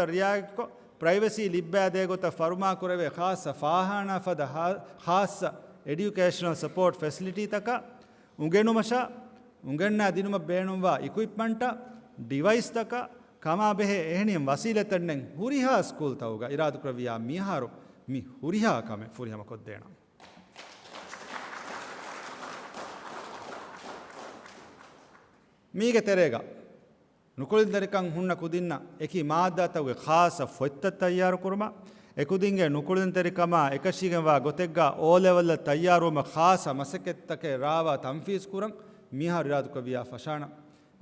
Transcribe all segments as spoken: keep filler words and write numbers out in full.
ރިއާޔަތްކޮށް، ޕްރައިވެސީ ލިއްބާދޭ ގޮތަށް ފަރުމާކުރެވޭ ޚާއްޞަ ފާޚާނާ ފަދަ ހާ-، ޚާއްޞަ އެޑިއުކޭޝަނަލް ސަޕޯޓް ފެސިލިޓީތަކާ، އުނގެނުމަށާ، އުނގެންނާ ދިނުމަށް ބޭނުންވާ އިކުއިޕްމަންޓާ، ޑިވައިސްތަކާ، ކަމާބެހޭ އެހެނިހެން ވަސީލަތެއްނެތް ހުރިހާ ސްކޫލްތަކުގަ އިރާދަކުރެއްވިއްޔާ މިއަހަރު މި ހުރިހާ ކަމެއް ފުރިހަމަކޮށްދޭނަން. މީގެ ތެރޭގަ ނުކުޅެދުންތެރިކަން ހުންނަ ކުދިންނަށް އެކި މާއްދާތަކުގެ ޚާއްޞަ ފޮތްތައް ތައްޔާރުކުރުމާ، އެކުދިންގެ ނުކުޅެދުންތެރިކަމާ އެކަށީގެންވާ ގޮތެއްގަ އޯލެވެލްއަށް ތައްޔާރުވުމަށް ޚާއްޞަ މަސައްކަތްތަކެއް ރާވާ ތަންފީޒުކުރަން މިހާރު އިރާދަކުރެއްވިއްޔާ ފަށާނަން.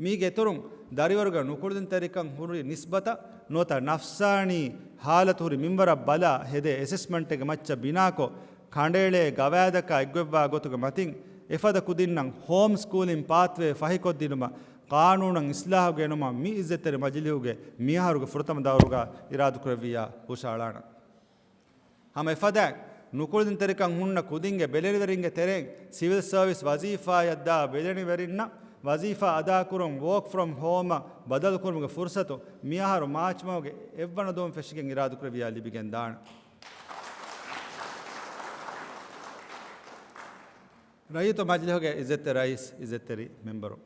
މީގެ އިތުރުން، ދަރިވަރުގެ ނުކުޅެދުންތެރިކަން ހުރި ނިސްބަތަށް ނުވަތަ ނަފްސާނީ ހާލަތު ހުރި މިންވަރަށް ބަލާ ހެދޭ އެސެސްމަންޓެއްގެ މައްޗަށް ބިނާކޮށް، ކަނޑައެޅޭ ގަވާއިދަކާ އެއްގޮތްވާ ގޮތުގެ މަތިން އެފަދަ ކުދިންނަށް ހޯމް ސްކޫލިން ޕާތްވޭ ފަހިކޮށްދިނުމަށް ޤާނޫނަށް އިސްލާހު ގެނުމަށް މި އިއްޒަތްތެރި މަޖިލީހުގެ މިއަހަރުގެ ފުރަތަމަ ދައުރުގަ އިރާދަކުރެއްވިއްޔާ ހުށައަޅާނަން. ހަމަ އެފަދައިން، ނުކުޅެދުންތެރިކަން ހުންނަ ކުދިންގެ ބެލެނިވެރިންގެ ތެރެއިން ސިވިލް ސަރވިސް ވަޒީފާއަށްދާ ބެލެނިވެރިންނަށް ވަޒީފާ އަދާކުރުން ވޯކް ފްރޮމް ހޯމަށް ބަދަލުކުރުމުގެ ފުރުސަތު މިއަހަރު މާޗް މަހުގެ އެއްވަނަ ދުވަހުން ފެށިގެން އިރާދަކުރެއްވިއްޔާ ލިބިގެންދާނެ. ރައްޔިތު މަޖިލިހުގެ އިއްޒަތްތެރި ރައީސް، އިއްޒަތްތެރި މެމްބަރު،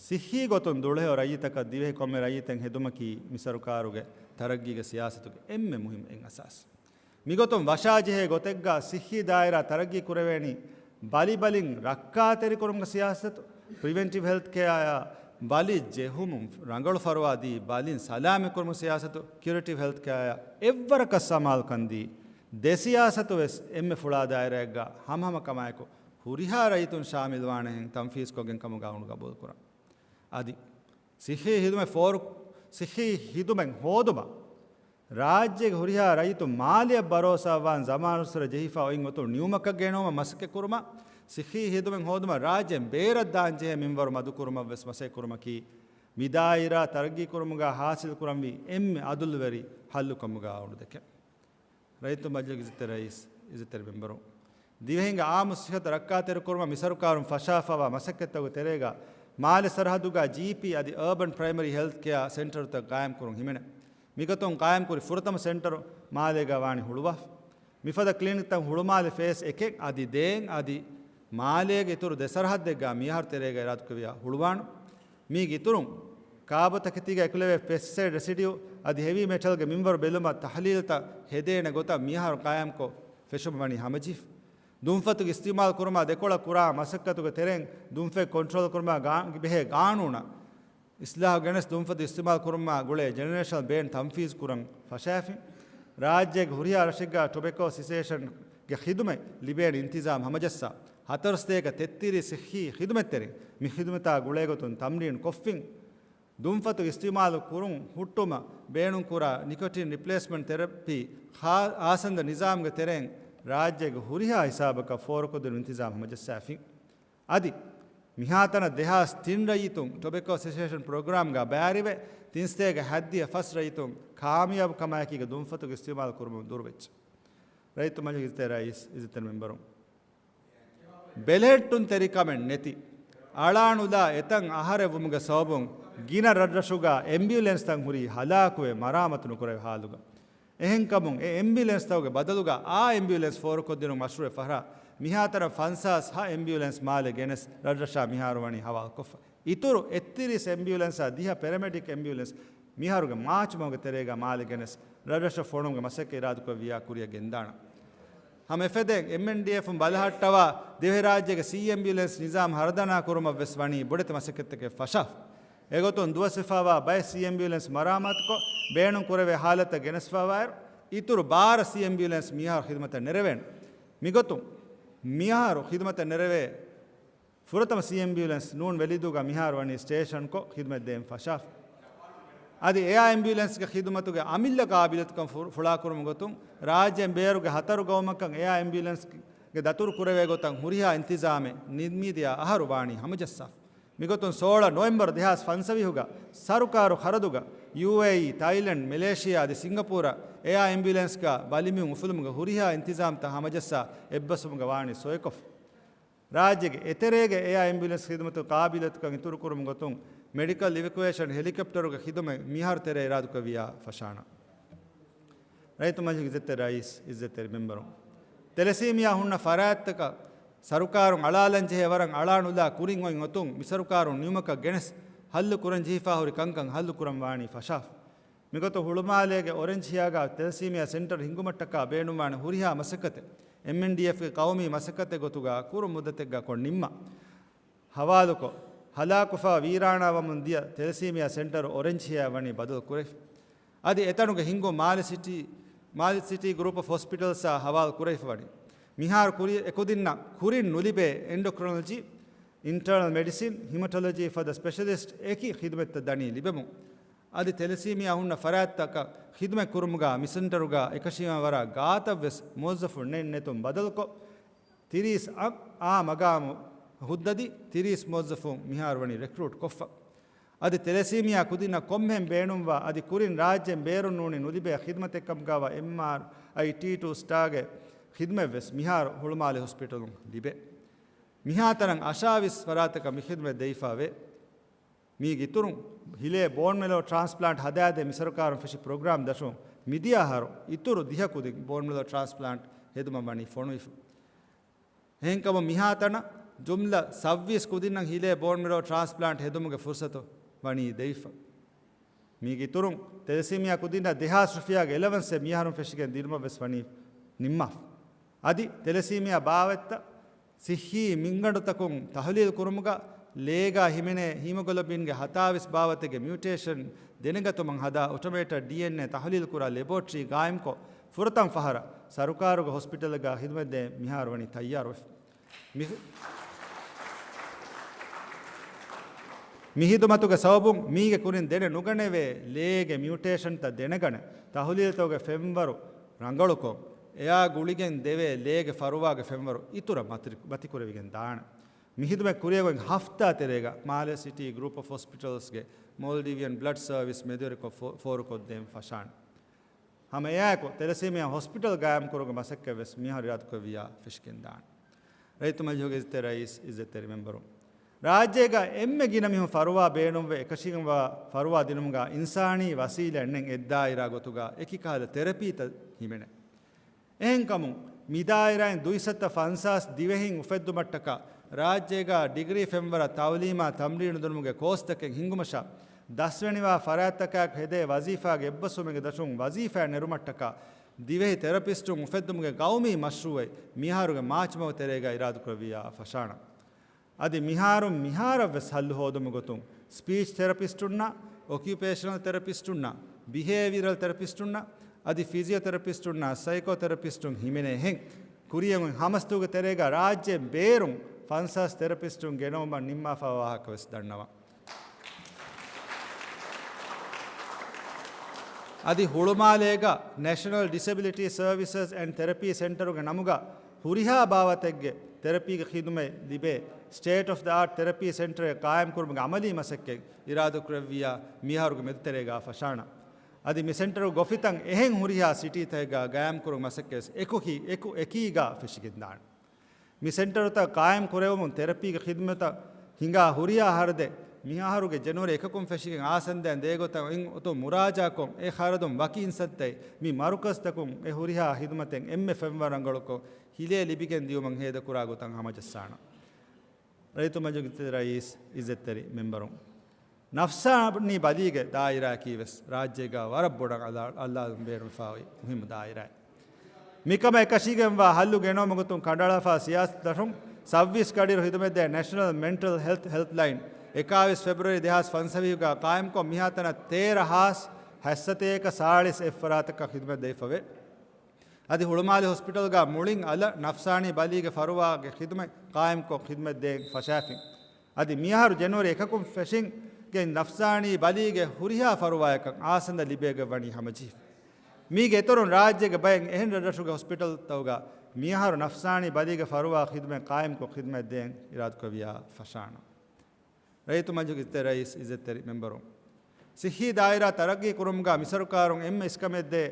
ސިއްހީ ގޮތުން ދުޅަހެޔޮ ރައްޔިތަކަށް ދިވެހި ކޮންމެ ރައްޔިތެއް ހެދުމަކީ މި ސަރުކާރުގެ ތަރައްގީގެ ސިޔާސަތުގެ އެންމެ މުހިންމު އެއް އަސާސް. މިގޮތުން ވަށާޖެހޭ ގޮތެއްގަ ސިއްހީ ދާއިރާ ތަރައްގީ ކުރެވޭނީ ބަލިބަލިން ރައްކާތެރިކުރުމުގެ ސިޔާސަތު، ޕްރިވެންޓިވް ހެލްތް ކެއާއާ ބަލި ޖެހުމުން ރަނގަޅު ފަރުވާ ދީ ބަލިން ސަލާމަތްކުރުމުގެ ސިޔާސަތު، ކިއުރޭޓިވް ހެލްތް ކެއާއާ އެއްވަރަކަށް ސަމާލުކަން ދީ ދެ ސިޔާސަތު ވެސް އެންމެ ފުޅާ ދާއިރާއެއްގަ ހަމަހަމަ ކަމާއެކު ހުރިހާ ރައްޔިތުން ޝާމިލްވާނެހެން ތަންފީޒްކޮށްގެން ކަމުގަ އަޅުގަނޑު ގަބޫލުކުރަން. އަދި ސިއްހީ ހިދުމަތް ފޯރު-، ސިއްހީ ހިދުމަތް ހޯދުމަށް ރާއްޖޭގެ ހުރިހާ ރައްޔިތުން މާލެއަށް ބަރޯސާވާން ޒަމާނުއްސުރެ ޖެހިފަ އޮތް އޮތުން ނިމުމަކަށް ގެނައުމަށް މަސައްކަތްކުރުމަށް، ސިއްހީ ހިދުމަތް ހޯދުމަށް ރާއްޖޭން ބޭރަށް ދާންޖެހޭ މިންވަރު މަދުކުރުމަށްވެސް މަސައްކަތްކުރުމަކީ، މި ދާއިރާ ތަރައްގީކުރުމުގަ ހާސިލްކުރަންވީ އެންމެ އަދުލުވެރި ހައްލުކަމުގަ އަޅުގަނޑު ދެކެން. ރައްޔިތު މަޖިލިހުގެ އިއްޒަތްތެރި ރައީސް، އިއްޒަތްތެރި މެމްބަރު، ދިވެހިންގެ އާއްމު ސިއްހަތަށް ރައްކާތެރިކުރުމަށް މި ސަރުކާރުން ފަށާފައިވާ މަސައްކަތްތަކުގެ ތެރޭގަ މާލެ ސަރަހައްދުގަ ޖީޕީ އަދި އަރބަން ޕްރައިމަރީ ހެލްތް ކެއާ ސެންޓަރުތައް ގާއިމްކުރުން ހިމެނޭ. މިގޮތުން ގާއިމްކުރި ފުރަތަމަ ސެންޓަރު މާލޭގަ ވާނީ ހުޅުވާފަ. މިފަދަ ކްލިނިކްތައް ހުޅުމާލެ ފޭސް އެކެއް އަދި ދޭން އަދި މާލޭގެ އިތުރު ދެ ސަރަހައްދެއްގަ މިއަހަރު ތެރޭގަ އިރާދަކުރެއްވިއްޔާ ހުޅުވާނަން. މީގެ އިތުރުން، ކާބޯތަކެތީގަ އެކުލެވޭ ޕެސްޓިސައިޑް ރެސިޑިއު އަދި ހެވީ މެޓަލްގެ މިންވަރު ބެލުމަށް ތަހްލީލުތައް ހެދޭނެ ގޮތަށް މިއަހަރު ގާއިމްކޮށް ފެށުމަށް ވަނީ ހަމަޖެހިފަ. ދުންފަތުގެ އިސްތިޢުމާލު ކުރުމާ ދެކޮޅަށް ކުރާ މަސައްކަތުގެ ތެރެއިން ދުންފަތް ކޮންޓްރޯލް ކުރުމާ ގާ-، ބެހޭ ގާނޫނަށް އިސްލާހު ގެނެސް ދުންފަތު އިސްތިޢުމާލު ކުރުމާ ގުޅޭ ޖެނެރޭޝަނަލް ބޭން ތަންފީޒު ކުރަން ފަށާފިން. ރާއްޖޭގެ ހުރިހާ ރަށެއްގަ ޓޮބެކޯ ސެސޭޝަންގެ ޚިދުމަތް ލިބޭނެ އިންތިޒާމް ހަމަޖައްސާ، ހަތަރު ސަތޭކަ ތެއްތިރީސް ސިއްހީ ޚިދުމަތްތެރިން މި ޚިދުމަތާ ގުޅޭގޮތުން ތަމްރީން ކޮށްފިން. ދުންފަތު އިސްތިޢުމާލު ކުރުން ހުއްޓުމަށް ބޭނުންކުރާ ނިކޮޓިން ރިޕްލޭސްމަންޓް ތެރަޕީ ޚާ-، އާސަންދަ ނިޒާމްގެ ތެރެއިން ރާއްޖޭގެ ހުރިހާ ހިސާބަކަށް ފޯރުކޮށްދިނުން އިންތިޒާމް ހަމަޖައްސާފިން. އަދި މިހާތަނަށް ދެހާސް ތިން ރައްޔިތުން ޓޮބެކޯ ސެސޭޝަން ޕްރޮގްރާމްގަ ބައިވެރިވެ، ތިން ސަތޭކަ ހަތްދިހަ ފަސް ރައްޔިތުން ކާމިޔާބު ކަމާއެކީގަ ދުންފަތުގެ އިސްތިޢުމާލު ކުރުމުން ދުރުވެއްޖެ. ރައްޔިތު މަޖިލިހުގެ އިއްޒަތްތެރި ރައީސް، އިއްޒަތްތެރި މެމްބަރުން، ބެލެހެއްޓުންތެރިކަމެއް ނެތި، އަޅާނުލާ އެތައް އަހަރެއް ވުމުގެ ސަބަބުން ގިނަ ރަށްރަށުގަ އެމްބިއުލެންސްތައް ހުރީ ހަލާކުވެ މަރާމާތު ނުކުރެވޭ ހާލުގަ. އެހެންކަމުން އެ އެމްބިއުލެންސްތަކުގެ ބަދަލުގަ އާ އެމްބިއުލެންސް ފޯރުކޮށްދިނުން މަޝްރޫއެއް ފަށާ، މިހާތަނަށް ފަންސާސް ހަ އެމްބިއުލެންސް މާލެ ގެނެސް ރަށްރަށާ މިހާރު ވަނީ ހަވާލުކޮށްފަ. އިތުރު އެއްތިރީސް އެމްބިއުލެންސާ ދިހަ ޕެރަމެޑިކް އެމްބިއުލެންސް މިހާރުގެ މާޗް މަހުގެ ތެރޭގަ މާލެ ގެނެސް ރަށްރަށަށް ފޮނުވުމުގެ މަސައްކަތް އިރާދަކުރެއްވިއްޔާ ކުރިއަށް ގެންދާނަން. ހަމަ އެފަދައިން އެމްއެންޑީއެފުން ބަލަހައްޓަވާ ދިވެހިރާއްޖޭގެ ސީ އެމްބިއުލެންސް ނިޒާމް ހަރަދަނާ ކުރުމަށް ވެސް ވަނީ ބޮޑެތި މަސައްކަތްތަކެއް ފަށާފަ. އެގޮތުން ދުވަސްވެފައިވާ ބައެއް ސީ އެމްބިއުލެންސް މަރާމާތުކޮށް، ބޭނުން ކުރެވޭ ހާލަތަށް ގެނެސްފައިވާއިރު، އިތުރު ބާރަ ސީ އެމްބިއުލެންސް މިހާރު ޚިދުމަތަށް ނެރެވޭނެ. މިގޮތުން މިހާރު ޚިދުމަތަށް ނެރެވޭ ފުރަތަމަ ސީ އެމްބިއުލެންސް ނޫން ވެލިދޫގަ މިހާރު ވަނީ ސްޓޭޝަންކޮށް ޚިދުމަތް ދޭން ފަށާފަ. އަދި އެއާ އެމްބިއުލެންސްގެ ޚިދުމަތުގެ އަމިއްލަ ޤާބިލިއްޔަތުކަން ފު-، ފުޅާކުރުމުގެ ގޮތުން، ރާއްޖޭން ބޭރުގެ ހަތަރު ގައުމަކަށް އެއާ އެމްބިއުލެންސްގެ ދަތުރު ކުރެވޭ ގޮތަށް ހުރިހާ އިންތިޒާމެއް ނިންމީދިޔަ އަހަރު ވާނީ ހަމަޖައްސާފަ. މިގޮތުން ސޯޅަ ނޮވެމްބަރު ދެހާސް ފަންސަވީހުގަ ސަރުކާރު ޚަރަދުގަ ޔޫއޭއީ، ތައިލެންޑް، މެލޭޝިޔާ އަދި ސިންގަޕޫރަށް އެއާ އެމްބިއުލެންސްގަ ބަލިމީހުން އުފުލުމުގެ ހުރިހާ އިންތިޒާމްތައް ހަމަޖައްސާ އެއްބަސްވުމުގަ ވާނީ ސޮއިކޮށްފަ. ރާއްޖޭގެ އެތެރޭގެ އެއާ އެމްބިއުލެންސް ޚިދުމަތުގެ ޤާބިލިއްޔަތުކަން އިތުރުކުރުމުގެ ގޮތުން މެޑިކަލް އިވެކުއޭޝަން ހެލިކޮޕްޓަރުގެ ޚިދުމަތް މިހާރު ތެރޭ އިރާދަކުރެއްވިއްޔާ ފަށާނަން. ރައްޔިތު މަޖިލިސް އިއްޒަތްތެރި ރައީސް، އިއްޒަތްތެރި މެމްބަރުން، ތެލެސީމިއާ ހުންނަ ފަރާތްތަކަށް ސަރުކާރުން އަޅާލަން ޖެހޭ ވަރަށް އަޅާނުލާ ކުރިން އޮތް އޮތުން މި ސަރުކާރުން ނިމުމަކަށް ގެނެސް ހައްލު ކުރަން ޖެހިފާ ހުރި ކަންކަން ހައްލު ކުރަން ވާނީ ފަށާފަ. މިގޮތުން ހުޅުމާލޭގެ އޮރެންޖް ހިޔާގާ ތެލެސީމިއާ ސެންޓަރ ހިންގުމަށްޓަކާ ބޭނުންވާނެ ހުރިހާ މަސައްކަތެއް އެމްއެންޑީއެފްގެ ޤައުމީ މަސައްކަތެއް ގޮތުގާ ކުރު މުއްދަތެއްގާ ކޮށް ނިންމާ. ހަވާލުކޮށް، ހަލާކުފާ ވީރާނާވަމުން ދިޔަ ތެލެސީމިއާ ސެންޓަރު އޮރެންޖް ހިޔާ ވަނީ ބަދަލު ކުރެވިފަ. އަދި އެތަނުގެ ހިންގުން މާލެ ސިޓީ، މާލެ ސިޓީ ގްރޫޕް އޮފް ހޮސްޕިޓަލްސްއާ ހަވާލު ކުރެވިފަ ވަނީ. މިހާރު ކުރި އެކުދިންނަށް ކުރިން ނުލިބޭ އެންޑޮކްރިނޮލޮޖީ، އިންޓަރނަލް މެޑިސިން، ހިމަޓޮލޮޖީ ފަދަ ސްޕެޝަލިސްޓް އެކި ޚިދުމަތްތައް ދަނީ ލިބެމުން. އަދި ތެލެސީމިއާ ހުންނަ ފަރާތްތަކަށް ޚިދުމަތް ކުރުމުގާ މި ސެންޓަރުގާ އެކަށީގެން ވަރަށް ގާތަށްވެސް މުވައްޒަފުން ނެތް ނެތުން ބަދަލުކޮށް، ތިރީސް އާ، އާ މަގާމު ހުއްދަދީ ތިރީސް މުވައްޒަފުން މިހާރު ވަނީ ރެކްރޫޓް ކޮށްފަ. އަދި ތެލެސީމިއާ ކުދިންނަށް ކޮންމެހެން ބޭނުންވާ އަދި ކުރިން ރާއްޖޭން ބޭރުން ނޫނީ ނުލިބޭ ޚިދުމަތެއްކަމުގާވާ އެމްއާރްއައި ޓީ ޓޫ ސްޓާގެ ޚިދުމަތްވެސް މިހާރު ހުޅުމާލެ ހޮސްޕިޓަލުން ލިބޭ. މިހާތަނަށް އަށާވީސް ފަރާތަކަށް މި ޚިދުމަތް ދެވިފާވޭ. މީގެ އިތުރުން ހިލޭ ބޯން މެރޯ ޓްރާންސްޕްލާންޓް ހަދާދޭ މި ސަރުކާރުން ފެށި ޕްރޮގްރާމް ދަށުން މިދިޔަ އަހަރު އިތުރު ދިހަ ކުދިން ބޯން މެރޯ ޓްރާންސްޕްލާންޓް ހެދުމަށް ވަނީ ފޮނުވިފަ. އެހެންކަމުން މިހާތަނަށް ޖުމްލަ ސައްވީސް ކުދިންނަށް ހިލޭ ބޯން މެރޯ ޓްރާންސްޕްލާންޓް ހެދުމުގެ ފުރުސަތު ވަނީ ދެވިފަ. މީގެ އިތުރުން ތެލެސީމިއާ ކުދިންނަށް ދެހާސް ރުފިޔާގެ އެލަވަންސެއް މިއަހަރުން ފެށިގެން ދިނުމަށްވެސް ވަނީ ނިންމާފަ. އަދި ތެލެސީމިއާ ބާވަތްތައް ސިއްހީ މިންގަނޑުތަކުން ތަހުލީލް ކުރުމުގަ ލޭގާ ހިމެނޭ ހީމޮގްލޮބިންގެ ހަތާވީސް ބާވަތެއްގެ މިއުޓޭޝަން ދެނެގަތުމަށް ހަދާ އޮޓޮމޭޓަޑް ޑީއެންއޭ ތަހުލީލް ކުރާ ލެބޯޓްރީ ގާއިމްކޮށް، ފުރަތަމަ ފަހަރަށް ސަރުކާރުގެ ހޮސްޕިޓަލްގަ ޚިދުމަތްދޭން މިހާރު ވަނީ ތައްޔާރުވެފަ. މި-، މި ޚިދުމަތުގެ ސަބަބުން މީގެ ކުރިން ދެނެ ނުގަނެވޭ ލޭގެ މިއުޓޭޝަންތައް ދެނެގަނެ، ތަހުލީލްތަކުގެ ފެންވަރު ރަނގަޅުކޮށް، އެއާ ގުޅިގެން ދެވޭ ލޭގެ ފަރުވާގެ ފެންވަރު އިތުރަށް މަތި-، މަތިކުރެވިގެން ދާނެ. މި ޚިދުމަތް ކުރިއަށް އޮތް ހަފްތާ ތެރޭގަ މާލެ ސިޓީ ގްރޫޕް އޮފް ހޮސްޕިޓަލްސްގެ މޯލްޑިވިއަން ބްލަޑް ސަރވިސް މެދުވެރިކޮށް ފޯ-، ފޯރުކޮށްދޭން ފަށާނެ. ހަމަ އެއާއެކު ތެލެސީމިއާ ހޮސްޕިޓަލް ގާއިމްކުރުމުގެ މަސައްކަތްވެސް މިހާރު އިރާދަކުރެއްވިއްޔާ ފެށިގެންދާނެ. ރައްޔިތު މަޖިލިހުގެ އިއްޒަތްތެރި ރައީސް، އިއްޒަތްތެރި މެމްބަރުން، ރާއްޖޭގަ އެންމެ ގިނަ މީހުން ފަރުވާ ބޭނުންވެ އެކަށީގެންވާ ފަރުވާ ދިނުމުގަ އިންސާނީ ވަސީލަތް ނެތް އެއްދާއިރާ ގޮތުގަ އެކި ކަހަލަ ތެރަޕީތައް ހިމެނޭ. އެހެންކަމުން، މި ދާއިރާއިން ދުއިސައްތަ ފަންސާސް ދިވެހިން އުފެއްދުމަށްޓަކާ، ރާއްޖޭގަ ޑިގްރީ ފެންވަރަށް ތައުލީމާ ތަމްރީނު ދިނުމުގެ ކޯސްތަކެއް ހިންގުމަށާ، ދަސްވެނިވާ ފަރާތްތަކާއެކު ހެދޭ ވަޒީފާގެ އެއްބަސްވުމެއްގެ ދަށުން ވަޒީފާއެއް ނެރުމަށްޓަކާ، ދިވެހި ތެރަޕިސްޓުން އުފެއްދުމުގެ ގައުމީ މަޝްރޫއެއް މިއަހަރުގެ މާޗް މަހު ތެރޭގަ އިރާދަކުރެއްވިއްޔާ ފަށާނަން. އަދި މިހާރުން މިހާރަށްވެސް ހައްލު ހޯދުމުގެ ގޮތުން، ސްޕީޗް ތެރަޕިސްޓުންނާ، އޮކިއުޕޭޝަނަލް ތެރަޕިސްޓުންނާ، ބިހޭވިއަރަލް ތެރަޕިސްޓުންނާ، އަދި ފިޒިއޯ ތެރަޕިސްޓުންނާ، ސައިކޯ ތެރަޕިސްޓުން ހިމެނޭހެން، ކުރިއަށް އޮތް ހަމަސަތުގެ ތެރޭގަ ރާއްޖޭން ބޭރުން ފަންސާސް ތެރަޕިސްޓުން ގެނައުމަށް ނިންމާފައިވާ ވާހަކަވެސް ދަންނަވަން. އަދި ހުޅުމާލޭގަ ނެޝަނަލް ޑިސެބިލިޓީ ސަރވިސަސް އެންޑް ތެރަޕީ ސެންޓަރުގެ ނަމުގަ ހުރިހާ ބާވަތެއްގެ ތެރަޕީގެ ޚިދުމަތް ލިބޭ ސްޓޭޓް އޮފް ދަ އާޓް ތެރަޕީ ސެންޓަރެއް ޤާއިމްކުރުމުގެ އަމަލީ މަސައްކަތް އިރާދަކުރެއްވިއްޔާ މިއަހަރުގެ މެދުތެރޭގަ ފަށާނަން. އަދި މި ސެންޓަރުގެ ގޮފިތައް އެހެން ހުރިހާ ސިޓީތަކެއްގަ ގާއިމްކުރުމުގެ މަސައްކަތްވެސް އެކު ކި-، އެކު އެކީގަ ފެށިގެންދާނެ. މި ސެންޓަރުތައް ޤާއިމް ކުރެވުމުން ތެރަޕީގެ ޚިދުމަތަށް ހިނގާ ހުރިހާ ހަރަދެއް މި އަހަރުގެ ޖެނުއަރީ އެކަކުން ފެށިގެން އާސަންދައިން ދޭގޮތަށް އޮތް އޮތުން މުރާޖާކޮށް، އެ ޚަރަދުން ވަކި އިންސައްތައި މި މަރުކަޒްތަކުން އެ ހުރިހާ ޚިދުމަތެއް އެންމެ ފެންވަރު ރަނގަޅުކޮށް ހިލޭ ލިބިގެން ދިޔުމަށް ހޭދަކުރާ ގޮތަށް ހަމަޖައްސާނަން. ރައްޔިތު މަޖިލިހުގެ ރައީސް، އިއްޒަތްތެރި މެމްބަރުން، ނަފްސާނީ ބަލީގެ ދާއިރާއަކީވެސް ރާއްޖޭގަ ވަރަށް ބޮޑަށް އަލާ-، އަލާލުން ބޭނުންފާވި މުހިއްމު ދާއިރާއެއް. މިކަމަށް އެކަށީގެންވާ ހައްލު ގެނައުމުގެ ގޮތުން ކަނޑައަޅާފާ ސިޔާސަތު ދަށުން ސައްވީސް ގަޑިއިރު ޚިދުމަތްދޭ ނެޝަނަލް މެންޓަލް ހެލްތް ހެލްޕްލައިން އެކާވީސް ފެބްރުއަރީ ދެހާސް ފަންސަވީހުގަ ޤާއިމްކޮށް، މިހާތަނަށް ތޭރަ ހާސް ހަތްސަތޭކަ ސާޅީސް އެއް ފަރާތަކަށް ޚިދުމަތް ދެވިފަވޭ. އަދި ހުޅުމާލެ ހޮސްޕިޓަލްގަ މުޅިން އަލަށް ނަފްސާނީ ބަލީގެ ފަރުވާގެ ޚިދުމަތް ޤާއިމްކޮށް ޚިދުމަތް ދޭން ފަށާފިން. އަދި މިއަހަރު ޖެނުއަރީ އެކަކުން ފެށިގެން ނަފްސާނީ ބަލީގެ ހުރިހާ ފަރުވާއަކަށް އާސަންދަ ލިބޭގޮތް ވަނީ ހަމަޖެހިފަ. މީގެ އިތުރުން ރާއްޖޭގެ ބައެއް އެހެން ރަށްރަށުގެ ހޮސްޕިޓަލްތަކުގަ މިއަހަރު ނަފްސާނީ ބަލީގެ ފަރުވާ ޚިދުމަތް ޤާއިމްކޮށް ޚިދުމަތް ދޭން އިރާދަކުރެއްވިއްޔާ ފަށާނަން. ރައްޔިތު މަޖިލިހުގެ އިއްޒަތްތެރި ރައީސް، އިއްޒަތްތެރި މެމްބަރުން، ޞިއްޙީ ދާއިރާ ތަރައްޤީ ކުރުމުގަ މި ސަރުކާރުން އެންމެ އިސްކަމެއްދޭ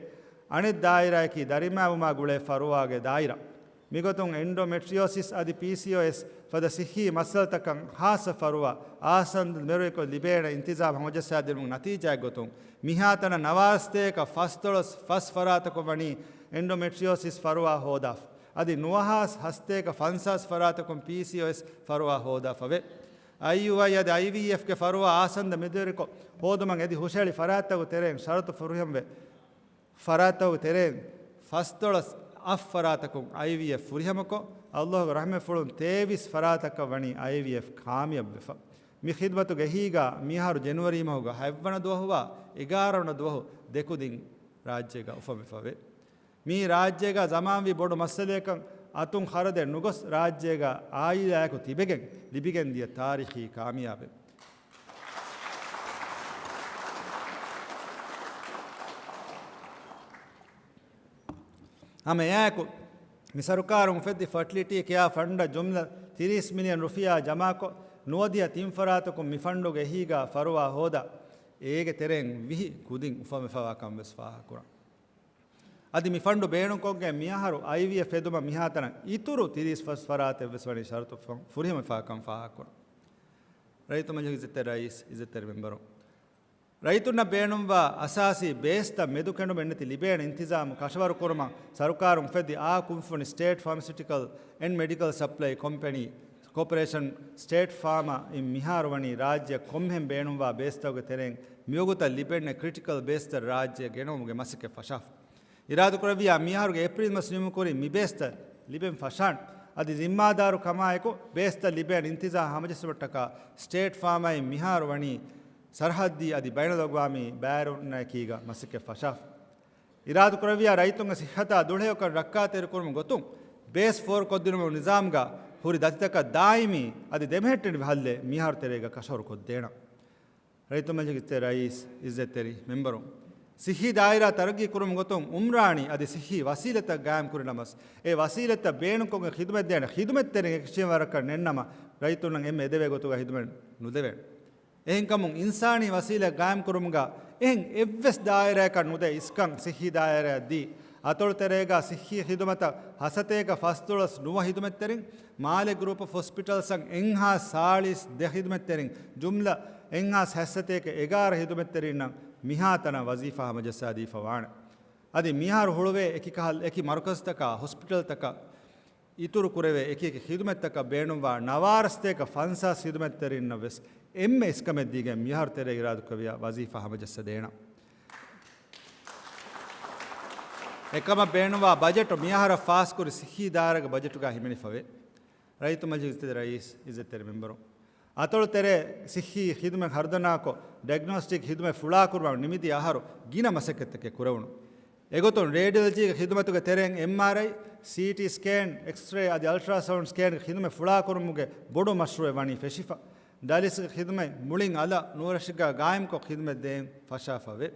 އަނެއް ދާއިރާއަކީ ދަރިމައިވުމާ ގުޅޭ ފަރުވާގެ ދާއިރާ. މިގޮތުން އެންޑޮމެޓްރިއޯސިސް އަދި ޕީސީއޯއެސް ފަދަ ސިއްހީ މައްސަލަތަކަށް ހާއްސަ ފަރުވާ އާސަންދަ މެރުވެކޮށް ލިބޭނެ އިންތިޒާމް ހަމަޖައްސާދިނުމުގެ ނަތީޖާއެއްގޮތުން، މިހާތަނަށް ނަވާރަ ސަތޭކަ ފަސްދޮޅަސް ފަސް ފަރާތަކުން ވަނީ އެންޑޮމެޓްރިއޯސިސް ފަރުވާ ހޯދާފަ. އަދި ނުވަހާސް ހަސަތޭކަ ފަންސާސް ފަރާތަކުން ޕީސީއޯއެސް ފަރުވާ ހޯދާފަވޭ. އައިޔޫއައި އަދި އައިވީއެފްގެ ފަރުވާ އާސަންދަ މެދުވެރިކޮށް ހޯދުމަށް އެދި ހުށަހެޅި ފަރާތްތަކުގެ ތެރެއިން ޝަރުތު ފުރިހަމަވެ، ފަރާތްތަކުގެ ތެރެއިން ފަސްދޮޅަސް އަށް ފަރާތަކުން އައިވީއެފް ފުރިހަމަކޮށް، އައްލާހުގެ ރަޙްމަތްފުޅުން ތޭވީސް ފަރާތަކަށް ވަނީ އައިވީއެފް ކާމިޔާބުވެފަ. މި ޚިދުމަތުގެ އެހީގަ މިއަހަރު ޖެނުއަރީ މަހުގަ ހަތްވަނަ ދުވަހުވާ އެގާރަ ވަނަ ދުވަހު ދެކުދިން ރާއްޖޭގަ އުފަންވެފަވޭ. މީ ރާއްޖޭގަ ޒަމާންވީ ބޮޑު މައްސަލަޔަކަށް އަތުން ޚަރަދެއް ނުގޮސް ރާއްޖޭގަ އާއިލާއެކު ތިބެގެން ލިބިގެންދިޔަ ތާރީޚީ ކާމިޔާބެއް. ހަމަ އެއާއެކު، މި ސަރުކާރުން އުފެއްދި ފަޓިލިޓީ ކެއާ ފަންޑަށް ޖުމްލަ ތިރީސް މިލިއަން ރުފިޔާ ޖަމާކޮށް، ނުވަދިހަ ތިން ފަރާތަކުން މި ފަންޑުގެ އެހީގަ ފަރުވާ ހޯދާ، އޭގެ ތެރެއިން ވިހި ކުދިން އުފަންވެފަވާ ކަން ވެސް ފާހަގަކުރަން. އަދި މި ފަންޑު ބޭނުންކޮށްގެން މިއަހަރު އައިވީއެފް ހެދުމަށް މިހާތަނަށް އިތުރު ތިރީސް ފަސް ފަރާތެއް ވެސް ވަނީ ޝަރުތު ފަ-، ފުރިހަމަވެފަވާ ކަން ފާހަގަކުރަން. ރައްޔިތު މަޖިލިސް އިއްޒަތްތެރި ރައީސް، އިއްޒަތްތެރި މެމްބަރު. ރައްޔިތުންނަށް ބޭނުންވާ އަސާސީ ބޭސްތައް މެދުކެނޑުމެއް ނެތި ލިބޭނެ އިންތިޒާމު ކަށަވަރު ކުރުމަށް ސަރުކާރުން އުފެއްދި އާ ކުންފުނި ސްޓޭޓް ފާމަސިއުޓިކަލް އެންޑް މެޑިކަލް ސަޕްލައި ކޮމްޕެނީ ކޯޕަރޭޝަން، ސްޓޭޓް ފާމާ އިން މިހާރު ވަނީ ރާއްޖެ ކޮންމެހެން ބޭނުންވާ ބޭސްތަކުގެ ތެރެއިން މިވަގުތަށް ލިބެންނެ ކްރިޓިކަލް ބޭސްތައް ރާއްޖެ ގެނައުމުގެ މަސައްކަތް ފަށާފަ. އިރާދަކުރެއްވިޔާ މިއަހަރުގެ އޭޕްރީލް މަސް ނިމުމުގެ ކުރިން މި ބޭސްތައް ލިބެން ފަށާނެ. އަދި ޒިންމާދާރު ކަމާއެކު ބޭސްތައް ލިބޭނެ އިންތިޒާމް ހަމަޖެއްސުމަށްޓަކާ ސްޓޭޓް ފާމާއިން މިހާރު ވަނީ ސަރަހައްދީ އަދި ބައިނަލްއަގްވާމީ ބައިވެރިންނާއެކީގަ މަސައްކަތް ފަށާފަ. އިރާދަކުރެއްވިޔާ ރައްޔިތުންގެ ސިއްހަތާ ދުޅަހެޔޮކަން ރައްކާތެރިކުރުމުގެ ގޮތުން ބޭސް ފޯރުކޮށްދިނުމުގެ ނިޒާމްގަ ހުރި ދަތިތަކަށް ދާއިމީ އަދި ދެމެހެއްޓެނިވި ހައްލެއް މިހާރު ތެރޭގަ ކަށަވަރުކޮށްދޭނަން. ރައްޔިތު މަޖިލިސް ރައީސް، އިއްޒަތްތެރި މެމްބަރު، ސިއްހީ ދާއިރާ ތަރައްގީ ކުރުމުގެ ގޮތުން އުމްރާނީ އަދި ސިއްހީ ވަސީލަތްތައް ގާއިމް ކުރި ނަމަސް، އެ ވަސީލަތްތައް ބޭނުންކޮށްގެން ޚިދުމަތް ދޭނެ ޚިދުމަތްތެރިން އެކަށީގެންވާ ވަރަކަށް ނެތްނަމަ، ރައްޔިތުންނަށް އެންމެ އެދެވޭ ގޮތުގަ ޚިދުމަތް ނުދެވޭނެ. އެހެންކަމުން އިންސާނީ ވަސީލަތް ގާއިމް ކުރުމުގަ އެހެން އެއްވެސް ދާއިރާއަކަށް ނުދޭ އިސްކަން ސިއްހީ ދާއިރާއަށް ދީ، އަތޮޅު ތެރޭގަ ސިއްހީ ޚިދުމަތަށް ހަސަތޭކަ ފަސްދޮޅަސް ނުވަ ޚިދުމަތްތެރިން، މާލެ ގްރޫޕް އޮފް ހޮސްޕިޓަލްސްއަށް އެއްހާސް ސާޅީސް ދެ ޚިދުމަތްތެރިން، ޖުމްލަ އެއްހާސް ހަސަތޭކަ އެގާރަ ޚިދުމަތްތެރިންނަށް މިހާތަނަށް ވަޒީފާ ހަމަޖައްސާދީފަ ވާނެ. އަދި މިހާރު ހުޅުވޭ އެކި ކަހަލަ-، އެކި މަރުކަޒްތަކާ ހޮސްޕިޓަލްތަކަށް އިތުރު ކުރެވޭ އެކި އެކި ޚިދުމަތްތަކަށް ބޭނުންވާ ނަވާރަ ސަތޭކަ ފަންސާސް ޚިދުމަތްތެރިންނަށް ވެސް އެންމެ އިސްކަމެއް ދީގެން މިހާރު ތެރޭގަ އިރާދަކުރެއްވިޔާ ވަޒީފާ ހަމަޖައްސަދޭނަން. އެކަމަށް ބޭނުންވާ ބަޖެޓު މިއަހަރަށް ފާސްކުރި ސިއްހީ ދާއިރާގެ ބަޖެޓުގަ ހިމެނިފަވޭ. ރައްޔިތު މަޖިލިސް ރައީސް، އިއްޒަތްތެރި މެމްބަރު، އަތޮޅު ތެރޭ ސިއްހީ ޚިދުމަތް ހަރުދަނާކޮށް، ޑައިގްނޯސްޓިކް ޚިދުމަތް ފުޅާކުރުމަށް ނިމިދިޔަ އަހަރު ގިނަ މަސައްކަތްތަކެއް ކުރެވުނު. އެގޮތުން ރޭޑިއޮލޮޖީގެ ޚިދުމަތުގެ ތެރެއިން އެމްއާރްއައި، ސީޓީ ސްކޭން، އެކްސްރޭ އަދި އަލްޓްރާސައުންޑް ސްކޭންގެ ޚިދުމަތް ފުޅާކުރުމުގެ ބޮޑު މަޝްރޫއެއް ވަނީ ފެށިފަ. ޑަޔަލިސިސްގެ ޚިދުމަތް މުޅިން އަލަށް ނުވަރަށެއްގަ ގާއިމްކޮށް ޚިދުމަތް ދޭން ފަށާފަވޭ.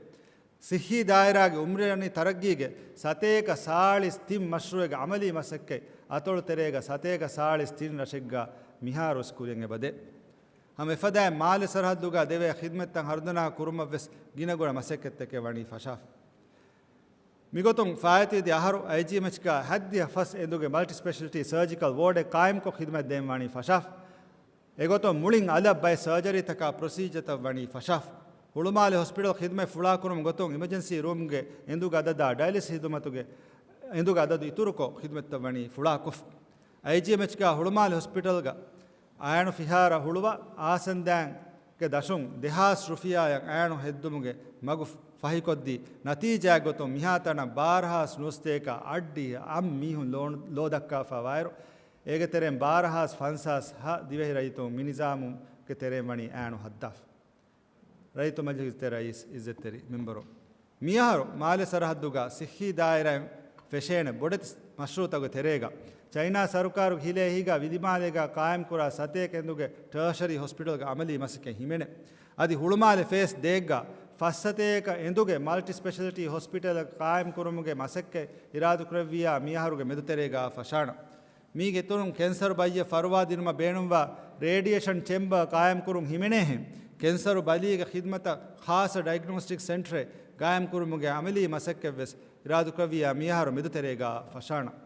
ސިއްހީ ދާއިރާގެ އުމްރާނީ ތަރައްގީގެ ސަތޭކަ ސާޅީސް ތިން މަޝްރޫއެއްގެ އަމަލީ މަސައްކަތް އަތޮޅު ތެރޭގަ ސަތޭކަ ސާޅީސް ތިން ރަށެއްގަ މިހާރުވެސް ކުރިޔަށް އެބަދޭ. ހަމަ އެފަދައިން މާލެ ސަރަހައްދުގަ ދެވޭ ޚިދުމަތްތައް ހަރުދަނާ ކުރުމަށްވެސް ގިނަގުނަ މަސައްކަތްތަކެއް ވަނީ ފަށާފަ. މިގޮތުން ފާއިތުވެދިޔަ އަހަރު އައިޖީއެމްއެޗްގަ ހަތްދިހަ ފަސް އެނދުގެ މަލްޓި ސްޕެޝަލިޓީ ސަރޖިކަލް ވޯޑެއް ޤާއިމްކޮށް ޚިދުމަތް ދޭން ވަނީ ފަށާފަ. އެގޮތުން މުޅިން އަލަށް ބައެއް ސަރޖަރީތަކާ ޕްރޮސީޖަރތައް ވަނީ ފަށާފަ. ހުޅުމާލެ ހޮސްޕިޓަލް ޚިދުމަތް ފުޅާކުރުމުގެ ގޮތުން އިމަޖެންސީ ރޫމްގެ އެނދުގެ އަދަދާ ޑަޔަލިސިސް ޚިދުމަތުގެ އެނދުގެ އަދަދު އިތުރުކޮށް ޚިދުމަތްތައް ވަނީ ފުޅާކޮށްފަ. އައިޖީއެމްއެޗްގަ ހުޅުމާލެ ހޮސްޕިޓަލްގަ އައިނު ފިހާރަ ހުޅުވާ އާސަންދާންގެ ދަށުން ދެހާސް ރުފިޔާއަށް އައިނު ހެއްދުމުގެ މަގު ފަހިކޮށްދީ، ނަތީޖާއެއްގޮތުން މިހާތަނަށް ބާރަ ހާސް ނުވަސަތޭކަ އަށްޑިހަ އަށް މީހުން ލޯ، ލޯ ދައްކާފަ ވާއިރު، އޭގެ ތެރެއިން ބާރަ ހާސް ފަންސާސް ހަ ދިވެހި ރައްޔިތުން މި ނިޒާމުގެ ތެރެއިން ވަނީ އައިނު ހައްދާފަ. ރައްޔިތު މަޖިލިސް ރައީސް، އިއްޒަތްތެރި މެމްބަރު، މިއަހަރު މާލެ ސަރަހައްދުގަ ސިއްހީ ދާއިރާއިން ފެށޭނެ ބޮޑެތި މަޝްރޫއުތަކުގެ ތެރޭގަ، ޗައިނާ ސަރުކާރުގެ ހިލޭ އެހީގަ ވިލިމާލޭގަ ޤާއިމްކުރާ ސަތޭކަ އެނދުގެ ޓާޝަރީ ހޮސްޕިޓަލްގެ އަމަލީ މަސައްކަތް ހިމެނޭ. އަދި ހުޅުމާލެ ފޭސް ދޭއްގަ ފަސް ސަތޭކަ އެނދުގެ މަލްޓި ސްޕެޝަލިޓީ ހޮސްޕިޓަލް ޤާއިމްކުރުމުގެ މަސައްކަތް އިރާދަކުރެއްވިޔާ މިއަހަރުގެ މެދުތެރޭގަ ފަށާނަން. މީގެ އިތުރުން ކެންސަރު ބައްޔަށް ފަރުވާ ދިނުމަށް ބޭނުންވާ ރޭޑިއޭޝަން ޗެމްބަރ ޤާއިމްކުރުން ހިމެނޭހެން، ކެންސަރު ބަލީގެ ޚިދުމަތަށް ޚާއްޞަ ޑައިގްނޯސްޓިކް ސެންޓަރެއް ގާއިމްކުރުމުގެ އަމަލީ މަސައްކަތްވެސް އިރާދަކުރެއްވިޔާ މިއަހަރު މެދުތެރޭގަ ފަށާނަން.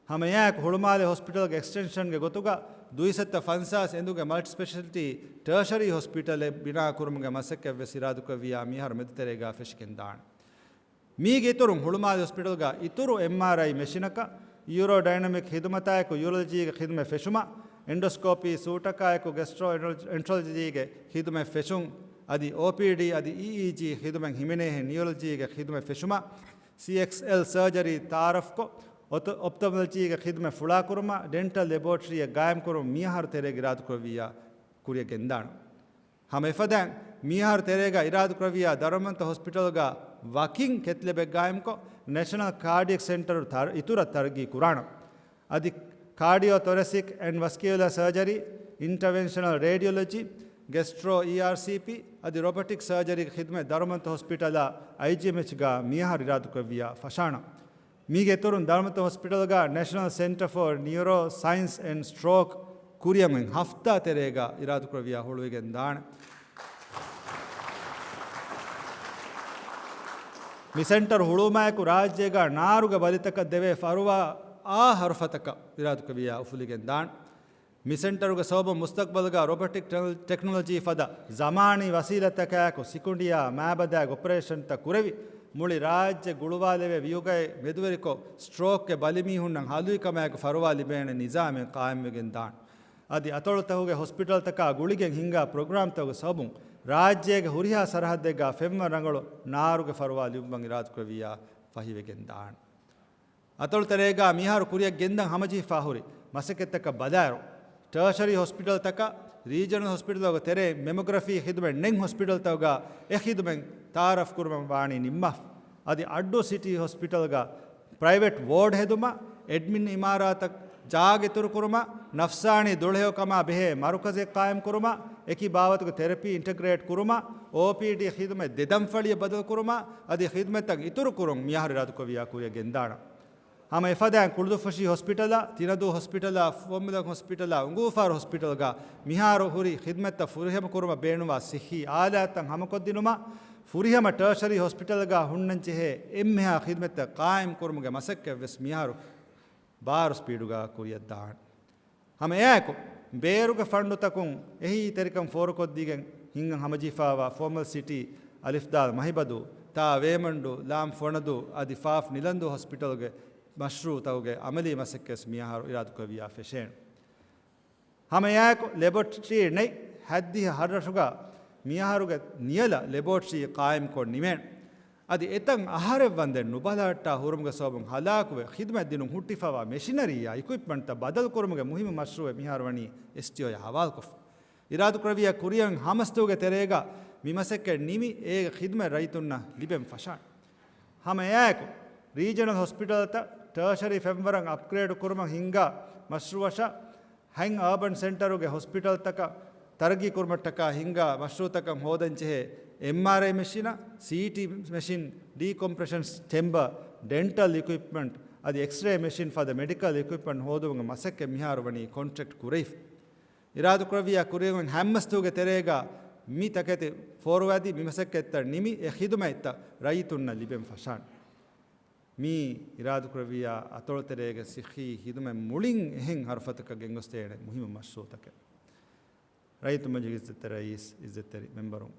ހަމައެއާއެކު ހުޅުމާލެ ހޮސްޕިޓަލްގެ އެކްސްޓެންޝަންގެ ގޮތުގަ ދުއިސައްތަ ފަންސާސް އެނދުގެ މަލްޓި ސްޕެޝަލިޓީ ޓާޝަރީ ހޮސްޕިޓަލެއް ބިނާ ކުރުމުގެ މަސައްކަތްވެސް އިރާދަކުރެއްވިޔާ މިއަހަރު މެދުތެރޭގަ ފެށިގެންދާނެ. މީގެ އިތުރުން ހުޅުމާލެ ހޮސްޕިޓަލްގަ އިތުރު އެމްއާރްއައި މެޝިނަކަށް، ޔޫރޯޑައިނަމިކް ޚިދުމަތާއެކު ޔޫރޮލޮޖީގެ ޚިދުމަތް ފެށުމަށް، އެންޑޮސްކޯޕީ ސޫޓަކާއެކު ގެސްޓްރޯ އެންޓްރޮލޮޖީގެ ޚިދުމަތް ފެށުން، އަދި އޯޕީޑީ އަދި އީއީޖީ ޚިދުމަތް ހިމެނޭހެން ނިއުރޮލޮޖީގެ ޚިދުމަތް ފެށުމަށް، ސީއެކްސްއެލް ސަރޖަރީ ތައާރަފްކޮށް، އޮތޮ-، އޮޕްތަމޮލޮޖީގެ ޚިދުމަތް ފުޅާކުރުމަށް، ޑެންޓަލް ލެބޯޓްރީއެއް ގާއިމްކުރުމަށް މިއަހަރު ތެރޭގަ އިރާދަކުރެއްވިއްޔާ ކުރިއަށް ގެންދާނެ. ހަމަ އެފަދައިން، މިއަހަރު ތެރޭގަ އިރާދަކުރެއްވިއްޔާ ދަރުމަންތަ ހޮސްޕިޓަލްގަ ވަކިން ކެތްލެބެއް ގާއިމްކޮށް، ނޭޝަނަލް ކާޑިއެކް ސެންޓަރު ތަރ-، އިތުރަށް ތަރައްގީ ކުރާނަ. އަދި ކާޑިއޯ ތޮރެސިކް އެންޑް ވަސްކިއުލާ ސަރޖަރީ، އިންޓަވެންޝަނަލް ރޭޑިއޮލޮޖީ، ގެސްޓްރޯ އީއާރްސީޕީ އަދި ރޮބޮޓިކް ސަރޖަރީގެ ޚިދުމަތް ދަރުމަންތަ ހޮސްޕިޓަލާ އައިޖީއެމްއެޗްގަ މިއަހަރު އިރާދަކުރެއްވިއްޔާ ފަށާނަ. މީގެ އިތުރުން ދަރުމަންތަ ހޮސްޕިޓަލްގަ ނޭޝަނަލް ސެންޓަރ ފޯ ނިއުރޯ ސައިންސް އެންޑް ސްޓްރޯކް ކުރިއަށް އޮތް ހަފްތާ ތެރޭގަ އިރާދަކުރެއްވިއްޔާ ހުޅުވިގެން ދާނެ. މި ސެންޓަރު ހުޅުވުމާއެކު ރާއްޖޭގަ ނާރުގެ ބަލިތަކަށް ދެވޭ ފަރުވާ އާ ހަރުފަތަކަށް އިރާދަކުރެއްވިއްޔާ އުފުލިގެން ދާނެ. މި ސެންޓަރުގެ ސަބަބުން މުސްތަޤްބަލްގަ ރޮބޮޓިކް ޓެކްނޮ-، ޓެކްނޮލޮޖީ ފަދަ ޒަމާނީ ވަސީލަތްތަކާއެކު ސިކުނޑިއާ މާބަދާގެ އޮޕަރޭޝަންތައް ކުރެވި، މުޅި ރާއްޖެ ގުޅުވާލެވޭ ވިއުގައެއް މެދުވެރިކޮށް، ސްޓްރޯކްގެ ބަލި މީހުންނަށް ހަލުވިކަމާއެކު ފަރުވާ ލިބޭނެ ނިޒާމެއް ޤާއިމްވެގެން ދާނެ. އަދި އަތޮޅުތަކުގެ ހޮސްޕިޓަލްތަކާ ގުޅިގެން ހިންގާ ޕްރޮގްރާމްތަކުގެ ސަބަބުން ރާއްޖޭގެ ހުރިހާ ސަރަހައްދެއްގަ ފެންވަން ރަނގަޅު ނާރުގެ ފަރުވާ ލިބުމަށް އިރާދަކުރެއްވިއްޔާ ފަހިވެގެން ދާނެ. އަތޮޅު ތެރޭގަ މިހާރު ކުރިއަށް ގެންދަން ހަމަޖެހިފާ ހުރި މަސައްކަތްތަކަށް ބަލާއިރު، ޓާޝަރީ ހޮސްޕިޓަލްތަކަށް، ރީޖަނަލް ހޮސްޕިޓަލްތަކުގެ ތެރެއިން މެމޮގްރަފީ ޚިދުމަތް ނެތް ހޮސްޕިޓަލްތަކުގަ އެ ޚިދުމަތް ތައާރަފް ކުރުމަށް ވާނީ ނިންމާފަ. އަދި އައްޑޫ ސިޓީ ހޮސްޕިޓަލްގަ ޕްރައިވެޓް ވޯޑް ހެދުމަށް، އެޑްމިން އިމާރާތަށް ޖާގަ އިތުރުކުރުމަށް، ނަފްސާނީ ދުޅަހެޔޮކަމާ ބެހޭ މަރުކަޒެއް ޤާއިމްކުރުމަށް، އެކި ބާވަތުގެ ތެރަޕީ އިންޓަގްރޭޓް ކުރުމަށް، އޯޕީޑީ ޚިދުމަތް ދެ ދަންފަޅިއަށް ބަދަލުކުރުމަށް، އަދި ޚިދުމަތްތައް އިތުރުކުރުން މިއަހަރު އިރާދަކުރެއްވިއްޔާ ކުރިއަށް ގެންދާނަން. ހަމަ އެފަދައިން ކުޅުދުއްފުށި ހޮސްޕިޓަލާ، ތިނަދޫ ހޮސްޕިޓަލާ، ފުވައްމުލަކު ހޮސްޕިޓަލާ، އުނގޫފާރު ހޮސްޕިޓަލްގަ މިހާރު ހުރި ޚިދުމަތްތައް ފުރިހަމަ ކުރުމަށް ބޭނުންވާ ސިއްހީ އާލާތްތައް ހަމަކޮށްދިނުމަށް، ފުރިހަމަ ޓާޝަރީ ހޮސްޕިޓަލްގަ ހުންނަންޖެހޭ އެންމެހާ ޚިދުމަތްތައް ޤާއިމް ކުރުމުގެ މަސައްކަތްވެސް މިހާރު ބާރު ސްޕީޑުގަ ކުރިއަށްދާނެ. ހަމަ އެއާއެކު، ބޭރުގެ ފަންޑުތަކުން އެހީތެރިކަން ފޯރުކޮށްދީގެން ހިންގަން ހަމަޖެހިފައިވާ ފޯމަލް ސިޓީ، އަލިފްދާލް މަހިބަދޫ، ތާ ވޭމަންޑޫ، ލާމް ފޮނަދޫ އަދި ފާފް ނިލަންދޫ ހޮސްޕިޓަލްގެ މަޝްރޫއުތަކުގެ އަމަލީ މަސައްކަތް މިއަހަރު އިރާދަކުރެއްވިއްޔާ ފެށޭނެ. ހަމައެއާއެކު، ލެބޮޓްރީ ނެތް ހައްދިހަ ހަށިގަނޑުގަ މިއަހަރުގެ ނިޔަލަށް ލެބޯޓްރީ ޤާއިމްކޮށް ނިމޭނެ. އަދި އެތަން އަހަރެއް ވަންދެން ނުބަލަހައްޓާ ހުރުމުގެ ސަބަބުން ހަލާކުވެ، ޚިދުމަތް ދިނުން ހުއްޓިފައިވާ މެޝިނަރީއާ އިކުއިޕްމަންޓްތައް ބަދަލުކުރުމުގެ މުހިއްމު މަޝްރޫއެއް މިހާރު ވަނީ އެސްޓީއޯއާ ހަވާލުކޮށްފަ. އިރާދަކުރެއްވިއްޔާ ކުރިއަށް ހަމަސްތުގެ ތެރޭގަ މި މަސައްކަތް ނިމި، އޭގެ ޚިދުމަތް ރައްޔިތުންނަށް ލިބެން ފަށާނެ. ހަމަ އެއާއެކު، ރީޖަނަލް ހޮސްޕިޓަލްތައް ޓާޝަރީ ފެންވަރަށް އަޕްގްރޭޑް ކުރުމަށް ހިންގާ މަޝްރޫއަށާ، ހަތް އާބަން ސެންޓަރުގެ ހޮސްޕިޓަލްތަކަށް ތަރައްގީ ކުރުމަށްޓަކާ ހިންގާ މަޝްރޫއުތަކަށް ހޯދަންޖެހޭ އެމްއާރްއައި މެޝިނަށް، ސީޓީ މެޝިން، ޑީކޮމްޕްރެޝަން ޗެމްބަ، ޑެންޓަލް އިކުއިޕްމަންޓް އަދި އެކްސްރޭ މެޝިން ފަދަ މެޑިކަލް އިކުއިޕްމަންޓް ހޯދުމުގެ މަސައްކަތް މިހާރު ވަނީ ކޮންޓްރެކްޓް ކުރެވިފަ. އިރާދަކުރެއްވިއްޔާ ކުރިއަށް ހަތް މަސްތުގެ ތެރޭގަ މި ތަކެތި ފޯރުވައިދީ މި މަސައްކަތްތައް ނިމި، އެ ޚިދުމަތްތައް ރައްޔިތުންނަށް ލިބެން ފަށާނެ. މި އިރާދަކުރެއްވިއްޔާ އަތޮޅުތެރޭގެ ސިއްހީ ޚިދުމަތް މުޅިން އެހެން ހަރުފަތަކަށް ގެންގޮސްދޭނެ މުހިއްމު މަޝްރޫއުތަކެއް. ރައްޔިތު މަޖިލީހުގެ އިއްޒަތްތެރި ރައީސް، އިއްޒަތްތެރި މެމްބަރުން،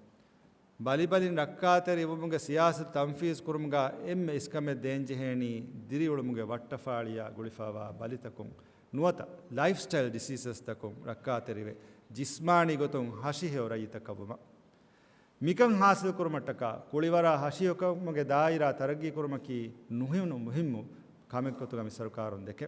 ބަލިބަލިން ރައްކާތެރިވުމުގެ ސިޔާސަތު ތަންފީޒު ކުރުމުގަ އެންމެ އިސްކަމެއް ދޭންޖެހޭނީ ދިރިއުޅުމުގެ ވައްޓަފާޅިއާ ގުޅިފައިވާ ބަލިތަކުން ނުވަތަ ލައިފްސްޓައިލް ޑިސީޒަސްތަކުން ރައްކާތެރިވެ، ޖިސްމާނީ ގޮތުން ހަށިހެޔޮ ރައްޔިތަކަށް ވުމަށް. މިކަން ހާސިލްކުރުމަށްޓަކާ ކުޅިވަރާ ހަށިހެޔޮކަމުގެ ދާއިރާ ތަރައްގީކުރުމަކީ ނުހިނު މުހިއްމު ކަމެއްގޮތުގަ މި ސަރުކާރުން ދެކެ.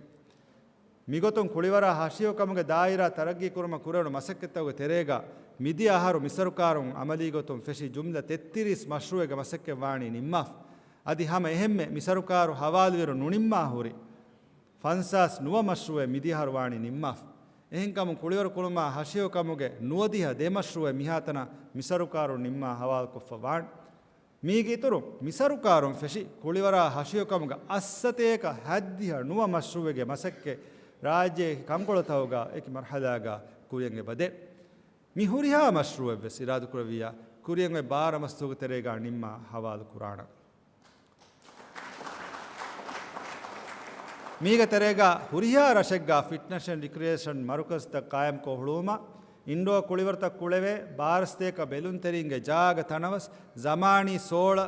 މިގޮތުން ކުޅިވަރާ ހަށިހެޔޮކަމުގެ ދާއިރާ ތަރައްގީކުރުމަށް ކުރެވުނު މަސައްކަތްތަކުގެ ތެރޭގަ މިދިޔަ އަހަރު މިސަރުކާރުން އަމަލީގޮތުން ފެށި ޖުމްލަ ތެއްތިރީސް މަޝްރޫއެއްގެ މަސައްކަތް ވާނީ ނިންމާފަ. އަދި ހަމަ އެހެންމެ މިސަރުކާރު ހަވާލުވިއިރު ނުނިންމާ ހުރި ފަންސާސް ނުވަ މަޝްރޫއެއް މިދިޔަ އަހަރު ވާނީ ނިންމާފަ. އެހެންކަމުން ކުޅިވަރު ކުޅުމާ ހަށިހެޔޮކަމުގެ ނުވަދިހަ ދެ މަޝްރޫއެއް މިހާތަނަށް މިސަރުކާރުން ނިންމާ ހަވާލުކޮށްފަ ވާނެ. މީގެ އިތުރުން، މިސަރުކާރުން ފެށި ކުޅިވަރާ ހަށިހެޔޮކަމުގެ އަށްސަތޭކަ ހައްދިހަ ނުވަ މަޝްރޫއެއްގެ މަސައްކަތް ރާއްޖޭގެ ކަންކޮޅުތަކުގަ އެކި މަރުހަލާގަ ކުރިއަށް އެބަދޭ. މި ހުރިހާ މަޝްރޫއެއްވެސް އިރާދަކުރެއްވިއްޔާ ކުރިއަށް އޮތް ބާރަ މަސްތުގެ ތެރޭގަ ނިންމާ ހަވާލު ކުރާނަން. މީގެ ތެރޭގަ ހުރިހާ ރަށެއްގަ ފިޓްނަސް އެންޑް ރިކްރިއޭޝަން މަރުކަޒުތައް ޤާއިމްކޮށް ހުޅުވުމަށް، އިންޑޯ ކުޅިވަރުތައް ކުޅެވޭ، ބާރަ ސަތޭކަ ބެލުންތެރިންގެ ޖާގަ ތަނަވަސް، ޒަމާނީ ސޯޅަ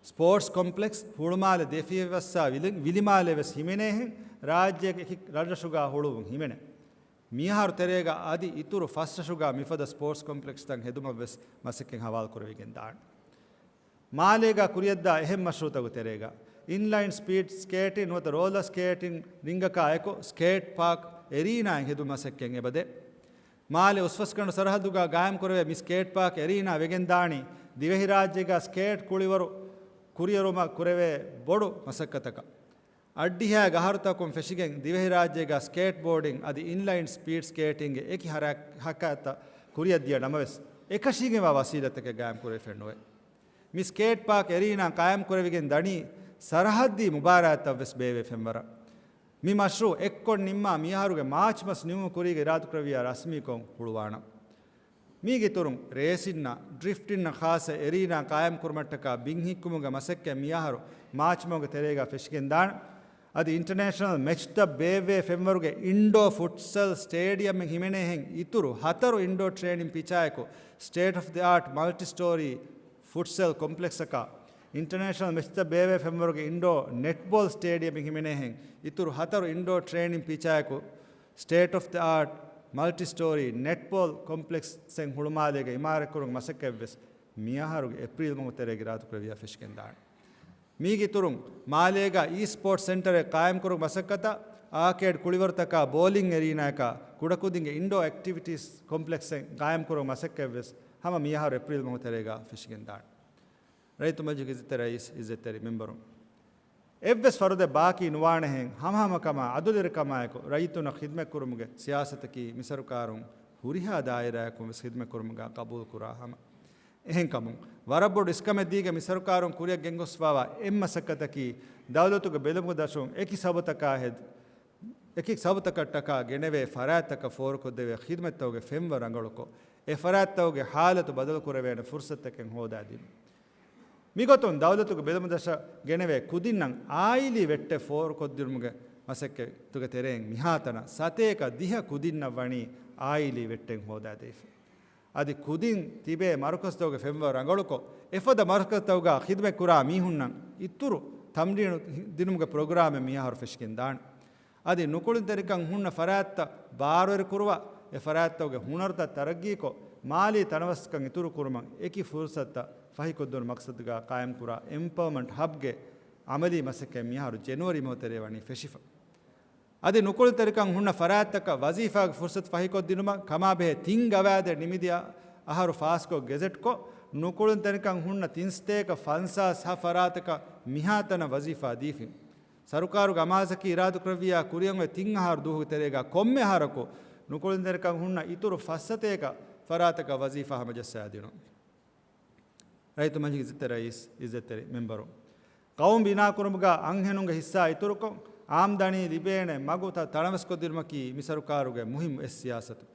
ސްޕޯޓްސް ކޮމްޕްލެކްސް، ހުޅުމާލެ ދެފިޔަވަސްސާ ވިލި-، ވިލިމާލެ ވެސް ހިމެނޭހެން، ރާއްޖޭގެ އެކި ރަށްރަށުގަ ހުޅުވުން ހިމެނޭ. މިއަހަރު ތެރޭގަ އަދި އިތުރު ފަސް ރަށުގަ މިފަދަ ސްޕޯޓްސް ކޮމްޕްލެކްސްތައް ހެދުމަށް ވެސް މަސައްކަތް ހަވާލު ކުރެވިގެން ދާނެ. މާލޭގަ ކުރިއަށްދާ އެހެން މަޝްރޫއުތަކުގެ ތެރޭގަ، އިންލައިން ސްޕީޑް ސްކޭޓިން ނުވަތަ ރޯލަރ ސްކޭޓިން ރިންގަކާ އެކު، ސްކޭޓް ޕާކް އެރީނާއެއް ހެދުމަށް މަސައްކަތް އެބަދޭ. މާލެ އުސްފަސްގަނޑު ސަރަހައްދުގަ ގާއިމްކުރެވޭ މި ސްކޭޓް ޕާކް އެރީނާ ވެގެންދާނީ، ދިވެހިރާއްޖޭގަ ސްކޭޓް ކުޅިވަރު ކުރިއެރުމަށް ކުރެވޭ ބޮޑު މަސައްކަތަކަށް. އައްޑިހައިގެ އަހަރުތަކުން ފެށިގެން ދިވެހިރާއްޖޭގަ ސްކޭޓް ބޯޑިން އަދި އިންލައިން ސްޕީޑް ސްކޭޓިންގެ އެކި ހަރަ-، ހަރަކާތްތައް ކުރިއަށްދިޔަ ނަމަވެސް، އެކަށީގެންވާ ވަސީލަތްތަކެއް ގާއިމްކުރެވިފައެއް ނުވޭ. މި ސްކޭޓް ޕާކް އެރީނާ ޤާއިމްކުރެވިގެން ދަނީ، ސަރަހައްދީ މުބާރާތްތައް ވެސް ބޭއްވޭ ފެންވަރަށް. މި މަޝްރޫއު އެއްކޮށް ނިންމާ މިއަހަރުގެ މާޗް މަސް ނިމުމުގެ ކުރީގަ އިރާދަކުރެއްވިޔާ ރަސްމީކޮށް ހުޅުވާނަން. މީގެ އިތުރުން ރޭސިންއަށް، ޑްރިފްޓިންއަށް ޚާއްޞަ އެރީނާ ޤާއިމްކުރުމަށްޓަކާ ބިން ހިއްކުމުގެ މަސައްކަތް މިއަހަރު މާޗް މަހުގެ ތެރޭގަ ފެށިގެންދާނެ. އަދި އިންޓަރނޭޝަނަލް މެޗްތައް ބޭއްވޭ ފެންވަރުގެ އިންޑޯ ފުޓްސަލް ސްޓޭޑިއަމެއް ހިމެނޭހެން އިތުރު ހަތަރު އިންޑޯ ޓްރޭނިން ޕިޗާއެކު، ސްޓޭޓް އޮފް ދި އާޓް މަލްޓި ސްޓޯރީ ފުޓްސަލް ކޮމްޕްލެކްސްއަކާ، އިންޓަރނޭޝަނަލް މެޗްތައް ބޭއްވޭ ފެންވަރުގެ އިންޑޯ ނެޓްބޯލް ސްޓޭޑިއަމެއް ހިމެނޭހެން އިތުރު ހަތަރު އިންޑޯ ޓްރޭނިން ޕިޗާއެކު، ސްޓޭޓް އޮފް ދި އާޓް މަލްޓި ސްޓޯރީ ނެޓްބޯލް ކޮމްޕްލެކްސްއެއް ހުޅުމާލޭގަ އިމާރަތްކުރުމުގެ މަސައްކަތްވެސް މިއަހަރުގެ އޭޕްރީލް މަހު ތެރޭގަ އިރާދަކުރެއްވިޔާ ފެށިގެންދާނެ. މީގެ އިތުރުން، މާލޭގަ އީ ސްޕޯޓްސް ސެންޓަރެއް ޤާއިމްކުރުމުގެ މަސައްކަތަށް، އާކޭޑް ކުޅިވަރުތަކާ، ބޯލިން އެރީނާއަކާ، ކުޑަކުދިންގެ އިންޑޯ އެކްޓިވިޓީސް ކޮމްޕްލެކްސްއެއް ޤާއިމްކުރުމުގެ މަސައްކަތްވެސް ހަމަ މިއަހަރު އޭޕްރީލް މަހު ތެރޭގަ ފެށިގެންދާނެ. ރައްޔިތު މަޖިލިސްގެ އިއްޒަތްތެރި ރައީސް، އިއްޒަތްތެރި މެމްބަރުން، އެއްވެސް ފަރުދެއް ބާކީ ނުވާނެހެން، ހަމަހަމަކަމާ، އަދުލެރިކަމާއެކު، ރައްޔިތުންނަށް ޚިދުމަތްކުރުމުގެ ސިޔާސަތަކީ މި ސަރުކާރުން ހުރިހާ ދާއިރާއަކުން ވެސް ޚިދުމަތްކުރުމުގަ ޤަބޫލުކުރާ ހަމަ. އެހެންކަމުން، ވަރަށް ބޮޑު އިސްކަމެއް ދީގެން މި ސަރުކާރުން ކުރިއަށް ގެންގޮސްފައިވާ އެއް މަސައްކަތަކީ، ދައުލަތުގެ ބެލުމުގެ ދަށުން އެކި ސަބަބުތަކާ ހެދި، އެކި ސަބަބުތަކަށްޓަކާ ގެނެވޭ ފަރާތްތަކަށް ފޯރުކޮށްދެވޭ ޚިދުމަތްތަކުގެ ފެންވަރު ރަނގަޅުކޮށް، އެ ފަރާތްތަކުގެ ހާލަތު ބަދަލުކުރެވޭނެ ފުރުސަތުތަކެއް ހޯދާދިނުން. މިގޮތުން ދައުލަތުގެ ބެލުމުގެ ދަށަށް ގެނެވޭ ކުދިންނަށް އާއިލީ ވެއްޓެއް ފޯރުކޮށްދިނުމުގެ މަސައްކަތުގެ ތެރެއިން މިހާތަނަށް ސަތޭކަ ދިހަ ކުދިންނަށް ވަނީ އާއިލީ ވެއްޓެއް ހޯދާދީފަ. އަދި ކުދިން ތިބޭ މަރުކަޒުތަކުގެ ފެންވަރު ރަނގަޅުކޮށް، އެފަދަ މަރުކަޒުތަކުގަ ޚިދުމަތްކުރާ މީހުންނަށް އިތުރު ތަމްރީނު ދިނުމުގެ ޕްރޮގްރާމެއް މިއަހަރު ފެށިގެންދާނެ. އަދި ނުކުޅުންތެރިކަން ހުންނަ ފަރާތްތައް ބާރުވެރިކުރުވާ، އެ ފަރާތްތަކުގެ ހުނަރުތައް ތަރައްގީކޮށް، މާލީ ތަނަވަސްކަން އިތުރުކުރުމަށް އެކި ފުރުސަތުތައް ފަހިކޮށްދިނުމަށް މަޤްޞަދުގަ ޤާއިމްކުރާ އެމްޕަވަރމަންޓް ހަބްގެ އަމަލީ މަސައްކަތް މިއަހަރު ޖެނުއަރީ މަހު ތެރޭ ވަނީ ފެށިފަ. އަދި ނުކުޅުންތެރިކަން ހުންނަ ފަރާތްތަކަށް ވަޒީފާގެ ފުރުސަތު ފަހިކޮށްދިނުމަށް ކަމާބެހޭ ތިން ގަވާއިދެއް ނިމިދިޔަ އަހަރު ފާސްކޮށް ގެޒެޓްކޮށް، ނުކުޅުންތެރިކަން ހުންނަ ތިންސަތޭކަ ފަންސާސް ހަ ފަރާތަކަށް މިހާތަނަށް ވަޒީފާ ދީފިން. ސަރުކާރުގެ އަމާޒަކީ އިރާދަކުރެއްވިޔާ ކުރިއަށް އޮތް ތިން އަހަރު ދުވަހުގެ ތެރޭގަ ކޮންމެ އަހަރަކު ނުކުޅުންތެރިކަން ހުންނަ އިތުރު ފަސްސަތޭކަ ފަރާތަކަށް ވަޒީފާ ހަމަޖައްސާދިނުން. ރައްޔިތު މަޖިލިސްގެ އިއްޒަތްތެރި ރައީސް، އިއްޒަތްތެރި މެމްބަރު، ޤައުމު ބިނާކުރުމުގަ އަންހެނުންގެ ހިއްސާ އިތުރުކޮށް، އާމްދަނީ ލިބޭނެ މަގުތައް ތަނަވަސްކޮށްދިނުމަކީ މި ސަރުކާރުގެ މުހިއްމު އެއް ސިޔާސަތު.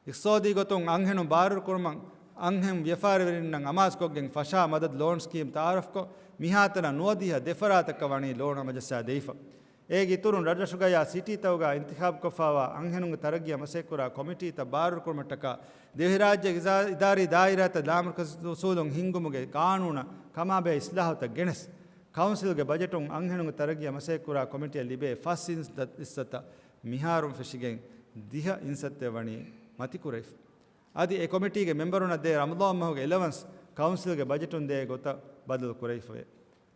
އިޤްތިޞާދީ ގޮތުން އަންހެނުން ބާރުވެރިކުރުމަށް އަންހެން ވިޔަފާރިވެރިންނަށް އަމާޒުކޮށްގެން ފަށާ މަދަދު ލޯން ސްކީމް ތައާރަފްކޮށް، މިހާތަނަށް ނުވަދިހަ ދެ ފަރާތަކަށް ވަނީ ލޯން ހަމަޖައްސާ ދެވިފަ. އޭގެ އިތުރުން ރަށްރަށުގަޔާ ސިޓީތަކުގަ އިންތިޚާބުކޮށްފައިވާ އަންހެނުންގެ ތަރައްގީއަށް މަސައްކަތްކުރާ ކޮމިޓީތައް ބާރުވެރިކުރުމަށްޓަކާ ދިވެހިރާއްޖޭގެ އިދާ-، އިދާރީ ދާއިރާތައް ލާމަރުކަޒީ އުސޫލުން ހިންގުމުގެ ޤާނޫނަށް ކަމާބެހޭ އިސްލާހުތައް ގެނެސް، ކައުންސިލްގެ ބަޖެޓުން އަންހެނުންގެ ތަރައްގީއަށް މަސައްކަތްކުރާ ކޮމިޓީއަށް ލިބޭ ފަސް އިންސައްތަ-، އިންސައްތަ މިހާރުން ފެށިގެން ދިހަ އިންސައްތައެއް ވަނީ މަތިކުރެވިފަ. އަދި އެ ކޮމިޓީގެ މެމްބަރުންނަށް ދޭ ރަމަޟާން މަހުގެ އެލަވަންސް ކައުންސިލްގެ ބަޖެޓުން ދޭ ގޮތަށް ބަދަލު ކުރެވިފަވޭ.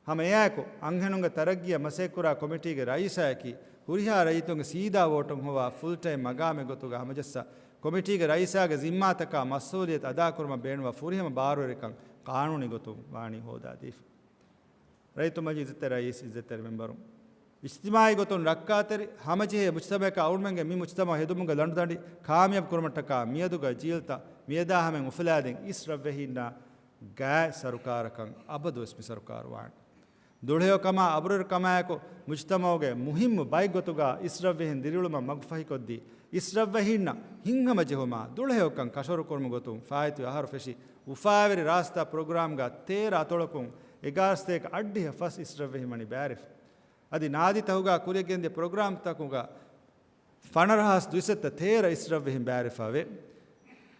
ހަމަ އެއާއެކު، އަންހެނުންގެ ތަރައްގީއަށް މަސައްކަތްކުރާ ކޮމިޓީގެ ރައީސާއަކީ، ހުރިހާ ރައްޔިތުންގެ ސީދާ ވޯޓުން ހޮވާ ފުލް ޓައިމް މަގާމެއް ގޮތުގަ ހަމަޖައްސާ، ކޮމިޓީގެ ރައީސާގެ ޒިންމާތަކާ މަސްއޫލިއްޔަތު އަދާކުރުމަށް ބޭނުންވާ ފުރިހަމަ ބާރުވެރިކަން ޤާނޫނީ ގޮތުން ވާނީ ހޯދާދީފަ. ރައްޔިތު މަޖިލިސްގެ އިއްޒަތްތެރި ރައީސް، އިއްޒަތްތެރި މެމްބަރުން، އިޖްތިމާޢީ ގޮތުން ރައްކާތެރި، ހަމަޖެހޭ މުޖްތަމަޢަކާ އުޅުމެއްގެ މި މުޖްތަމަޢު ހެދުމުގެ ލަނޑުދަނޑި ކާމިޔާބު ކުރުމަށްޓަކާ މިއަދުގަ ޖީލްތައް މިއަދާ ހަމައިން އުފުލާދިން އިސް ރަށްވެހީންނާ ގާތް ސަރުކާރަކަށް އަބަދުވެސް މި ސަރުކާރު ވާނެ. ދުޅަހެޔޮކަމާ އަބުރުވެރިކަމާއެކު މުޖްތަމަޢުގެ މުހިއްމު ބައެއްގޮތުގަ އިސްރަށްވެހިން ދިރިއުޅުމަށް މަގުފަހިކޮށްދީ، އިސްރަށްވެހީންނަށް ހިތްހަމަޖެހުމާ، ދުޅަހެޔޮކަން ކަށަވަރުކުރުމުގެ ގޮތުން ފާއިތުވި އަހަރު ފެށި، އުފާވެރި ރާސްތާ ޕްރޮގްރާމްގަ ތޭރަ އަތޮޅަކުން އެގާރަ ސަތޭކަ އަށްޑިހަ ފަސް އިސްރަށްވެހިން ވަނީ ބައިވެރިފަ. އަދި ނާދިތަކުގަ ކުރިޔަށް ގެންދިޔަ ޕްރޮގްރާމްތަކުގަ ފަނަރަހާސް ދުއިސައްތަ ތޭރަ އިސްރަށްވެހިން ބައިވެރިވެފައެވެ.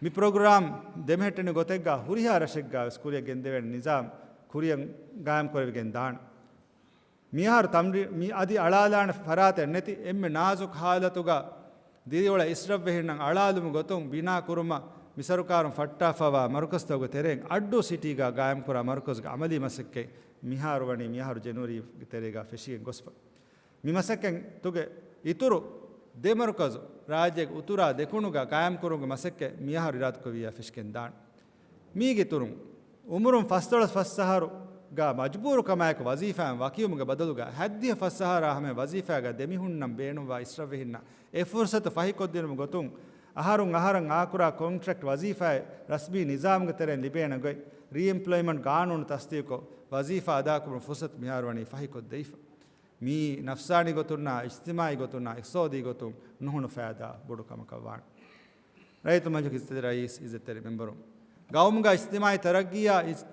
މި ޕްރޮގްރާމް ދެމެހެއްޓެނި ގޮތެއްގަ ހުރިހާ ރަށެއްގަވެސް ކުރިޔަށް ގެންދެވޭނެ ނިޒާމް ކުރިއަށް ގާއިމް ކުރެވިގެން ދާނެ. މިއަހަރު ތަމްރީ-، މި އަދި އަޅާލާނެ ފަރާތެއް ނެތި އެންމެ ނާޒުކު ހާލަތުގަ ދިރިއުޅޭ އިސްރަށްވެހިންނަށް އަޅާލުމުގެ ގޮތުން ބިނާ ކުރުމަށް މި ސަރުކާރުން ފައްޓާފައިވާ މަރުކަޒުތަކުގެ ތެރެއިން އައްޑޫ ސިޓީގަ ގާއިމްކުރާ މަރުކަޒުގެ އަމަލީ މަސައްކަތް މިހާރު ވަނީ މިއަހަރު ޖެނުއަރީގެ ތެރޭގަ ފެށިގެން ގޮސްފަ. މި މަސައްކަތްތަކުގެ އިތުރު ދެ މަރުކަޒު ރާއްޖޭގެ އުތުރާ ދެކުނުގަ ގާއިމްކުރުމުގެ މަސައްކަތް މިއަހަރު އިރާދަކުރެއްވިއްޔާ ފެށިގެން ދާނެ. މީގެ އިތުރުން، އުމުރުން ފަސްދޮޅަސް ފަސް އަހަރުގަ މަޖުބޫރުކަމާއެކު ވަޒީފާއިން ވަކިވުމުގެ ބަދަލުގަ ހަތްދިހަ ފަސް އަހަރާ ހަމަޔަށް ވަޒީފާގަ ދެމިހުންނަން ބޭނުންވާ އިސްރަށްވެހިންނަށް އެ ފުރުސަތު ފަހިކޮށްދިނުމުގެ ގޮތުން، އަހަރުން އަހަރަށް އާކުރާ ކޮންޓްރެކްޓް ވަޒީފާއެއް ރަސްމީ ނިޒާމުގެ ތެރެއިން ލިބޭނެ ގޮތް ރީއެމްޕްލޮއިމަންޓް ގާނޫނު ތަސްދީގުކޮށް، ވަޒީފާ އަދާކުރުމުގެ ފުރުސަތު މިހާރު ވަނީ ފަހިކޮށްދެވިފަ. މިއީ ނަފްސާނީ ގޮތުންނާ، އިޖްތިމާޢީ ގޮތުންނާ، އިޤްތިޞާދީ ގޮތުން ނުހުނު ފައިދާ ބޮޑު ކަމަކަށް ވާނެ. ރައްޔިތު މަޖިލިސް އިއްޒަތްތެރި ރައީސް، އިއްޒަތްތެރި މެމްބަރުން، ގައުމުގަ އިޖްތިމާޢީ ތަރައްގީއާ އިޖް-،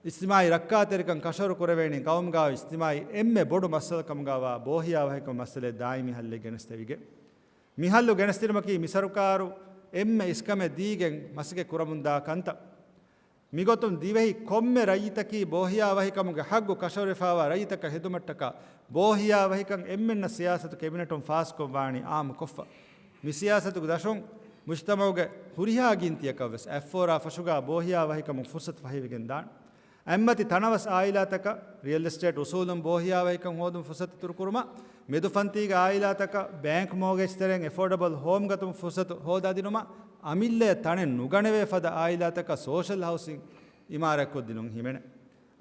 އިޖްތިމާޢީ ރައްކާތެރިކަން ކަށަވަރު ކުރެވޭނީ ގައުމުގަ އިޖްތިމާޢީ އެންމެ ބޮޑު މައްސަލަ ކަމުގަވާ ބޯހިޔާވަހިކަމުގެ މައްސަލައަށް ދާއިމީ ހައްލެއް ގެނެސްދެވިގެން. މި ހައްލު ގެނެސްދިނުމަކީ މި ސަރުކާރު އެންމެ އިސްކަމެއް ދީގެން މަސައްކަތް ކުރަމުންދާ ކަންތައް. މިގޮތުން ދިވެހި ކޮންމެ ރައްޔިތަކީ ބޯހިޔާވަހިކަމުގެ ހައްގު ކަށަވަރުވެފައިވާ ރައްޔިތަކަށް ހެދުމަށްޓަކާ ބޯހިޔާވަހިކަން އެންމެންނަށް ސިޔާސަތު ކެބިނެޓުން ފާސްކޮށްވާނީ އާއްމުކޮށްފަ. މި ސިޔާސަތުގެ ދަށުން މުޖްތަމަޢުގެ ހުރިހާ ގިންތިއަކަށްވެސް އަތްފޯރާ ފަށުގަ ބޯހިޔާވަހިކަމުގެ ފުރުސަތު ފަހިވެގެން ދާނެ. އެންމެ ތަނަވަސް އާއިލާތަކަށް ރިއަލް އެސްޓޭޓް އުސޫލުން ބޯހިޔާވަހިކަން ހޯދުމަށް ފުރުސަތު އިތުރުކުރުމަށް، މެދުފަންތީގެ އާއިލާތަކަށް ބޭންކް މޯގޭޖް ތެރެއިން އެފޯޑަބަލް ހޯމް ގަތުމަށް ފުރުސަތު ހޯދާދިނުމަށް، އަމިއްލައަށް ތަނެއް ނުގަނެވޭ ފަދަ އާއިލާތަކަށް ސޯޝަލް ހައުސިން އިމާރާތްކޮށްދިނުން ހިމެނޭ.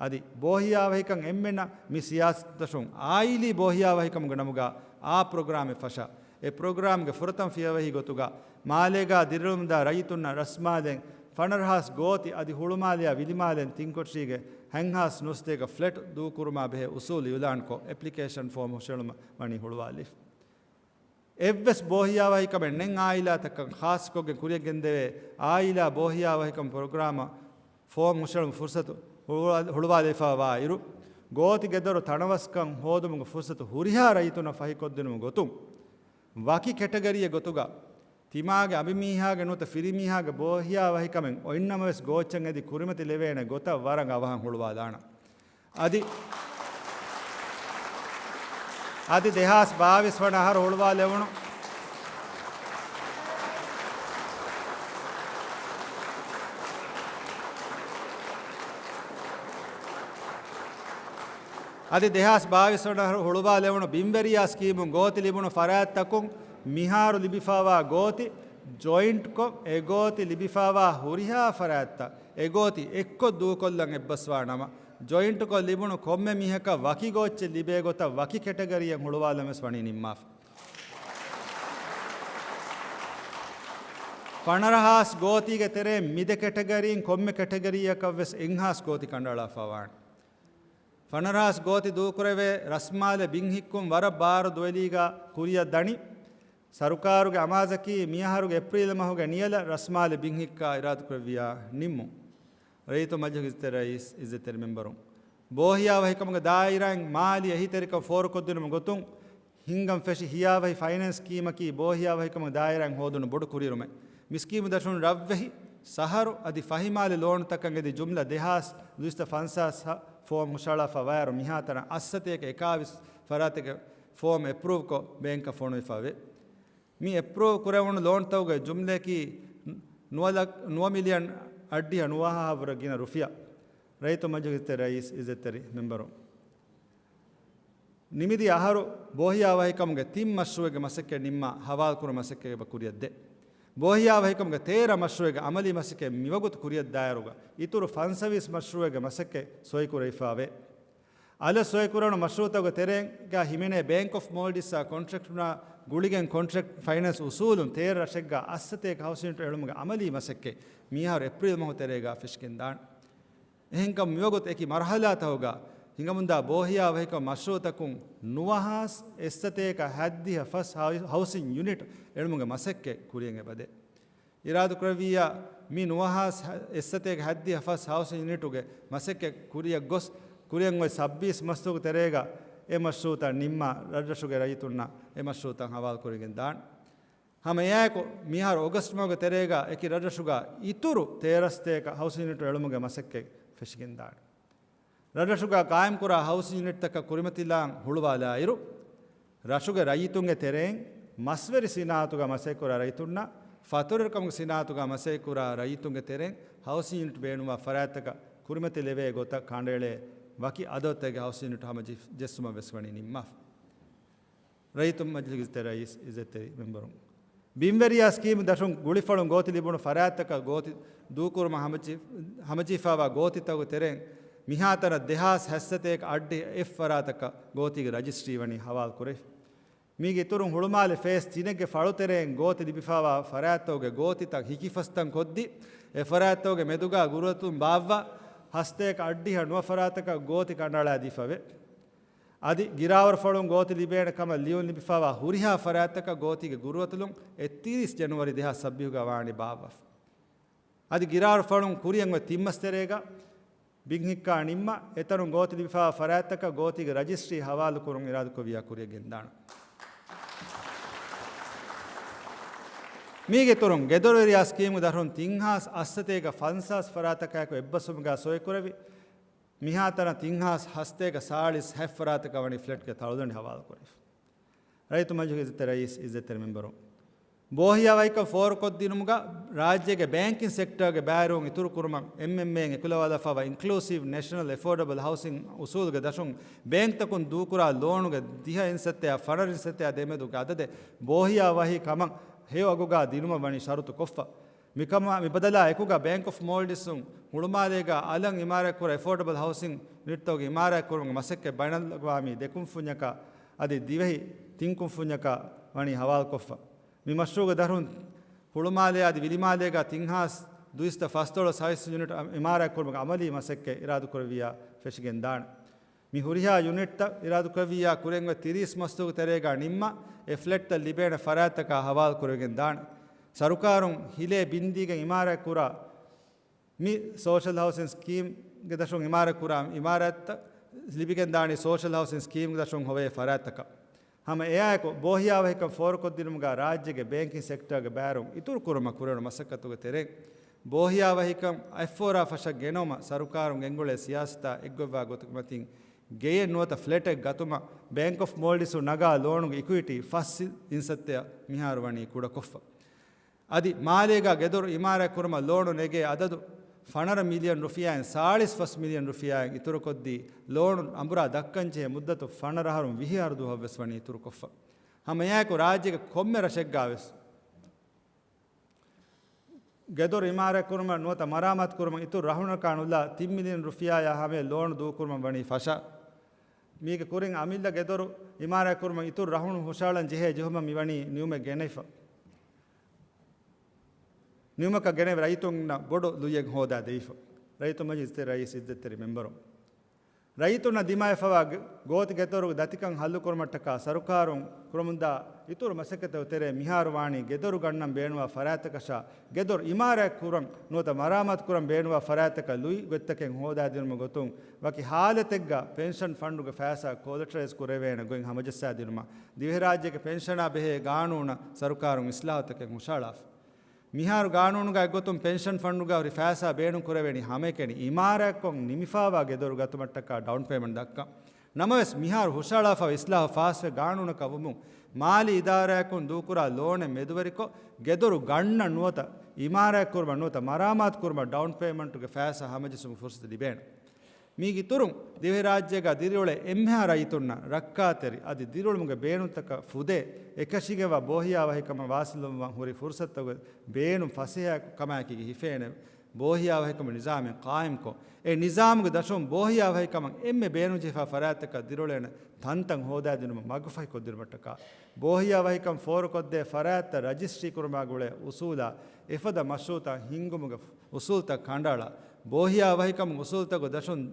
އަދި ބޯހިޔާވަހިކަން އެންމެނަށް މި ސިޔާސަތުދަށުން އާއިލީ ބޯހިޔާވަހިކަމުގެ ނަމުގަ އާ ޕްރޮގްރާމެއް ފަށާ، އެ ޕްރޮގްރާމްގެ ފުރަތަމަ ފިޔަވަހީ ގޮތުގަ މާލޭގަ ދިރިއުޅުމުންދާ ރައްޔިތުންނަށް ރަސްމާލެއިން ފަނަރަހާސް ގޯތި އަދި ހުޅުމާލެއާ ވިލިމާލެއިން ތިން ކޮޓަރީގެ ހަތްހާސް ނުވަސަތޭކަ ފްލެޓް ދޫކުރުމާ ބެހޭ އުސޫލު އިއުލާންކޮށް، އެޕްލިކޭޝަން ފޯމް ހުށަހެޅުމަށް ވަނީ ހުޅުވާލީފަ. އެއްވެސް ބޯހިޔާވަހިކަމެއް ނެތް އާއިލާތަކަށް ޚާއްޞަކޮށްގެން ކުރިޔަށް ގެންދެވޭ އާއިލާ ބޯހިޔާވަހިކަމުގެ ޕްރޮގްރާމަށް ފޯމް ހުށަހެޅުމުގެ ފުރުސަތު ހުޅުވާ-، ހުޅުވާލެވިފައިވާއިރު، ގޯތި ގެދޮރު ތަނަވަސްކަން ހޯދުމުގެ ފުރުސަތު ހުރިހާ ރައްޔިތުންނަށް ފަހިކޮށްދިނުމުގެ ގޮތުން، ވަކި ކެޓަގަރީއެއް ގޮތުގަ ތިމާގެ އަނބިމީހާގެ ނުވަތަ ފިރިމީހާގެ ބޯހިޔާވަހިކަމެއް އޮތްނަމަވެސް ގޯއްޗަށް އެދި ކުރިމަތިލެވޭނެ ގޮތަށް ވަރަށް އަވަހަށް ހުޅުވާލާނަން. އަދި، އަދި ދެހާސް ބާވީސް ވަނަ އަހަރު ހުޅުވާލެވުނު، އަދި ދެހާސް ބާވީސް ވަނަ އަހަރު ހުޅުވާލެވުނު ބިންވެރިޔާ ސްކީމުން ގޯތި ލިބުނު ފަރާތްތަކުން މިހާރު ލިބިފައިވާ ގޯތި ޖޮއިންޓްކޮށް، އެ ގޯތި ލިބިފައިވާ ހުރިހާ ފަރާތްތައް އެ ގޯތި އެއްކޮށް ދޫކޮށްލަން އެއްބަސްވާ ނަމަ، ޖޮއިންޓްކޮށް ލިބުނު ކޮންމެ މީހަކަށް ވަކި ގޯއްޗެއް ލިބޭ ގޮތަށް ވަކި ކެޓަގަރީއެއް ހުޅުވާލަން ވެސް ވަނީ ނިންމާފަ. ފަނަރަހާސް ގޯތީގެ ތެރެއިން މި ދެ ކެޓަގަރީން ކޮންމެ ކެޓަގަރީއަކަށް ވެސް އެއްހާސް ގޯތި ކަނޑައަޅާފަ ވާނެ. ފަނަރަހާސް ގޯތި ދޫކުރެވޭ ރަސްމާލެ ބިން ހިއްކުން ވަރަށް ބާރު ދުވެލީގަ ކުރިއަށް ދަނީ. ސަރުކާރުގެ އަމާޒަކީ މިއަހަރުގެ އޭޕްރީލް މަހުގެ ނިޔަލަށް ރަސްމާލެ ބިން ހިއްކާ އިރާދަކުރެއްވިޔާ ނިންމުން. ރައްޔިތު މަޖިލިސް އިއްޒަތްތެރި ރައީސް، އިއްޒަތްތެރި މެމްބަރުން، ބޯހިޔާވަހިކަމުގެ ދާއިރާއިން މާލީ އެހީތެރިކަން ފޯރުކޮށްދިނުމުގެ ގޮތުން ހިންގަން ފެށި ހިޔާވަހި ފައިނޭންސް ސްކީމަކީ ބޯހިޔާވަހިކަމުގެ ދާއިރާއިން ހޯދުނު ބޮޑު ކުރިއެރުމެއް. މި ސްކީމު ދަށުން ރަށްވެހި، ސަހަރު އަދި ފަހިމާލެ ލޯނުތަކަށް އެދި ޖުމްލަ ދެހާސް ދުއިސައްތަ ފަންސާސް ހަ-، ފޯމް ހުށަހަޅާފަ ވައިރު މިހާތަނަށް އަށްސަތޭކަ އެކާވީސް ފަރާތެއްގެ ފޯމް އެޕްރޫވްކޮށް ބޭންކަށް ފޮނުވިފަ ވޭ. މި އެޕްރޫވް ކުރެވުނު ލޯންތަކުގެ ޖުމްލައަކީ ނުވަ ލަ-، ނުވަ މިލިއަން އަށްޑިހަ ނުވަހަ ހަ ވަރަށް ގިނަ ރުފިޔާ. ރައްޔިތު މަޖިލިސް ރައީސް، އިއްޒަތްތެރި މެމްބަރު، ނިމިދިޔަ އަހަރު ބޯހިޔާވަހިކަމުގެ ތިން މަޝްރޫއެއްގެ މަސައްކަތް ނިންމާ ހަވާލުކުރުން މަސައްކަތް އެބަ ކުރިއަށް ދޭ. ބޯހިޔާވަހިކަމުގެ ތޭރަ މަޝްރޫއެއްގެ އަމަލީ މަސައްކަތް މިވަގުތު ކުރިއަށް ދާއިރުގަ އިތުރު ފަންސަވީސް މަޝްރޫއެއްގެ މަސައްކަތް ސޮއިކުރެވިފަ ވޭ. އަލަށް ސޮއިކުރެވުނު މަޝްރޫއުތަކުގެ ތެރޭގަ ހިމެނޭ ބޭންކް އޮފް މޯލްޑިވްސްއާ ކޮންޓްރެކްޓުންނާ ގުޅިގެން ކޮންޓްރެކްޓް ފައިނޭންސް އުސޫލުން ތޭރަ ރަށެއްގަ އަށްސަތޭކަ ހައުސިން ޔުނިޓް އެޅުމުގެ އަމަލީ މަސައްކަތް މިއަހަރު އޭޕްރީލް މަހު ތެރޭގަ ފެށިގެން ދާނެ. އެހެންކަމުން މިވަގުތު އެކި މަރުހަލާތަކުގަ ހިނގަމުންދާ ބޯހިޔާވަހިކަމުގެ މަޝްރޫއުތަކުން ނުވަހާސް އެއްސަތޭކަ ހަތްދިހަ ފަސް ހައު-، ހައުސިން ޔުނިޓް އެޅުމުގެ މަސައްކަތް ކުރިއަށް އެބަދޭ. އިރާދަކުރެއްވިއްޔާ، މި ނުވަހާސް އެއްސަތޭކަ ހަތްދިހަ ފަސް ހައުސިން ޔުނިޓުގެ މަސައްކަތް ކުރިއަށް ގޮސް، ކުރިއަށް އޮތް ސައްބީސް މަސްތުގެ ތެރޭގަ އެ މަޝްރޫއުތައް ނިންމާ ރަށްރަށުގެ ރައްޔިތުންނަށް އެ މަޝްރޫއުތައް ހަވާލުކުރެވިގެން ދާނެ. ހަމަ އެއާއެކު، މިހާރު އޮގަސްޓް މަހުގެ ތެރޭގަ އެކި ރަށްރަށުގަ އިތުރު ތޭރަ ސަތޭކަ ހައުސިން ޔުނިޓް އެޅުމުގެ މަސައްކަތް ފެށިގެން ދާނެ. ރަށްރަށުގަ ޤާއިމްކުރާ ހައުސިން ޔުނިޓްތަކަށް ކުރިމަތިލާން ހުޅުވާލާއިރު، ރަށުގެ ރައްޔިތުންގެ ތެރެއިން މަސްވެރި ސިނާއަތުގަ މަސައްކަތްކުރާ ރައްޔިތުންނަށް، ފަތުރުވެރިކަމުގެ ސިނާއަތުގަ މަސައްކަތްކުރާ ރައްޔިތުންގެ ތެރެއިން ހައުސިން ޔުނިޓް ބޭނުންވާ ފަރާތްތަކަށް ކުރިމަތިލެވޭ ގޮތަށް ކަނޑައެޅޭ ވަކި އަދަދުތަކެއްގެ ހައުސިން ޔުނިޓް ހަމަޖެ-، ޖެއްސުމަށް ވެސް ވަނީ ނިންމާފަ. ރައްޔިތުން މަޖިލީހުގެ އިއްޒަތްތެރި ރައީސް، އިއްޒަތްތެރި މެމްބަރުން. ބިންވެރިޔާ ސްކީމް ދަށުން ގުޅިފަޅުން ގޯތި ލިބުނު ފަރާތްތަކަށް ގޯތި ދޫކުރުމަށް ހަމަޖެ-، ހަމަޖެހިފައިވާ ގޯތިތަކުގެ ތެރެއިން މިހާތަނަށް ދެހާސް ހަތްސަތޭކަ އަށްޑިހަ އެއް ފަރާތަކަށް ގޯތީގެ ރަޖިސްޓްރީ ވަނީ ހަވާލު ކުރެވި. މީގެ އިތުރުން ހުޅުމާލެ ފޭސް ތިނެއްގެ ފަޅު ތެރެއިން ގޯތި ލިބިފައިވާ ފަރާތްތަކުގެ ގޯތިތައް ހިކިފަސްތަން ކޮށްދީ، އެ ފަރާތްތަކުގެ މެދުގާ ގުރުއަތުން ބާއްވާ ހަސަތޭކަ އަށްޑިހަ ނުވަ ފަރާތަކަށް ގޯތި ކަނޑައަޅާދީފަވޭ. އަދި ގިރާވަރު ފަޅުން ގޯތި ލިބޭނެ ކަމަށް ލިޔުން ލިބިފައިވާ ހުރިހާ ފަރާތްތަކަށް ގޯތީގެ ގުރުއަތުލުން އެއްތިރީސް ޖެނުއަރީ ދެހާސް ސައްބީސްގަ ވާނީ ބާއްވާފަ. އަދި ގިރާވަރު ފަޅުން ކުރިއަށް އޮތް ތިން މަސް ތެރޭގަ ބިން ހިއްކާ ނިންމާ، އެތަނުން ގޯތި ލިބިފައިވާ ފަރާތްތަކަށް ގޯތީގެ ރަޖިސްޓްރީ ހަވާލުކުރުން އިރާދަކުރެއްވިއްޔާ ކުރިއަށް ގެންދާނެ. މީގެ އިތުރުން ގެދޮރުވެރިޔާ ސްކީމްގެ ދަށުން ތިން ހާސް އަށްސަތޭކަ ފަންސާސް ފަރާތަކާއެކު އެއްބަސްވުމުގަ ސޮއިކުރެވި، މިހާތަނަށް ތިން ހާސް ހަސަތޭކަ ސާޅީސް ހަތް ފަރާތަކަށް ވަނީ ފްލެޓްގެ ތަޅުދަނޑި ހަވާލުކުރެވި. ރައްޔިތު މަޖިލީހުގެ އިއްޒަތްތެރި ރައީސް، އިއްޒަތްތެރި މެމްބަރު، ބޯހިޔާވަހިކަން ފޯރުކޮށްދިނުމުގަ ރާއްޖޭގެ ބޭންކިން ސެކްޓަރގެ ބައިވެރިވުން އިތުރުކުރުމަށް އެމްއެމްއޭއިން އެކުލަވާލަފައިވާ އިންކްލޫސިވް ނޭޝަނަލް އެފޯޑަބަލް ހައުސިން އުސޫލުގެ ދަށުން ބޭންކްތަކުން ދޫކުރާ ލޯނުގެ ދިހަ އިންސައްތައާ ފަނަރަ އިންސައްތައާ ދެމެދުގެ އަދަދެއް ބޯހިޔާވަހިކަމަށް ހެޔޮ އަގުގަ ދިނުމަށް ވަނީ ޝަރުތު ކޮށްފަ. މިކަމާ މިބަދަލާ އެކުގަ ބޭންކް އޮފް މޯލްޑިވްސުން ހުޅުމާލޭގަ އަލަށް އިމާރާތްކުރާ އެފޯޑަބަލް ހައުސިން ޔުނިޓްތަކުގެ އިމާރާތްކުރުމުގެ މަސައްކަތް ބައިނަލްއަގްވާމީ ދެ ކުންފުންޏަކާ އަދި ދިވެހި ތިން ކުންފުންޏަކާ ވަނީ ހަވާލުކޮށްފަ. މި މަޝްރޫޢުގެ ދަށުން ހުޅުމާލެ އަދި ވިލިމާލޭގަ ތިން ހާސް ދުއިސައްތަ ފަސްދޮޅަސް ހައުސިން ޔުނިޓް އިމާރާތްކުރުމުގެ އަމަލީ މަސައްކަތް އިރާދަކުރެއްވިއްޔާ ފެށިގެން ދާނެ. މި ހުރިހާ ޔުނިޓްތައް އިރާދަކުރެއްވިއްޔާ ކުރިއަށް އޮތް ތިރީސް މަސްތުގެ ތެރޭގަ ނިންމާ، އެ ފްލެޓްތައް ލިބޭނެ ފަރާތްތަކާ ހަވާލުކުރެވިގެން ދާނެ. ސަރުކާރުން ހިލޭ ބިންދީގެން އިމާރާތްކުރާ މި ސޯޝަލް ހައުސިން ސްކީމްގެ ދަށުން އިމާރާތްކުރާ އިމާރާތްތައް ލިބިގެން ދާނީ ސޯޝަލް ހައުސިން ސްކީމްގެ ދަށުން ހޮވޭ ފަރާތްތަކަށް. ހަމަ އެއާއެކު، ބޯހިޔާވަހިކަން ފޯރުކޮށްދިނުމުގަ ރާއްޖޭގެ ބޭންކިން ސެކްޓަރގެ ބައިވެރިވުން އިތުރުކުރުމަށް ކުރެވުނު މަސައްކަތުގެ ތެރެއިން، ބޯހިޔާވަހިކަން އަތްފޯރާ ފަށަށް ގެނައުމަށް ސަރުކާރުން ގެންގުޅޭ ސިޔާސަތާ އެއްގޮތްވާ ގޮތުގެ މަތިން، ގެޔެއް ނުވަތަ ފްލެޓެއް ގަތުމަށް ބޭންކް އޮފް މޯލްޑިވްސުން ނަގާ ލޯނުގެ އިކުއިޓީ ފަސް އިންސައްތައަށް މިހާރު ވަނީ ކުޑަކޮށްފަ. އަދި މާލޭގަ ގެދޮރު އިމާރާތް ކުރުމަށް ލޯނު ނެގޭ އަދަދު ފަނަރަ މިލިއަން ރުފިޔާއިން ސާޅީސް ފަސް މިލިއަން ރުފިޔާއިން އިތުރުކޮށްދީ، ލޯނު އަނބުރާ ދައްކަންޖެހޭ މުއްދަތު ފަނަރަ އަހަރުން ވިހި އަހަރު ދުވަހަށް ވެސް ވަނީ އިތުރުކޮށްފަ. ހަމައެއާއެކު، ރާއްޖޭގެ ކޮންމެ ރަށެއްގަ ވެސް ގެދޮރު އިމާރާތް ކުރުމަށް ނުވަތަ މަރާމާތު ކުރުމަށް އިތުރު ރަހުނަކާ ނުލާ ތިން މިލިއަން ރުފިޔާއާ ހަމަޔަށް ލޯނު ދޫކުރުމަށް ވަނީ ފަށާ. މީގެ ކުރިން އަމިއްލަ ގެދޮރު އިމާރާތް ކުރުމަށް އިތުރު ރަހުނު ހުށައަޅަން ޖެހޭ ޖެހުމަށް މިވަނީ ނިއުމެއް ގެނެފަ. ނިއުމަކަށް ގެނެވި ރައްޔިތުންނަށް ބޮޑު ލުއިއެއް ހޯދާ ދެވިފަ. ރައްޔިތު މަޖިލިސް ރައީސް އިއްޒަތްތެރި މެމްބަރު. ރައްޔިތުންނަށް ދިމާވެފަވާ ގ-، ގޯތި ގެދޮރުގެ ދަތިކަން ހައްލުކުރުމަށްޓަކާ ސަރުކާރުން ކުރަމުންދާ އިތުރު މަސައްކަތުގެ ތެރޭ މިހާރު ވާނީ ގެދޮރު ގަންނަން ބޭނުންވާ ފަރާތްތަކަށާ ގެދޮރު އިމާރާތް ކުރަން ނުވަތަ މަރާމާތު ކުރަން ބޭނުންވާ ފަރާތްތަކަށް ލުއި ގޮތްތަކެއް ހޯދާދިނުމުގެ ގޮތުން ވަކި ހާލަތެއްގަ ޕެންޝަން ފަންޑުގެ ފައިސާ ކޯލެޓަރައިޒް ކުރެވޭނެ ގޮތް ހަމަޖައްސާދިނުމަށް ދިވެހިރާއްޖޭގެ ޕެންޝަނާ ބެހޭ ގާނޫނަށް ސަރުކާރުން އިސްލާހުތަކެއް ހުށައަޅާފަ. މިހާރު ގާނޫނުގަ އެގޮތުން ޕެންޝަން ފަންޑުގަ ހުރި ފައިސާ ބޭނުން ކުރެވޭނީ ހަމައެކަނި އިމާރާތްކޮށް ނިމިފައިވާ ގެދޮރު ގަތުމަށްޓަކާ ޑައުން ޕޭމަންޓް ދައްކަން. ނަމަވެސް، މިހާރު ހުށައަޅާފައިވާ އިސްލާހު ފާސްވެ ގާނޫނަކަށް ވުމުން، މާލީ އިދާރާއަކުން ދޫކުރާ ލޯނެއް މެދުވެރިކޮށް، ގެދޮރު ގަންނަން ނުވަތަ އިމާރާތް ކުރުމަށް ނުވަތަ މަރާމާތު ކުރުމަށް ޑައުން ޕޭމަންޓުގެ ފައިސާ ހަމަޖެއްސުމުގެ ފުރުސަތު ލިބޭނެ. މީގެ އިތުރުން، ދިވެހިރާއްޖޭގަ ދިރިއުޅޭ އެންމެހާ ރައްޔިތުންނަށް ރައްކާތެރި އަދި ދިރިއުޅުމުގެ ބޭނުންތަކަށް ފުދޭ، އެކަށީގެންވާ ބޯހިޔާވަހިކަމަށް ވާސިލުވުމަށް ހުރި ފުރުސަތުގެ ބޭނުން ފަސޭހަ ކަމާއެކީގަ ހިފޭނެ ބޯހިޔާވަހިކަމުގެ ނިޒާމެއް ޤާއިމްކޮށް، އެ ނިޒާމުގެ ދަށުން ބޯހިޔާވަހިކަމަށް އެންމެ ބޭނުންޖެހިފާ ފަރާތްތަކަށް ދިރިއުޅޭނެ ތަންތަން ހޯދާދިނުމަށް މަގުފަހިކޮށްދިނުމަށްޓަކާ، ބޯހިޔާވަހިކަން ފޯރުކޮށްދޭ ފަރާތްތައް ރަޖިސްޓްރީ ކުރުމާ ގުޅޭ އުސޫލާ، އެފަދަ މަޝްރޫއުތައް ހިންގުމުގެ އުސޫލުތައް ކަނޑައަޅާ، ބޯހިޔާވަހިކަމުގެ އުސޫލުތަކުގެ ދަށުން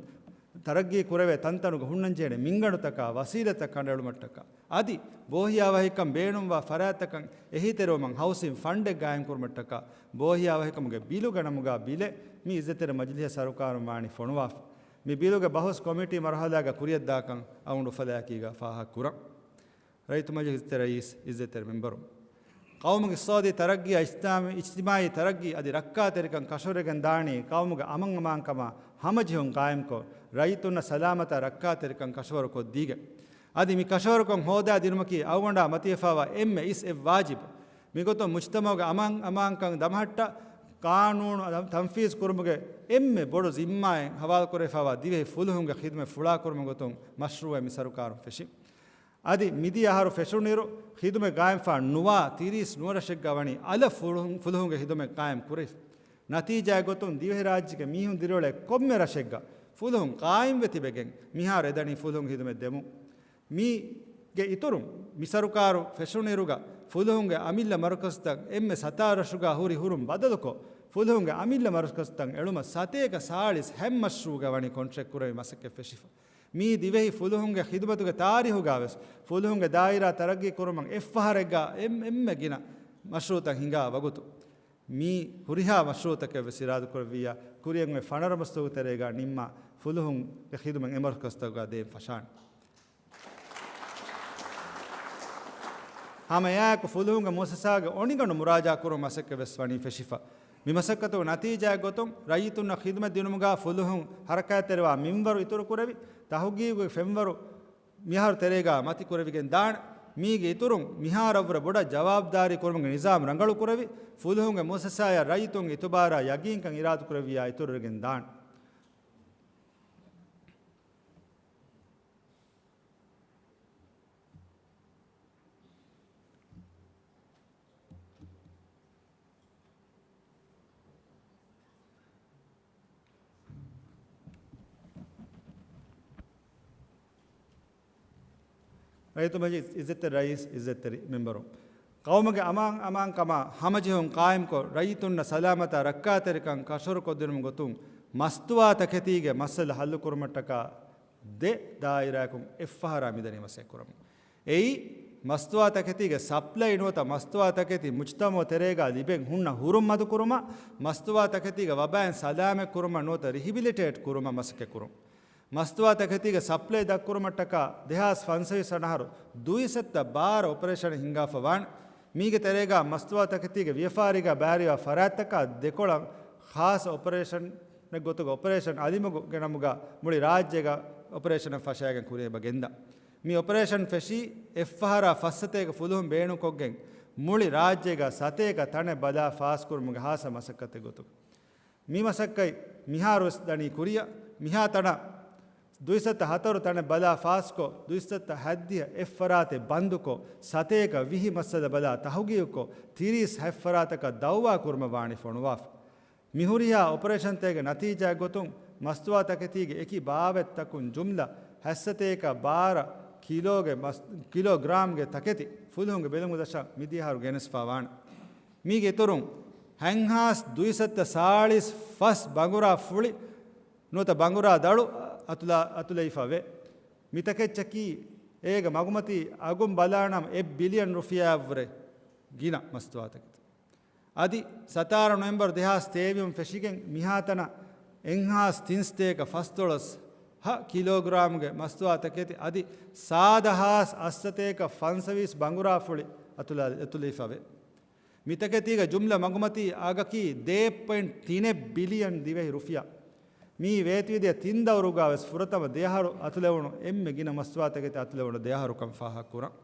ތަރައްގީ ކުރެވޭ ތަންތަނުގަ ހުންނަންޖެހޭނެ މިންގަނޑުތަކާ ވަސީލަތްތައް ކަނޑައެޅުމަށްޓަކާ، އަދި ބޯހިޔާވަހިކަން ބޭނުންވާ ފަރާތްތަކަށް އެހީތެރިވުމަށް ހައުސިން ފަންޑެއް ގާއިމްކުރުމަށްޓަކާ، ބޯހިޔާވަހިކަމުގެ ބިލުގެ ނަމުގަ ބިލެއް މި އިއްޒަތްތެރި މަޖިލީހަށް ސަރުކާރުން ވާނީ ފޮނުވާފަ. މި ބިލުގެ ބަހުސް ކޮމިޓީ މަރުހަލާގަ ކުރިޔަށްދާކަން އަޅުގަނޑު އުފަލާއެކީގަ ފާހަގަކުރަން. ރައްޔިތު މަޖިލިސް އިއްޒަތްތެރި ރައީސް، އިއްޒަތްތެރި މެންބަރު، ޤައުމުގެ އިޤްތިޞާދީ ތަރައްގީއާ އިޖްތިމާޢީ، އިޖްތިމާޢީ ތަރައްގީ އަދި ރައްކާތެރިކަން ކަށަވަރެއްގެން ދާނީ ޤައުމުގެ އަމަން އަމާންކަމާ ހަމަޖެހުން ޤާއިމްކޮށް، ރައްޔިތުންނަށް ސަލާމަތާ ރައްކާތެރިކަން ކަށަވަރުކޮށްދީގެން. އަދި މި ކަށަވަރުކޮށް ހޯދާދިނުމަކީ އަޅުގަނޑާ މަތިވެފައިވާ އެންމެ އިސް އެއް ވާޖިބު. މިގޮތުން މުޖްތަމަޢުގެ އަމާން އަމާންކަން ދަމަހައްޓާ، ޤާނޫނު ތަންފީޒު ކުރުމުގެ އެންމެ ބޮޑު ޒިންމާއެއް ހަވާލުކުރެވިފައިވާ ދިވެހި ފުލުހުންގެ ޚިދުމަތް ފުޅާކުރުމުގެ ގޮތުން މަޝްރޫޢެއް މި ސަރުކާރުން ފެށި. އަދި މިދިޔަ އަހަރު ފެށުނުއިރު، ޚިދުމަތް ގާއިމްފާ ނުވާ ތިރީސް ނުވަ ރަށެއްގަ ވަނީ އަލަށް ފުލުހުން، ފުލުހުންގެ ޚިދުމަތް ޤާއިމް ކުރެވިފަ. ނަތީޖާއެއް ގޮތުން ދިވެހިރާއްޖޭގެ މީހުން ދިރިއުޅޭ ކޮންމެ ރަށެއްގަ ފުލުހުން ޤާއިމްވެ ތިބެގެން މިހާރު އެދަނީ ފުލުހުން ޚިދުމަތް ދެމުން. މީގެ އިތުރުން، މި ސަރުކާރު ފެށުނުއިރުގަ ފުލުހުންގެ އަމިއްލަ މަރުކަޒުތައް އެންމެ ސަތާރަ ރަށުގަ ހުރި ހުރުން ބަދަލުކޮށް، ފުލުހުންގެ އަމިއްލަ މަރުކަޒުތައް އެޅުމަށް ސަތޭކަ ސާޅީސް ހަތް މަޝްރޫޢުގަ ވަނީ ކޮންޓްރެކްޓް ކުރެވި މަސައްކަތް ފެށިފަ. މީ ދިވެހި ފުލުހުންގެ ޚިދުމަތުގެ ތާރީހުގަވެސް ފުލުހުންގެ ދާއިރާ ތަރައްގީ ކުރުމަށް އެއްފަހަރެއްގަ އެން-، އެންމެ ގިނަ މަޝްރޫޢުތައް ހިނގާ ވަގުތު. މީ ހުރިހާ މަޝްރޫޢުތަކެއް ވެސް އިރާދަކުރެއްވިއްޔާ، ކުރިއަށް އޮތް ފަނަރަ މަސްތުގެ ތެރޭގަ ނިންމާ ފުލުހުންގެ ޚިދުމަތް އެ މަރުކަޒުތަކުގަ ދޭން ފަށާނެ. ހަމަ އެއާއެކު ފުލުހުންގެ މުއައްސަސާގެ އޮނިގަނޑު މުރާޖާ ކުރުމުގެ މަސައްކަތް ވެސް ވަނީ ފެށިފަ. މި މަސައްކަތުގެ ނަތީޖާއެއް ގޮތުން، ރައްޔިތުންނަށް ޚިދުމަތް ދިނުމުގަ ފުލުހުން ހަރަކާތްތެރިވާ މިންވަރު އިތުރުކުރެވި، ތަހުގީގުގެ ފެންވަރު މިހާރު ތެރޭގަ މަތިކުރެވިގެން ދާނެ. މީގެ އިތުރުން މިހާރަށްވުރެ ބޮޑަށް ޖަވާބުދާރީ ކުރުމުގެ ނިޒާމް ރަނގަޅުކުރެވި، ފުލުހުންގެ މުއައްސަސާއަށް ރައްޔިތުންގެ އިތުބާރާ ޔަގީންކަން އިރާދަކުރެއްވިއްޔާ އިތުރުވެގެން ދާނެ. ރައްޔިތު މަޖިލިސް އިއްޒަތްތެރި ރައީސް، އިއްޒަތްތެރި މެންބަރު، ޤައުމުގެ އަމާން އަމާންކަމާ ހަމަޖެހުން ޤާއިމްކޮށް، ރައްޔިތުންނަށް ސަލާމަތާ ރައްކާތެރިކަން ކަށަވަރުކޮށްދިނުމުގެ ގޮތުން މަސްތުވާތަކެތީގެ މައްސަލަ ހައްލުކުރުމަށްޓަކާ ދެ ދާއިރާއަކުން އެއްފަހަރާ މިދަނީ މަސައްކަތްކުރަމުން. އެއީ، މަސްތުވާތަކެތީގެ ސަޕްލައި ނުވަތަ މަސްތުވާތަކެތި މުޖްތަމަޢު ތެރޭގަ ލިބެން ހުންނަ ހުރުން މަދުކުރުމަށް، މަސްތުވާތަކެތީގެ ވަބާއިން ސަލާމަތްކުރުމަށް ނުވަތަ ރިހިބިލިޓޭޓް ކުރުމަށް މަސައްކަތްކުރުން. މަސްތުވާތަކެތީގެ ސަޕްލައި ދަށްކުރުމަށްޓަކާ ދެހާސް ފަންސަވީސް އަށް އަހަރު ދުއިސައްތަ ބާރަ އޮޕަރޭޝަނެއް ހިންގާފަ ވާނެ. މީގެ ތެރޭގަ މަސްތުވާތަކެތީގެ ވިޔަފާރީގަ ބައިވެރިވާ ފަރާތްތަކާ ދެކޮޅަށް ޚާއްޞަ އޮޕަރޭޝަނެއް ގޮތުގަ އޮޕަރޭޝަން އަލިމުގު ގެނަމުގަ މުޅި ރާއްޖޭގަ އޮޕަރޭޝަނެއް ފަށައިގެން ކުރިއަށް ގެންދާ. މި އޮޕަރޭޝަން ފެށީ އެއްފަހަރާ ފައްސަތޭކަ ފުލުހުން ބޭނުންކޮށްގެން މުޅި ރާއްޖޭގަ ސަތޭކަ ތަނެއް ބަލާ ފާސްކުރުމުގެ ޚާއްޞަ މަސައްކަތެއް ގޮތުގަ. މި މަސައްކަތް މިހާރުވެސް ދަނީ ކުރިއަށް. މިހާތަނަށް ދުއިސައްތަ ހަތަރު ތަނެއް ބަލާ ފާސްކޮށް، ދުއިސައްތަ ހަތްދިހަ އެއްފަރާތެއް ބަންދުކޮށް، ސަތޭކަ ވިހި މައްސަލަ ބަލާ ތަހުގީގުކޮށް، ތިރީސް ހަތް ފަރާތަކަށް ދައުވާ ކުރުމަށް ވާނީ ފޮނުވާފަ. މި ހުރިހާ އޮޕަރޭޝަންތަކެއްގެ ނަތީޖާއެއް ގޮތުން މަސްތުވާތަކެތީގެ އެކި ބާވަތްތަކުން ޖުމްލަ ހަތްސަތޭކަ ބާރަ ކިލޯގެ މަސް-، ކިލޯގްރާމްގެ ތަކެތި ފުލުހުންގެ ބެލުމުގެ ދަށަށް މިދިޔަ އަހަރު ގެނެސްފާ ވާނެ. މީގެ އިތުރުން ހަތްހާސް ދުއިސައްތަ ސާޅީސް ފަސް ބަނގުރާ ފުޅި ނުވަތަ ބަނގުރާ ދަޅު އަތުލާ-، އަތުލައިފަ ވޭ. މިތަކެއްޗަކީ އޭގެ މަގުމަތީ އަގުން ބަލާނަމަ އެއް ބިލިއަން ރުފިޔާއަށްވުރެ ގިނަ މަސްތުވާތަކެތި. އަދި ސަތާރަ ނޮވެމްބަރު ދެހާސް ތޭވީސް ފެށިގެން މިހާތަނަށް އެއްހާސް ތިންސަތޭކަ ފަސްދޮޅަސް ހަ ކިލޯގްރާމްގެ މަސްތުވާތަކެތި އަދި ސާދަ ހާސް އަށްސަތޭކަ ފަންސަވީސް ބަނގުރާ ފުޅި އަތުލާ-، އަތުލައިފަވޭ. މިތަކެތީގެ ޖުމްލަ މަގުމަތީ އަގަކީ ދޭއް ޕޮއިންޓް ތިނެއް ބިލިއަން ދިވެހި ރުފިޔާ. މީ ވޭތުވެދިޔަ ތިން ދައުރުގަ ވެސް ފުރަތަމަ ދެއަހަރު އަތުލެވުނު އެންމެ ގިނަ މަސްތުވާތަކެތި އަތުލެވުނު ދެއަހަރުކަން ފާހަގަކުރަން.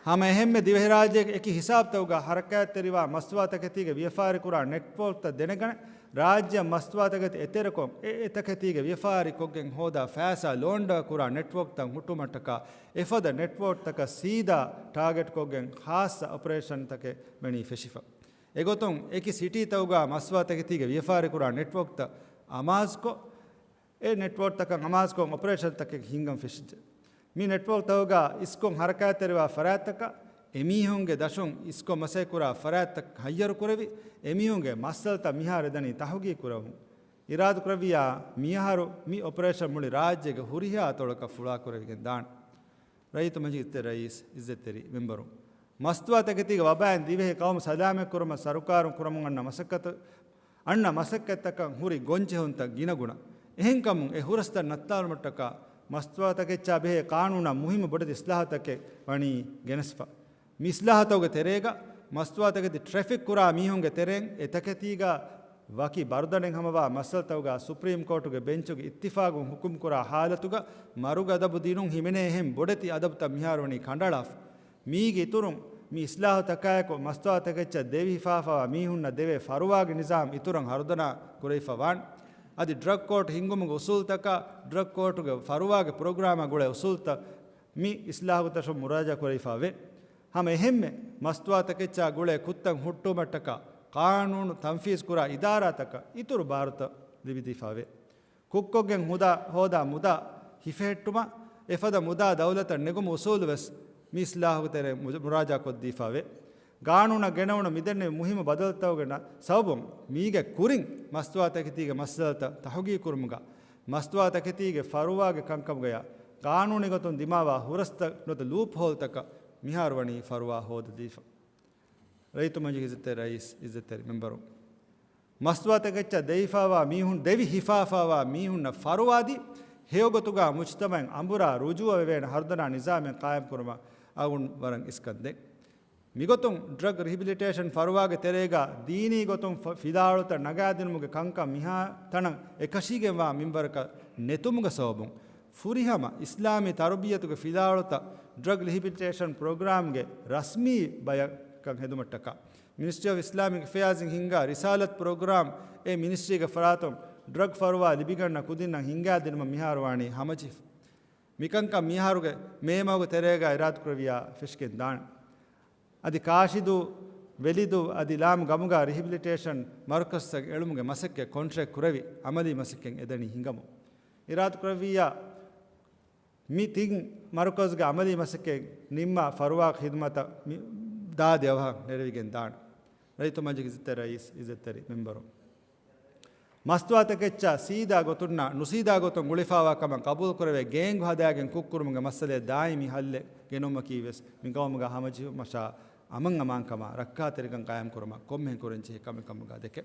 ހަމަ އެހެންމެ ދިވެހިރާއްޖޭގެ އެކި ހިސާބުތަކުގަ ހަރަކާތްތެރިވާ މަސްތުވާތަކެތީގެ ވިޔަފާރިކުރާ ނެޓްވޯކްތައް ދެނެގަނެ، ރާއްޖެއަށް މަސްތުވާތަކެތި އެތެރެކޮށް، އެ އެތަކެތީގެ ވިޔަފާރިކޮށްގެން ހޯދާ ފައިސާ ލޯންޑާ ކުރާ ނެޓްވޯކްތައް ހުއްޓުމަށްޓަކާ އެފަދަ ނެޓްވޯކްތަކަށް ސީދާ ޓާގެޓްކޮށްގެން ޚާއްޞަ އޮޕަރޭޝަންތަކެއް ވަނީ ފެށިފަ. އެގޮތުން އެކި ސިޓީތަކުގަ މަސްތުވާތަކެތީގެ ވިޔަފާރިކުރާ ނެޓްވޯކްތައް އަމާޒުކޮށް، އެ ނެޓްވޯކްތަކަށް އަމާޒުކޮށް އޮޕަރޭޝަންތަކެއް ހިންގަން ފެށިއްޖެ. މި ނެޓްވޯކްތަކުގަ އިސްކޮށް ހަރަކާތްތެރިވާ ފަރާތްތަކަށް އެމީހުންގެ ދަށުން އިސްކޮށް މަސައްކަތްކުރާ ފަރާތްތައް ހައްޔަރުކުރެވި، އެމީހުންގެ މައްސަލަތައް މިހާރު ދަނީ ތަހުގީގުކުރެވުން. އިރާދަކުރެއްވިއްޔާ، މިއަހަރު މި އޮޕަރޭޝަން މުޅި ރާއްޖޭގެ ހުރިހާ އަތޮޅަކަށް ފުޅާކުރެވިގެން ދާނެ. ރައްޔިތު މަޖިލިސް ރައީސް، އިއްޒަތްތެރި މެންބަރު، މަސްތުވާތަކެތީގެ ވަބާއިން ދިވެހި ޤައުމު ސަލާމަތްކުރުމަށް ސަރުކާރުން ކުރަމުން އަންނަ މަސައްކަތު އަންނަ މަސައްކަތްތަކަށް ހުރި ގޮންޖެހުންތައް ގިނަގުނަ. އެހެންކަމުން އެ ހުރަސްތައް ނައްތާލުމަށްޓަކާ މަސްތުވާތަކެއްޗާ ބެހޭ ޤާނޫނާ މުހިއްމު ބޮޑެތި އިސްލާހުތަކެއް ވަނީ ގެނެސްފަ. މި އިސްލާހުތަކުގެ ތެރޭގަ މަސްތުވާތަކެތި ޓްރެފިކް ކުރާ މީހުންގެ ތެރެއިން އެ ތަކެތީގަ ވަކި ބަރުދަނޑެއް ހަމަވާ މައްސަލަތަކުގަ ސުޕްރީމް ކޯޓުގެ ބެންޗުގެ އިއްތިފާގުން ހުކުމް ކުރާ ހާލަތުގަ މަރުގެ އަދަބު ދިނުން ހިމެނޭ އެހެން ބޮޑެތި އަދަބުތައް މިހާރު ވަނީ ކަނޑައަޅާފަ. މީގެ އިތުރުން މި އިސްލާހުތަކާއެކު މަސްތުވާތަކެއްޗަށް ދެވި ހިފާފަވާ މީހުންނަށް ދެވޭ ފަރުވާގެ ނިޒާމް އިތުރަށް ހަރުދަނާ ކުރެވިފަ ވާން. އަދި ޑްރަގް ކޯޓް ހިންގުމުގެ އުސޫލުތަކާ، ޑްރަގް ކޯޓުގެ ފަރުވާގެ ޕްރޮގްރާމާ ގުޅޭ އުސޫލުތައް މި އިސްލާހުގެ ތަށުން މުރާޖާ ކުރެވިފަ ވޭ. ހަމަ އެހެންމެ މަސްތުވާތަކެއްޗާ ގުޅޭ ކުށްތައް ހުއްޓުވުމަށްޓަކާ ޤާނޫނު ތަންފީޒް ކުރާ އިދާރާތަކަށް އިތުރު ބާރުތައް ލިބިދީފަ ވޭ. ކުށްކޮށްގެން ހުދާ ހޯދާ މުދާ ހިފެހެއްޓުމަށް އެފަދަ މުދާ ދައުލަތަށް ނެގުމު އުސޫލު ވެސް މި އިސްލާހުގެ ތެރެއިން މު-، މުރާޖާ ކޮށްދީފަ ވޭ. ގާނޫނަށް ގެނައުނު މިދެންނެވި މުހިއްމު ބަދަލުތަކުގެ ނަ-، ސަބަބުން މީގެ ކުރިން މަސްތުވާ ތަކެތީގެ މައްސަލަތައް ތަހުގީގު ކުރުމުގަ މަސްތުވާ ތަކެތީގެ ފަރުވާގެ ކަންކަމުގަޔާ ގާނޫނީ ގޮތުން ދިމާވާ ހުރަސްތައް ނުވަތަ ލޫޕް ހޯލްތަކަށް މިހާރު ވަނީ ފަރުވާ ހޯދަދީފަ. ރައްޔިތު މަޖިލީހުގެ އިއްޒަތްތެރި ރައީސް، އިއްޒަތްތެރި މެމްބަރު، މަސްތުވާތަކެއްޗަށް ދެވިފާވާ މީހުން، ދެވި ހިފާފާވާ މީހުންނަށް ފަރުވާދީ، ހެޔޮގޮތުގަ މުޖްތަމަޢަށް އަނބުރާ ރުޖޫޢަވެވޭނެ ހަރުދަނާ ނިޒާމެއް ޤާއިމްކުރުމަށް އަޅުގަނޑު ވަރަށް އިސްކަން ދޭން. މިގޮތުން ޑްރަގް ރިހެބިލިޓޭޝަން ފަރުވާގެ ތެރޭގަ ދީނީ ގޮތުން ފަ-، ފިލާވަޅުތައް ނަގާދިނުމުގެ ކަންކަން މިހާ ތަނަށް އެކަށީގެންވާ މިންވަރަކަށް ނެތުމުގެ ސަބަބުން، ފުރިހަމަ އިސްލާމީ ތަރުބިއްޔަތުގެ ފިލާވަޅުތައް ޑްރަގް ރިހެބިލިޓޭޝަން ޕްރޮގްރާމްގެ ރަސްމީ ބަޔަކަށް ހެދުމަށްޓަކާ، މިނިސްޓްރީ އޮފް އިސްލާމިކް އެފެއާޒް އިން ހިންގާ ރިސާލަތް ޕްރޮގްރާމް އެ މިނިސްޓްރީގެ ފަރާތުން ޑްރަގް ފަރުވާ ލިބިގަންނަ ކުދިންނަށް ހިންގާދިނުމަށް މިހާރު ވާނީ ހަމަޖެހިފަ. މިކަންކަން މިހާރުގެ މޭ މަހުގެ ތެރޭގަ އިރާދަކުރެއްވިޔާ ފެށިގެން ދާނެ. އަދި ކާށިދޫ، ވެލިދޫ އަދި ލާމް ގަމުގަ ރިހެބިލިޓޭޝަން މަރުކަޒްތައް އެޅުމުގެ މަސައްކަތް ކޮންޓްރެކްޓް ކުރެވި، އަމަލީ މަސައްކަތް އެދަނީ ހިނގަމުން. އިރާދަކުރެއްވިއްޔާ، މި ތިން މަރުކަޒުގެ އަމަލީ މަސައްކަތް ނިންމާ ފަރުވާ ޚިދުމަތަށް މި ދާދި އަވަހަށް ނެރެވިގެން ދާނެ. ރައްޔިތު މަޖިލީހުގެ އިއްޒަތްތެރި ރައީސް، އިއްޒަތްތެރި މެމްބަރު، މަސްތުވާތަކެއްޗާ ސީދާ ގޮތުންނާ ނުސީދާ ގޮތުން ގުޅިފާވާ ކަމަށް ޤަބޫލުކުރެވޭ ގޭންގު ހަދާގެން ކުށްކުރުމުގެ މައްސަލައަށް ދާއިމީ ހައްލެއް ގެނައުމަކީ ވެސް މި ގައުމުގަ ހަމަޖެހުމަށާ އަމަން އަމާންކަމާ ރައްކާތެރިކަން ޤާއިމްކުރުމަށް ކޮންމެހެން ކުރަންޖެހޭ ކަމެއް ކަމުގަ ދެކެ.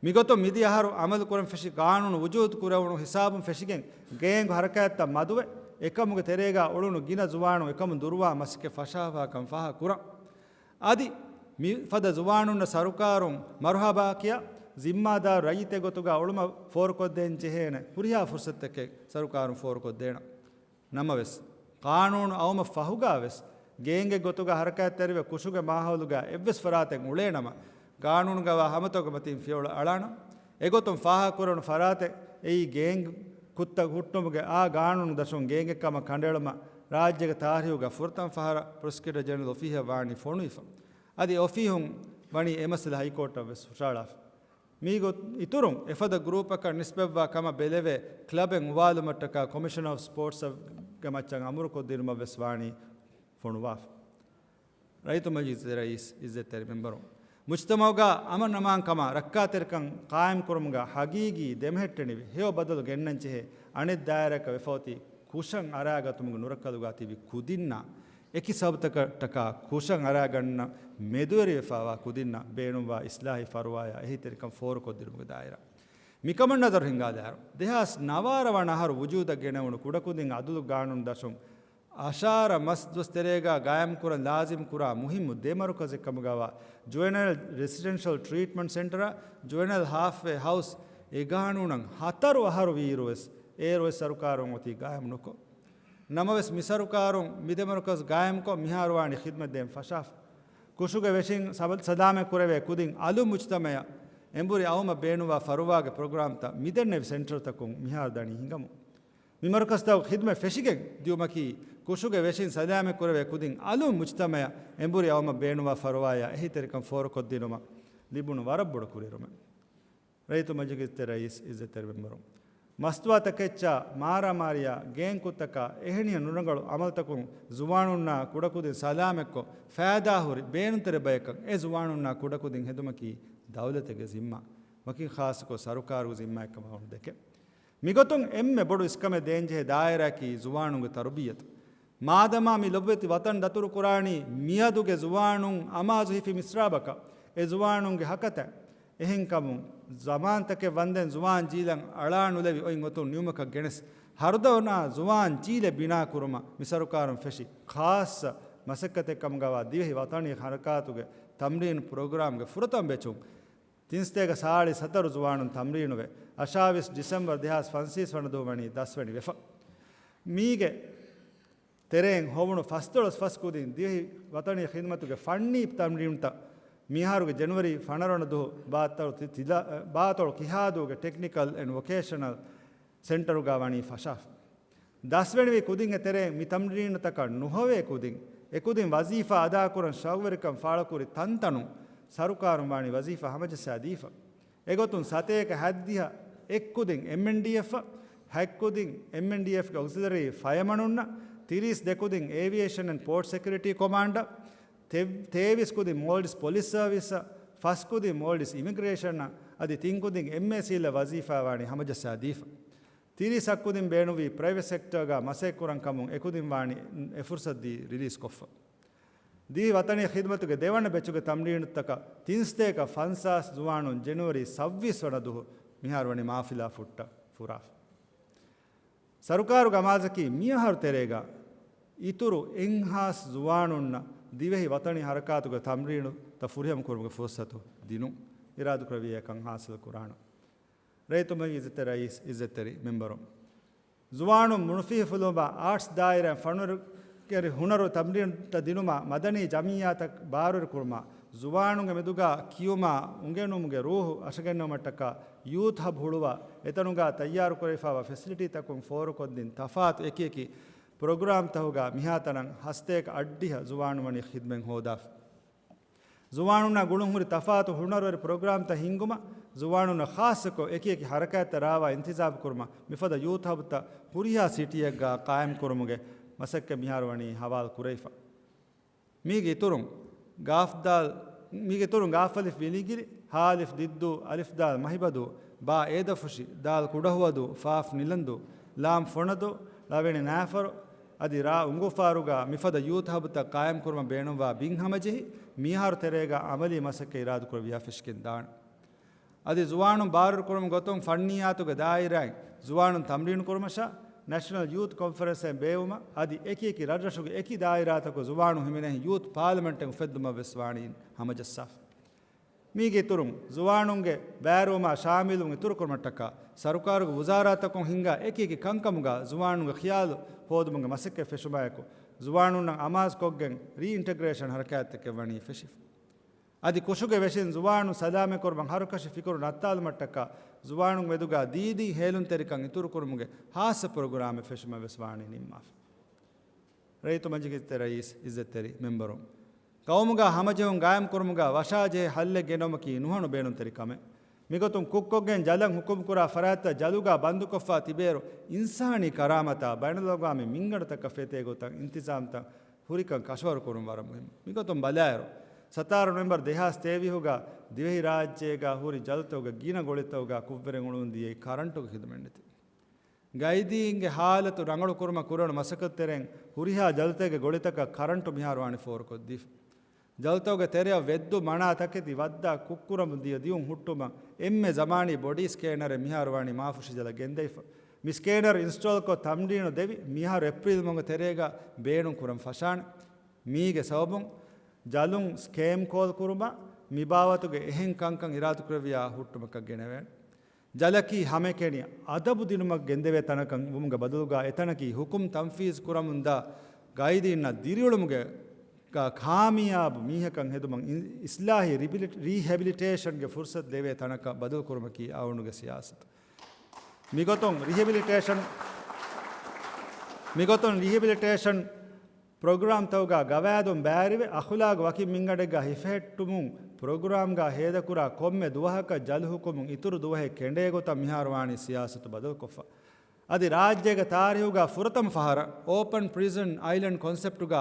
މިގޮތުން މިދިޔަ އަހަރު އަމަލު ކުރަން ފެށި ގާނޫނު ވުޖޫދު ކުރެވުނު ހިސާބުން ފެށިގެން ގޭންގު ހަރަކާތްތައް މަދުވެ، އެކަމުގެ ތެރޭގަ އުޅުނު ގިނަ ޒުވާނުން އެކަމުން ދުރުވާ މަސައްކަތް ފަށާފާކަން ފާހަގަ ކުރަން. އަދި މިފަދަ ޒުވާނުންނަށް ސަރުކާރުން މަރުހަބާ ކިޔާ، ޒިންމާދާރު ރައްޔިތެއް ގޮތުގަ އުޅުމަށް ފޯރުކޮށްދޭން ޖެހޭނެ ހުރިހާ ފުރުސަތެއް ސަރުކާރުން ފޯރުކޮށްދޭނަން. ނަމަވެސް، ޤާނޫނު އައުމަށް ފަހުގަ ވެސް ގޭންގެއް ގޮތުގަ ހަރަކާތްތެރިވެ ކުށުގެ މާހައުލުގަ އެއްވެސް ފަރާތެއް އުޅޭނަމަ، ގާނޫނުގަވާ ހަމަތަކުގެ މަތީން ފިޔަވަޅު އަޅާނަން. އެގޮތުން ފާހަގަކުރެވުނު ފަރާތެއް އެއީ ގޭންގް ކުށްތައް ހުއްޓުމުގެ އާ ގާނޫނު ދަށުން ގޭންގެއް ކަމަށް ކަނޑައެޅުމަށް ރާއްޖޭގެ ތާރީހުގަ ފުރަތަމަ ފަހަރަށް ޕްރޮސިކިއުޓަރ ޖެނެރަލް އޮފީހަށް ވާނީ ފޮނުވިފަ. އަދި އޮފީހުން ވަނީ އެ މައްސަލަ ހައިކޯޓަށް ވެސް ހުށަހަޅާފަ. މީގެ އިތުރުން އެފަދަ ގްރޫޕަކަށް ނިސްބަތްވާ ކަމަށް ބެލެވޭ ކްލަބެއް އުވާލުމަށްޓަކާ ކޮމިޝަނަރ އޮފް ސްޕޯޓްސްގެ މައްޗަށް އަމުރުކޮށްދިނުމަށް ވެސް ވާނީ ފޮނުވާފަ. ރައްޔިތު މަޖިލީހުގެ ރައީސް، އިއްޒަތްތެރި މެމްބަރު، މުޖްތަމަޢުގަ އަމަން އަމާންކަމާ ރައްކާތެރިކަން ޤާއިމްކުރުމުގަ ހަގީގީ ދެމެހެއްޓެނިވި ހެޔޮ ބަދަލު ގެންނަންޖެހޭ އަނެއް ދާއިރާއަކަށް ވެފައޮތީ ކުށަށް އަރާގަތުމުގެ ނުރައްކަލުގަ ތިބި ކުދިންނާ އެކި ސަބަބުތަކަށްޓަކާ ކުށަށް އަރާގަންނަ މެދުވެރިވެފައިވާ ކުދިންނަށް ބޭނުންވާ އިސްލާހީ ފަރުވާޔާ އެހީތެރިކަން ފޯރުކޮށްދިނުމުގެ ދާއިރާ. މިކަމަށް ނަޒަރު ހިންގާލާއިރު، ދެހާސް ނަވާރަ ވަނަ އަހަރު ވުޖޫދަށް ގެނެވުނު ކުޑަކުދިން އަދުލު ގާނޫނު ދަށުން އަށާރަ މަސް ދުވަސް ތެރޭގަ ގާއިމްކުރަން ލާޒިމް ކުރާ މުހިއްމު ދެ މަރުކަޒެއް ކަމުގަވާ ޖުވެނައިލް ރެސިޑެންޝަލް ޓްރީޓްމަންޓް ސެންޓަރ، ޖުވެނައިލް ހާލްފްވޭ ހައުސް އެ ގާނޫނަށް ހަތަރު އަހަރު ވީއިރު ވެސް އޭރު ވެސް ސަރުކާރުން އޮތީ ގާއިމް ނުކޮށް. ނަމަވެސް، މި ސަރުކާރުން މި ދެ މަރުކަޒު ގާއިމްކޮށް، މިހާރު ވާނީ ޚިދްމަތް ދޭން ފަށާފަ. ކުށުގެ ވެށިން ސަބަ-، ސަލާމަތް ކުރެވޭ ކުދިން އަލުން މުޖްތަމަޢަށް އެނބުރި އައުމަށް ބޭނުންވާ ފަރުވާގެ ޕްރޮގްރާމްތައް މިދެންނެވި ސެންޓަރުތަކުން މިހާރު ދަނީ ހިނގަމުން. މި މަރުކަޒުތަކުގެ ޚިދްމަތް ފެށިގެން ދިޔުމަކީ، ކުށުގެ ވެށިން ސަލާމަތް ކުރެވޭ ކުދިން އަލުން މުޖްތަމަޢަށް އެނބުރި އައުމަށް ބޭނުންވާ ފަރުވާޔާ އެހީތެރިކަން ފޯރުކޮށްދިނުމަށް ލިބުނު ވަރަށް ބޮޑު ކުރިއެރުމެއް. ރައްޔިތު މަޖިލީހުގެ ރައީސް، އިއްޒަތްތެރި މެމްބަރު، މަސްތުވާތަކެއްޗާ، މާރާމާރީއާ، ގޭން ކުށްތަކާ އެހެނިހެން ނުރަނގަޅު އަމަލުތަކުން ޒުވާނުންނާ ކުޑަކުދިން ސަލާމަތްކޮށް، ފައިދާހުރި ބޭނުންތެރި ބަޔަކަށް އެ ޒުވާނުންނާ ކުޑަކުދިން ހެދުމަކީ ދައުލަތެއްގެ ޒިންމާ، ވަކިން ޚާއްޞަކޮށް ސަރުކާރުގެ ޒިންމާއެއްކަމަށް އަޅުގަނޑު ދެކެން. މިގޮތުން އެންމެ ބޮޑު އިސްކަމެއް ދޭންޖެހޭ ދާއިރާއަކީ ޒުވާނުންގެ ތަރުބިއްޔަތު. މާދަމާ މި ލޮބުވެތި ވަޠަން ދަތުރުކުރާނީ މިއަދުގެ ޒުވާނުން އަމާޒު ހިފި މިސްރާބަކަށް، އެ ޒުވާނުންގެ ހަކަތައް، އެހެންކަމުން، ޒަމާންތަކެއް ވަންދެން ޒުވާން ޖީލަށް އަޅާނުލެވި އޮތް އޮތުން ނިމުމަކަށް ގެނެސް، ހަރުދަނާ ޒުވާން ޖީލެއް ބިނާކުރުމަށް މި ސަރުކާރުން ފެށި ޚާއްޞަ މަސައްކަތެއް ކަމުގަވާ ދިވެހި ވަޠަނީ ހަރަކާތުގެ ތަމްރީނު ޕްރޮގްރާމްގެ ފުރަތަމަ ބެޗުން ތިން ސަތޭކަ ސާޅީސް ހަތަރު ޒުވާނުން ތަމްރީނުވެ، އަށާވީސް ޑިސެމްބަރު ދެހާސް ފަންސަވީސް ވަނަ ދުވަހު ވަނީ ދަސްވަނި ވެފަ. މީގެ ތެރެއިން ހޮވުނު ފަސްދޮޅަސް ފަސް ކުދިން ދިވެހި ވަޠަނީ ޚިދުމަތުގެ ފަންނީ ތަމްރީނުތައް މިހާރުގެ ޖެނުއަރީ ފަނަރަ ވަނަ ދުވަހު ބާތޮޅު ތި-، ތިލަ-، ބާތޮޅު ކިހާދޫގެ ޓެކްނިކަލް އެންޑް ވޮކޭޝަނަލް ސެންޓަރުގަ ވަނީ ފަށާފަ. ދަސްވެނިވި ކުދިންގެ ތެރެއިން މި ތަމްރީނުތަކަށް ނުހޮވޭ ކުދިން، އެކުދިން ވަޒީފާ އަދާކުރަން ޝައުގުވެރިކަން ފާޅުކުރި ތަންތަނުން ސަރުކާރުން ވާނީ ވަޒީފާ ހަމަޖައްސާ ދީފަ. އެގޮތުން ސަތޭކަ ހަތްދިހަ އެއްކުދިން އެމްއެންޑީއެފްއަށް، ހަތްކުދިން އެމްއެންޑީއެފްގެ އޮކްސިލަރީ ފަޔަމަނުންނަށް، ތިރީސް ދެކުދިން އޭވިއޭޝަން އެންޑް ޕޯޓް ސެކިއުރިޓީ ކޮމާންޑަށް، ތެ-، ތޭވީސް ކުދިން މޯލްޑިވްސް ޕޮލިސް ސަރވިސަށް، ފަސް ކުދިން މޯލްޑިވްސް އިމިގްރޭޝަނަށް، އަދި ތިން ކުދިން އެމްއޭސީއެލް ވަޒީފާ ވާނީ ހަމަޖައްސާ ދީފަ. ތިރީސް އަށް ކުދިން ބޭނުންވީ ޕްރައިވެޓް ސެކްޓަރގަ މަސައްކަތް ކުރަން ކަމުން އެކުދިން ވާނީ އެ ފުރުސަތު ދީ ރިލީސް ކޮށްފަ. ދިވެހި ވަޠަނީ ޚިދުމަތުގެ ދެވަނަ ބެޗުގެ ތަމްރީނުތަކަށް ތިން ސަތޭކަ ފަންސާސް ޒުވާނުން ޖެނުއަރީ ސައްބީސް ވަނަ ދުވަހު މިހާރު ވަނީ މާފިލާ ފުއްޓަ ފުރާފަ. ސަރުކާރުގެ އަމާޒަކީ މިއަހަރު ތެރޭގަ އިތުރު އެއްހާސް ޒުވާނުންނަށް ދިވެހި ވަޠަނީ ހަރަކާތުގެ ތަމްރީނުތައް ފުރިހަމަ ކުރުމުގެ ފުރުސަތު ދިނުން. އިރާދަކުރެއްވިއްޔާ ކަން ހާސިލް ކުރާނަން. ރައްޔިތުން، އިއްޒަތްތެރި ރައީސް، އިއްޒަތްތެރި މެމްބަރުން، ޒުވާނުން މުނުފީހުފުލުވުމާ އާޓްސް ދާއިރާއިން ފަނުވަރުގެ ހުނަރު ތަމްރީނުތައް ދިނުމާ، މަދަނީ ޖަމިއްޔާތައް ބާރުވެރިކުރުމާ، ޒުވާނުންގެ މެދުގަ ކިޔުމާ އުނގެނުމުގެ ރޫހު އަށަގެންނެވުމަށްޓަކާ ޔޫތް ހަބް ހުޅުވާ، އެތަނުގަ ތައްޔާރުކުރެވިފައިވާ ފެސިލިޓީތަކުން ފޯރުކޮށްދިން ތަފާތު އެކިއެކި ޕްރޮގްރާމްތަކުގަ މިހާތަނަށް ހަސަތޭކަ އަށްޑިހަ ޒުވާނުން ވަނީ ޚިދުމަތް ހޯދާފަ. ޒުވާނުންނާ ގުޅުންހުރި ތަފާތު ހުނަރުވެރި ޕްރޮގްރާމްތައް ހިންގުމަށް، ޒުވާނުންނަށް ޚާއްޞަކޮށް އެކިއެކި ހަރަކާތްތައް ރާވާ އިންތިޒާމް ކުރުމަށް މިފަދަ ޔޫތް ހަބްތައް ހުރިހާ ސިޓީއެއްގަ ޤާއިމް ކުރުމުގެ މަސައްކަތް މިހާރު ވަނީ ހަވާލު ކުރެވިފަ. މީގެ އިތުރުން ގާފް ދާލް، މީގެ އިތުރުން ގާފް އަލިފް ވިލިގިރި، ހާ އަލިފް ދިއްދޫ، އަލިފް ދާލް މަހިބަދޫ، ބާ އޭދަފުށި، ދާލް ކުޑަހުވަދޫ، ފާފް ނިލަންދޫ، ލާމް ފޮނަދޫ، ޅަވެނި ނާފަރު، އަދި ރާ އުނގޫފާރުގަ މިފަދަ ޔޫތް ހަބުތައް ޤާއިމްކުރުމަށް ބޭނުންވާ ބިން ހަމަޖެހި، މިއަހަރު ތެރޭގަ އަމަލީ މަސައްކަތް އިރާދަކުރެއްވިޔާ ފެށިގެން ދާނެ. އަދި ޒުވާނުން ބާރުވެރިކުރުމުގެ ގޮތުން ފަންނިއްޔާތުގެ ދާއިރާއިން ޒުވާނުން ތަމްރީނު ކުރުމަށާ، ނެޝަނަލް ޔޫތް ކޮންފަރެންސްއެއް ބޭއްވުމަށް، އަދި އެކި އެކި ރަށްރަށުގެ އެކި ދާއިރާތަކުގެ ޒުވާނުން ހިމެނޭ ޔޫތް ޕާލަމެންޓެއް އުފެއްދުމަށް ވެސް ވާނީ ހަމަޖައްސާފަ. މީގެ އިތުރުން، ޒުވާނުންގެ ބައިވެރިވުމާ ޝާމިލުވުން އިތުރުކުރުމަށްޓަކާ، ސަރުކާރުގެ ވުޒާރާތަކުން ހިންގާ އެކި އެކި ކަންކަމުގަ ޒުވާނުންގެ ޚިޔާލު ހޯދުމުގެ މަސައްކަތް ފެށުމާއެކު، ޒުވާނުންނަށް އަމާޒުކޮށްގެން ރީއިންޓަގްރޭޝަން ހަރަކާތްތަކެއް ވަނީ ފެށިފަ. އަދި ކުށުގެ ވެށިން ޒުވާނުން ސަލާމަތްކުރުމަށް ހަރުކަށި ފިކުރު ނައްތާލުމަށްޓަކާ، ޒުވާނުން މެދުގަ ދީދީ ހޭލުންތެރިކަން އިތުރުކުރުމުގެ ހާއްސަ ޕްރޮގްރާމެއް ފެށުމަށް ވެސް ވާނީ ނިންމާފަ. ރައްޔިތު މަޖިލީހުގެ ރައީސް، އިއްޒަތްތެރި މެމްބަރުން، ޤައުމުގަ ހަމަޖެހުން ގާއިމްކުރުމުގަ ވަށާޖެހޭ ހައްލެއް ގެނައުމަކީ ނުހަނު ބޭނުންތެރި ކަމެއް. މިގޮތުން ކުށްކޮށްގެން ޖަލަށް ހުކުމްކުރާ ފަރާތްތައް ޖަލުގަ ބަންދުކޮށްފަ ތިބޭއިރު، އިންސާނީ ކަރާމަތާ ބައިނަލްއަގްވާމީ މިންގަނޑުތަކަށް ފޭތެއް ގޮތަށް އިންތިޒާމްތައް ހުރިކަން ކަށަވަރުކުރުން ވަރަށް މުހިއްމު. މިގޮތުން ބަލާއިރު، ސަތާރަ ނޮވެމްބަރު ދެހާސް ތޭވީހުގަ ދިވެހިރާއްޖޭގަ ހުރި ޖަލުތަކުގެ ގިނަ ގޮޅިތަކުގަ ކުށްވެރިން އުޅުނު ދިޔައީ ކަރަންޓުގެ ޚިދުމަތް ނެތި. ގައިދީންގެ ހާލަތު ރަނގަޅުކުރުމަށް ކުރެވުނު މަސައްކަތު ތެރެއިން ހުރިހާ ޖަލުތަކެއްގެ ގޮޅިތަކަށް ކަރަންޓު މިހާރު ވާނީ ފޯރުކޮށްދީފަ. ޖަލުތަކުގެ ތެރެއަށް ވެއްދު މަނާ ތަކެތި ވައްދާ ކުށްކުރަމުން ދިޔަ ދިއުން ހުއްޓުމަށް އެންމެ ޒަމާނީ ބޮޑީ ސްކޭނަރެއް މިހާރު ވާނީ މާފުށި ޖަލަށް ގެންދަވިފަ. މި ސްކޭނަރު އިންސްޓޯލްކޮށް ތަމްރީނު ދެވި މިހާރު އޭޕްރީލް މަހުގެ ތެރޭގަ ބޭނުން ކުރަން ފަށާނެ. މީގެ ސަބަބުން ޖަލުން ސްކޭމް ކޯލް ކުރުމާ މި ބާވަތުގެ އެހެން ކަންކަން އިރާދަކުރެއްވިޔާ ހުއްޓުމަކަށް ގެނެވޭނެ. ޖަލަކީ ހަމައެކަނި އަދަބު ދިނުމަށް ގެންދެވޭ ތަނަކަށް ވުމުގެ ބަދަލުގަ އެތަނަކީ ހުކުމް ތަންފީޒު ކުރަމުންދާ ގައިދީންނަށް ދިރިއުޅުމުގެ ކާ-، ކާމިޔާބު މީހަކަށް ހެދުމަށް އި-، އިސްލާހީ ރިބިލި-، ރީހެބިލިޓޭޝަންގެ ފުރުސަތު ދެވޭ ތަނަކަށް ބަދަލު ކުރުމަކީ އަޅުގަނޑުގެ ސިޔާސަތު. މިގޮތުން ރިހެބިލިޓޭޝަން، މިގޮތުން ރިހެބިލިޓޭޝަން ޕްރޮގްރާމްތަކުގަ ގަވާއިދުން ބައިވެރިވެ، އަޚުލާގު ވަކި މިންގަނޑެއްގަ ހިފެހެއްޓުމުން ޕްރޮގްރާމްގަ ހޭދަކުރާ ކޮންމެ ދުވަހަކަށް ޖަލު ހުކުމުން އިތުރު ދުވަހެއް ކެނޑޭ ގޮތަށް މިހާރު ވާނީ ސިޔާސަތު ބަދަލުކޮށްފަ. އަދި ރާއްޖޭގެ ތާރީހުގަ ފުރަތަމަ ފަހަރަށް އޯޕަން ޕްރިޒަން އައިލެންޑް ކޮންސެޕްޓުގަ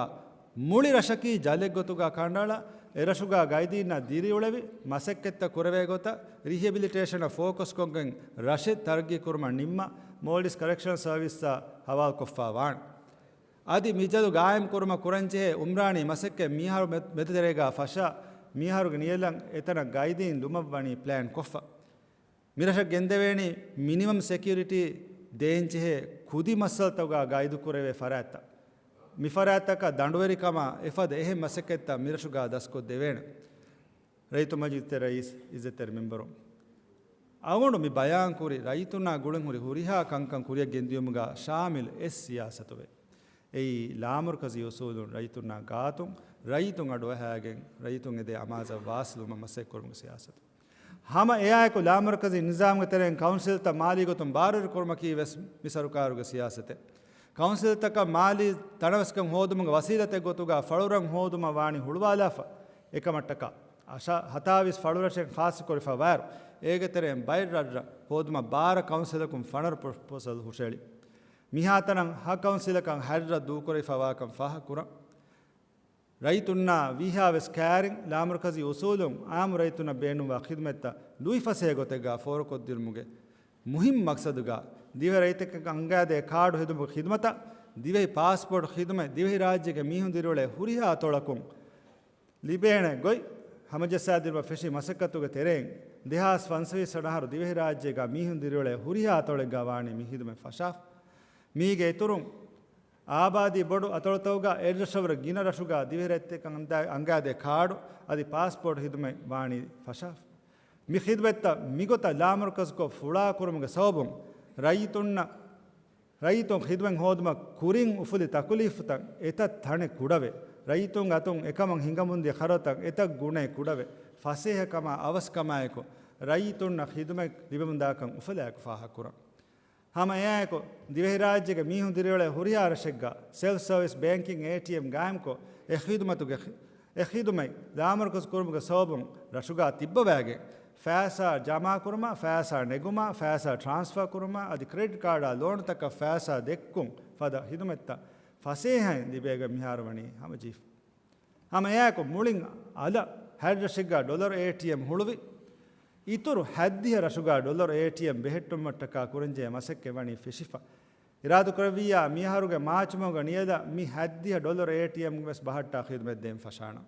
މުޅި ރަށަކީ ޖަލެއްގޮތުގަ ކަނޑައަޅާ، އެރަށުގަ ގައިދީންނަށް ދިރިއުޅެވި، މަސައްކަތްތައް ކުރެވޭ ގޮތަށް ރިހެބިލިޓޭޝަނަށް ފޯކަސްކޮށްގެން ރަށެއް ތަރައްގީ ކުރުމަށް ނިންމާ، މޯލްޑިވްސް ކަރެކްޝަނަލް ސަރވިސްއަށް ހަވާލުކޮށްފަ ވާނެ. އަދި މި ޖަލު ގާއިމް ކުރުމަށް ކުރަންޖެހޭ އުމްރާނީ މަސައްކަތް މިހާރު މެ-، މެދުތެރޭގަ ފަށާ، މިއަހަރުގެ ނިޔަލަށް އެތަނަށް ގައިދީން ލުމަށް ވަނީ ޕްލޭން ކޮށްފަ. މިރަށަށް ގެންދެވޭނީ މިނިމަމް ސެކިއުރިޓީ ދޭންޖެހޭ ކުދި މައްސަލަތަކުގަ ގައިދުކުރެވޭ ފަރާތްތައް. މި ފަރާތްތަކަށް ދަނޑުވެރިކަމާ އެފަދަ އެހެން މަސައްކަތްތައް މިރަށުގަ ދަސްކޮށްދެވޭނެ. ރައްޔިތު މަޖިލިސް ރައީސް، އިއްޒަތްތެރި މެމްބަރު، އަޅުގަނޑު މި ބަޔާންކުރި ރައްޔިތުންނާ ގުޅެން ހުރި ހުރިހާ ކަންކަން ކުރިއަށް ގެންދިޔުމުގަ ޝާމިލް އެއް ސިޔާސަތުވޭ. އެއީ ލާމަރުކަޒީ އުސޫލުން ރައްޔިތުންނާ ގާތުން ރައްޔިތުން އަޑުއަހައިގެން ރައްޔިތުން އެދޭ އަމާޒަށް ވާސިލުވުމަށް މަސައްކަތްކުރުމުގެ ސިޔާސަތު. ހަމަ އެއާއެކު ލާމަރުކަޒީ ނިޒާމުގެ ތެރެއިން ކައުންސިލްތައް މާލީ ގޮތުން ބާރުވެރިކުރުމަކީ ވެސް މި ސަރުކާރުގެ ސިޔާސަތެއް. ކައުންސިލްތަކަށް މާލީ ތަނަވަސްކަން ހޯދުމުގެ ވަސީލަތެއް ގޮތުގަ ފަޅުރަށް ހޯދުމަށް ވާނީ ހުޅުވާލާފަ. އެކަމަށްޓަކާ އަށާ ހަތާވީސް ފަޅުރަށެއް ޚާއްޞަކުރިފަ ވާއިރު، އޭގެ ތެރެއިން ބައެއް ރަށްރަށް ހޯދުމަށް ބާރަ ކައުންސިލަކުން ފަނަރަ ޕްރޮޕޯސަލް ހުށައެޅި. މިހާތަނަށް ހަ ކައުންސިލަކަށް ހަތްރަށް ދޫކުރެވިފަ ވާކަން ފާހަގަކުރަން. ރައްޔިތުންނާ ވީހާވެސް ކައިރިން ލާމަރުކަޒީ އުސޫލުން އާއްމު ރައްޔިތުންނަށް ބޭނުންވާ ޚިދުމަތްތައް ލުއިފަސޭހަ ގޮތެއްގަ ފޯރުކޮށްދިނުމުގެ މުހިންމު މަޤްޞަދުގަ، ދިވެހި ރައްޔިތެއްކަން އަންގާދޭ ކާޑު ހެދުމުގެ ޚިދުމަތަށް ދިވެހި ޕާސްޕޯޓް ޚިދުމަތް ދިވެހިރާއްޖޭގެ މީހުން ދިރިއުޅޭ ހުރިހާ އަތޮޅަކުން ލިބޭނެ ގޮތް ހަމަޖައްސާދިނުމަށް ފެށި މަސައްކަތުގެ ތެރެއިން، ދެހާސް ފަންސަވީސް ވަނަ އަހަރު ދިވެހިރާއްޖޭގަ މީހުން ދިރިއުޅޭ ހުރިހާ އަތޮޅެއްގަ ވާނީ މި ޚިދުމަތް ފަށާފަ. މީގެ އިތުރުން، އާބާދީ ބޮޑު އަތޮޅުތަކުގަ އެއްރަށަށްވުރެ ގިނަ ރަށުގަ ދިވެހިރައްޔިތެއްކަން އަންދާ-، އަންގާދޭ ކާޑު އަދި ޕާސްޕޯޓް ޚިދުމަތް ވާނީ ފަށާފަ. މި ޚިދުމަތްތައް މިގޮތަށް ލާމަރުކަޒުކޮށް ފުޅާކުރުމުގެ ސަބަބުން ރައްޔިތުންނަށް، ރައްޔިތުން ޚިދުމަތް ހޯދުމަށް ކުރިން އުފުލި ތަކުލީފުތައް އެތައް ތަނެއް ކުޑަވެ، ރައްޔިތުން އަތުން އެކަމަށް ހިނގަމުންދިޔަ ޚަރަދުތައް އެތައް ގުނައެއް ކުޑަވެ، ފަސޭހަކަމާ އަވަސްކަމާއެކު ރައްޔިތުންނަށް ޚިދުމަތް ލިބެމުންދާކަން އުފަލާއެކު ފާހަގަކުރަން. ހަމަ އެއާއެކު، ދިވެހިރާއްޖޭގެ މީހުން ދިރިއުޅޭ ހުރިހާ ރަށެއްގަ ސެލްފް ސަރވިސް ބޭންކިން އޭޓީއެމް ގާއިމްކޮށް، އެ ޚިދުމަތުގެ، އެ ޚިދުމަތް ލާމަރުކަޒު ކުރުމުގެ ސަބަބުން ރަށުގަ ތިއްބަވައިގެން، ފައިސާ ޖަމާކުރުމަށް، ފައިސާ ނެގުމަށް، ފައިސާ ޓްރާންސްފާ ކުރުމަށް، އަދި ކްރެޑިޓް ކާޑާ ލޯނުތަކަށް ފައިސާ ދެއްކުން ފަދަ ޚިދުމަތްތައް ފަސޭހައިން ލިބޭގޮތް މިހާރު ވަނީ ހަމަޖެހިފަ. ހަމަ އެއާއެކު މުޅިން އަލަށް ހަތް ރަށެއްގަ ޑޮލަރު އޭޓީއެމް ހުޅުވި، އިތުރު ހަތްދިހަ ރަށުގަ ޑޮލަރު އޭޓީއެމް ބެހެއްޓުމަށްޓަކާ ކުރަންޖެހޭ މަސައްކަތް ވަނީ ފެށިފަ. އިރާދަކުރެއްވިއްޔާ މިއަހަރުގެ މާޗުމަހުގެ ނިޔަލަށް މި ހަތްދިހަ ޑޮލަރު އޭޓީއެމް ވެސް ބަހައްޓާ ޚިދުމަތް ދޭން ފަށާނަން.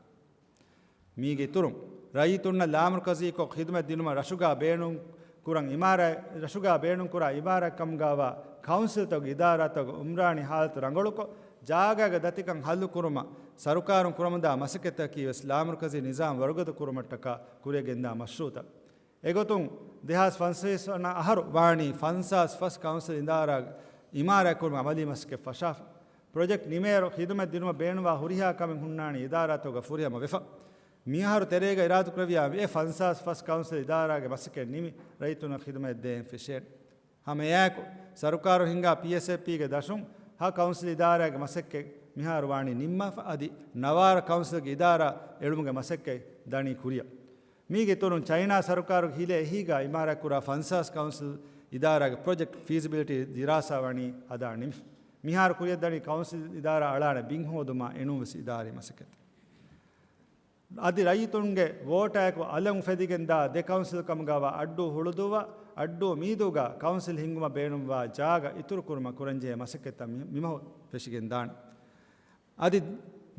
މީގެ އިތުރުން، ރައްޔިތުންނަށް ލާމަރުކަޒީކޮށް ޚިދުމަތް ދިނުމަށް ރަށުގަ ބޭނުން ކުރަން އިމާރާތް، ރަށުގަ ބޭނުންކުރާ އިމާރާތް ކަމުގައިވާ ކައުންސިލްތަކުގެ އިދާރާތަކުގެ އުމްރާނީ ހާލަތު ރަނގަޅުކޮށް، ޖާގައިގެ ދަތިކަން ހައްލުކުރުމަށް ސަރުކާރުން ކުރަމުންދާ މަސައްކަތަކީ ވެސް ލާމަރުކަޒީ ނިޒާމް ވަރުގަދަ ކުރުމަށްޓަކާ ކުރިއަށް ގެންދާ މަޝްރޫޢުތައް. އެގޮތުން، ދެހާސް ފަންސަވީސް ވަނަ އަހަރު ވާނީ ފަންސާސް ފަސް ކައުންސިލް އިދާރާ އިމާރާތްކުރުމަށް އަމަލީ މަސައްކަތް ފަށާފަ. ޕްރޮޖެކްޓް ނިމޭއިރު، ޚިދުމަތް ދިނުމަށް ބޭނުންވާ ހުރިހާ ކަމެއް ހުންނާނީ އިދާރާތަކުގަ ފުރިހަމަ ވެފަ. މިއަހަރު ތެރޭގަ އިރާދަކުރެއްވިއްޔާ އެ ފަންސާސް ފަސް ކައުންސިލް އިދާރާގެ މަސައްކަތް ނިމި، ރައްޔިތުންނަށް ޚިދުމަތް ދޭން ފެށޭނެ. ހަމަ އެއާއެކު، ސަރުކާރު ހިންގާ ޕީއެސްއޭޕީގެ ދަށުން ހަ ކައުންސިލް އިދާރާގެ މަސައްކަތް މިހާރު ވާނީ ނިންމާފަ، އަދި ނަވާރަ ކައުންސިލްގެ އިދާރާ އެޅުމުގެ މަސައްކަތް ދަނީ ކުރިއަށް. މީގެ އިތުރުން، ޗައިނާ ސަރުކާރުގެ ހިލޭ އެހީގަ އިމާރާތްކުރާ ފަންސާސް ކައުންސިލް އިދާރާގެ ޕްރޮޖެކްޓް ފީޒިބިލިޓީ ދިރާސާ ވަނީ ހަދާ ނިމިފަ. މިހާރު ކުރިއަށް ދަނީ ކައުންސިލް އިދާރާ އަޅާނެ ބިން ހޯދުމާ އެނޫންވެސް އިދާރީ މަސައްކަތެއް. އަދި ރައްޔިތުންގެ ވޯޓާއެކު އަލަށް އުފެދިގެންދާ ދެ ކައުންސިލް ކަމުގައިވާ އައްޑޫ ހުޅުދޫއަށް، އައްޑޫ މީދޫގަ ކައުންސިލް ހިންގުމަށް ބޭނުންވާ ޖާގަ އިތުރުކުރުމަށް ކުރަންޖެހޭ މަސައްކަތްތައް މި-، މިމަހު ފެށިގެންދާނެ. އަދި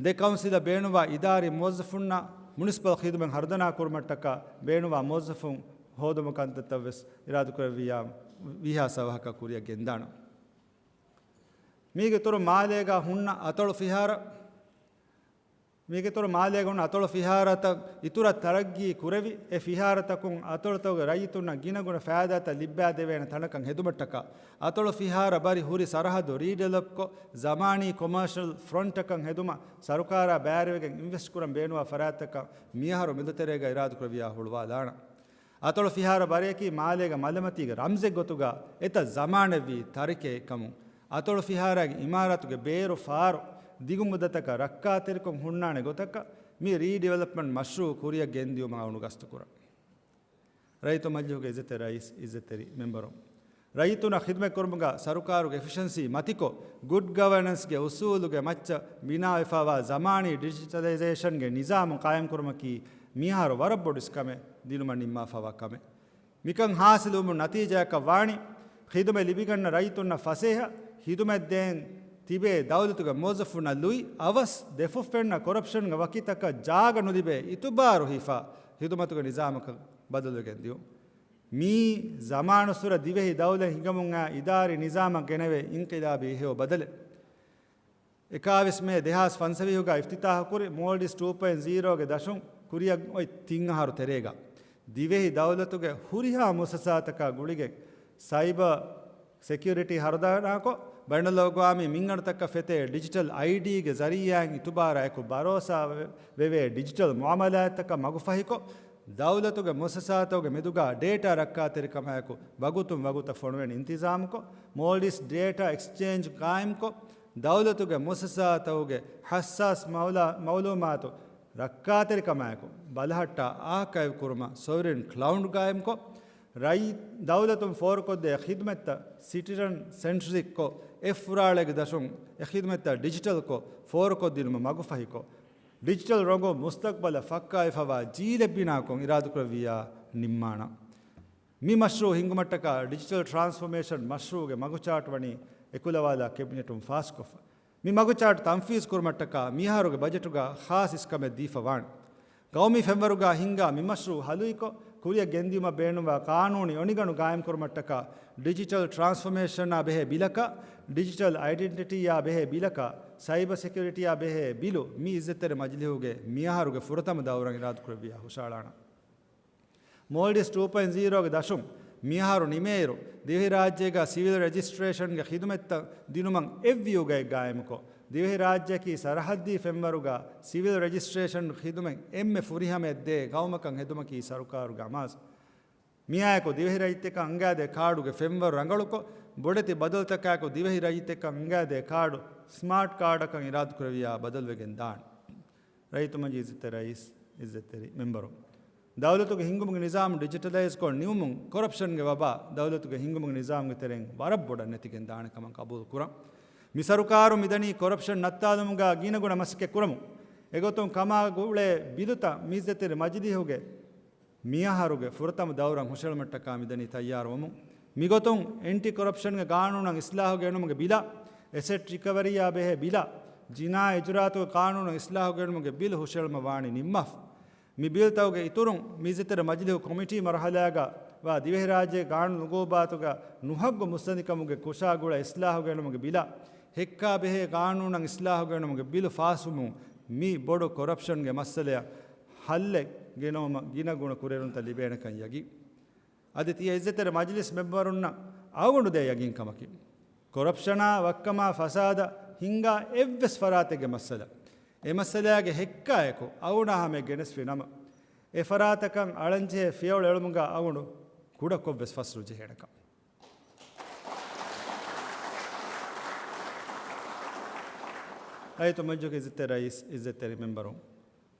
ދެ ކައުންސިލަށް ބޭނުންވާ އިދާރީ މުވައްޒަފުންނަށް މުނިސިޕަލް ޚިދުމަތް ހަރުދަނާ ކުރުމަށްޓަކާ ބޭނުންވާ މުވައްޒަފުން ހޯދުމުގެ ކަންތައްތައް ވެސް އިރާދަކުރެއްވިއްޔާ ވީހާ ސަވަހަކަށް ކުރިއަށް ގެންދާނެ. މީގެ އިތުރު މާލޭގަ ހުންނަ އަތޮޅު ފިހާރަ، މީގެ އިތުރު މާލޭގަ ހުންނަ އަތޮޅު ފިހާރަތައް އިތުރަށް ތަރައްގީ ކުރެވި، އެ ފިހާރަތަކުން އަތޮޅުތަކުގެ ރައްޔިތުންނަށް ގިނަގުނަ ފައިދާތައް ލިއްބައިދެވޭނެ ތަނަކަށް ހެދުމަށްޓަކާ، އަތޮޅު ފިހާރަ ބަރި ހުރި ސަރަހައްދު ރީޑިވެލޮޕްކޮށް، ޒަމާނީ ކޮމާޝަލް ފްރޮންޓަކަށް ހެދުމަށް ސަރުކާރާ ބައިވެރިވެގެން އިންވެސްޓް ކުރަން ބޭނުންވާ ފަރާތްތަކަށް މިއަހަރު މެދުތެރޭގަ އިރާދަކުރެއްވިއްޔާ ހުޅުވާލާނަން. އަތޮޅު ފިހާރަ ބަރިއަކީ މާލޭގެ މަލަމަތީގެ ރަމްޒެއް ގޮތުގަ އެތައް ޒަމާނެއްވީ ތާރީޚެއް ކަމުން، އަތޮޅު ފިހާރައިގެ އިމާރާތުގެ ބޭރު ފާރު ދިގު މުއްދަތަކަށް ރައްކާތެރިކޮށް ހުންނާނެ ގޮތަކަށް މި ރީޑިވެލޮޕްމަންޓް މަޝްރޫއު ކުރިއަށް ގެންދިޔުމަށް އަޅުގަނޑު ގަސްތުކުރަން. ރައްޔިތު މަޖިލީހުގެ އިއްޒަތްތެރި ރައީސް، އިއްޒަތްތެރި މެމްބަރު، ރައްޔިތުންނަށް ޚިދުމަތް ކުރުމުގަ ސަރުކާރުގެ އެފިޝަންސީ މަތިކޮށް، ގުޑް ގަވަނަންސްގެ އުސޫލުގެ މައްޗަށް ބިނާވެފައިވާ ޒަމާނީ ޑިޖިޓަލައިޒޭޝަންގެ ނިޒާމު ޤާއިމްކުރުމަކީ މިއަހަރު ވަރަށް ބޮޑު އިސްކަމެއް ދިނުމަށް ނިންމާފައިވާ ކަމެއް. މިކަން ހާސިލުވުމުގެ ނަތީޖާއަކަށް ވާނީ، ޚިދުމަތް ލިބިގަންނަ ރައްޔިތުންނަށް ފަސޭހަ ޚިދުމަތް ދޭން ތިބޭ ދައުލަތުގެ މުވައްޒަފުންނަށް ލުއި އަވަސް ދެފުށްފެންނަ ކޮރަޕްޝަންގެ ވަކިތަކަށް ޖާގަ ނުލިބޭ އިތުބާރު ހިފާ ޚިދުމަތުގެ ނިޒާމަކަށް ބަދަލުވެގެން ދިޔުން. މީ ޒަމާނުއްސުރެ ދިވެހި ދައުލަތް ހިނގަމުން އާ އިދާރީ ނިޒާމަށް ގެނެވޭ އިންޤިލާބީ ހެޔޮ ބަދަލެއް. އެކާވީސް މޭ ދެހާސް ފަންސަވީހުގަ އިފްތިތާޙުކުރި މޯލްޑިވްސް ޓޫ ޕޮއިންޓް ޒީރޯގެ ދަށުން ކުރިއަށް އޮތް ތިން އަހަރު ތެރޭގަ ދިވެހި ދައުލަތުގެ ހުރިހާ މުއައްސަސާތަކާ ގުޅިގެން ސައިބަ ސެކިއުރިޓީ ހަރުދަނާކޮށް، ބައިނަލްއަގްވާމީ މިންގަނޑުތަކަށް ފެތޭ ޑިޖިޓަލް އައިޑީގެ ޒަރީއާއިން އިތުބާރާއެކު ބަރޯސާ ވެ-، ވެވޭ ޑިޖިޓަލް މުއާމަލާތްތަކަށް މަގުފަހިކޮށް، ދައުލަތުގެ މުއައްސަސާތަކުގެ މެދުގަ ޑޭޓާ ރައްކާތެރިކަމާއެކު ވަގުތުން ވަގުތަށް ފޮނުވެން އިންތިޒާމުކޮށް، މޯލްޑިވްސް ޑޭޓާ އެކްސްޗޭންޖް ޤާއިމްކޮށް، ދައުލަތުގެ މުއައްސަސާތަކުގެ ހައްސާސް މައުލާ-، މައުލޫމާތު ރައްކާތެރިކަމާއެކު ބަލަހައްޓާ އާކައިވް ކުރުމަށް ސޮވްރިން ކްލައުޑް ޤާއިމްކޮށް، ރައީ-، ދައުލަތުން ފޯރުކޮށްދޭ ޚިދުމަތްތައް ސިޓިޒަން ސެންޓްރިކްކޮށް، އެއްފުރާޅައިގެ ދަށުން އެ ޚިދުމަތްތައް ޑިޖިޓަލްކޮށް، ފޯރުކޮށްދިނުމަށް މަގުފަހިކޮށް، ޑިޖިޓަލް ރޮނގުން މުސްތަޤްބަލަށް ފައްކާވެފަވާ ޖީލެއް ބިނާކޮށް އިރާދަކުރެއްވިއްޔާ ނިންމާނަން. މި މަޝްރޫޢު ހިންގުމަށްޓަކާ ޑިޖިޓަލް ޓްރާންސްފޯމޭޝަން މަޝްރޫޢުގެ މަގުޗާޓް ވަނީ އެކުލަވާލާ ކެބިނެޓުން ފާސްކޮށްފަ. މި މަގުޗާޓް ތަންފީޒް ކުރުމަށްޓަކާ މިއަހަރުގެ ބަޖެޓުގަ ޚާއްސަ އިސްކަމެއް ދީފަ ވާނެ. ގައުމީ ފެންވަރުގަ ހިންގާ މި މަޝްރޫޢު ހަލުއިކޮށް، ކުރިއަށް ގެންދިޔުމަށް ބޭނުންވާ ޤާނޫނީ އޮނިގަނޑު ޤާއިމްކުރުމަށްޓަކާ ޑިޖިޓަލް ޓްރާންސްފޯމޭޝަނާ ބެހޭ ބިލަކާ، ޑިޖިޓަލް އައިޑެންޓިޓީއާ ބެހޭ ބިލަކާ، ސައިބަ ސެކިއުރިޓީއާ ބެހޭ ބިލު މި އިއްޒަތްތެރި މަޖިލީހުގެ މިއަހަރުގެ ފުރަތަމަ ދައުރަށް އިރާދަކުރެއްވިއްޔާ ހުށައަޅާނަން. މޯލްޑިވްސް ޓޫ ޕޮއިންޓް ޒީރޯގެ ދަށުން މިއަހަރު ނިމޭއިރު، ދިވެހިރާއްޖޭގަ ސިވިލް ރެޖިސްޓްރޭޝަންގެ ޚިދުމަތްތައް ދިނުމަށް އެއްވިޔުގައެއް ޤާއިމުކޮށް، ދިވެހިރާއްޖެއަކީ ސަރަހައްދީ ފެންވަރުގަ ސިވިލް ރެޖިސްޓްރޭޝަން ޚިދުމަތް އެންމެ ފުރިހަމަޔަށް ދޭ ގައުމަކަށް ހެދުމަކީ ސަރުކާރުގެ އަމާޒު. މިއާއެކު ދިވެހި ރައްޔިތެކަށް އަންގާދޭ ކާޑުގެ ފެންވަރު ރަނގަޅުކޮށް، ބޮޑެތި ބަދަލުތަކާއެކު ދިވެހި ރައްޔިތެކަށް އަންގާދޭ ކާޑު ސްމާޓް ކާޑަކަށް އިރާދަކުރެއްވިއްޔާ ބަދަލުވެގެން ދާނެ. ރައްޔިތު މަޖިލީހުގެ ރައީސް، އިއްޒަތްތެރި މެމްބަރު، ދައުލަތުގެ ހިންގުމުގެ ނިޒާމު ޑިޖިޓަލައިޒްކޮށް ނިމުމުން ކޮރަޕްޝަންގެ ވަބާ ދައުލަތުގެ ހިންގުމުގެ ނިޒާމުގެ ތެރެއިން ވަރަށް ބޮޑަށް ނެތިގެން ދާނެ ކަމަށް ޤަބޫލު ކުރަން. މި ސަރުކާރު މިދަނީ ކޮރަޕްޝަން ނައްތާލުމުގަ ގިނަގުނަ މަސައްކަތް ކުރަމުން. އެގޮތުން ކަމާ ގުޅޭ ބިލުތައް މިއިއްޒަތްތެރި މަޖިލީހުގެ މިއަހަރުގެ ފުރަތަމަ ދައުރަށް ހުށައެޅުމަށްޓަކާ މިދަނީ ތައްޔާރުވަމުން. މިގޮތުން އެންޓި ކޮރަޕްޝަންގެ ގާނޫނަށް އިސްލާހު ގެނުމުގެ ބިލާ، އެސެޓް ރިކަވަރީއާ ބެހޭ ބިލާ، ޖިނާއީ އިޖުރާއަތުގެ ޤާނޫނަށް އިސްލާހު ގެނުމުގެ ބިލު ހުށައެޅުމަށް ވާނީ ނިންމާފަ. މި ބިލްތަކުގެ އިތުރުން، މިއިއްޒަތްތެރި މަޖިލީހު ކޮމިޓީ މަރުހަލާގަ ވާ ދިވެހިރާއްޖޭގެ ގާނޫނު އުގޫބާތުގަ ނުހައްގު މުއްސަނދިކަމުގެ ކުށާ ގުޅޭ އިސްލާހު ގެނުމުގެ ބިލާ، ހެއްކާ ބެހޭ ޤާނޫނަށް އިސްލާހު ގެނުމުގެ ބިލު ފާސްވުމުން މި ބޮޑު ކޮރަޕްޝަންގެ މައްސަލަޔަށް ހައްލެއް ގެނައުމަށް ގިނަގުނަ ކުރިއެރުންތައް ލިބޭނެކަން ޔަގީން. އަދި ތިޔަ އިއްޒަތްތެރި މަޖިލިސް މެމްބަރުންނަށް އަޅުގަނޑު ދޭ ޔަގީންކަމަކީ، ކޮރަޕްޝަނާ ވައްކަމާ ފަސާދަ ހިންގާ އެއްވެސް ފަރާތެއްގެ މައްސަލަ، އެ މައްސަލާގެ ހެއްކާއެކު އަޅުގަނޑާ ހަމަޔަށް ގެނެސްފި ނަމަ، އެ ފަރާތަކަށް އަޅަންޖެހޭ ފިޔަވަޅު އެޅުމުގަ އަޅުގަނޑު ކުޑަކޮށްވެސް ފަސްރު ޖެހޭނެކަން. ރައްޔިތު މަޖިލީހުގެ އިއްޒަތްތެރި ރައީސް، އިއްޒަތްތެރި މެމްބަރުން،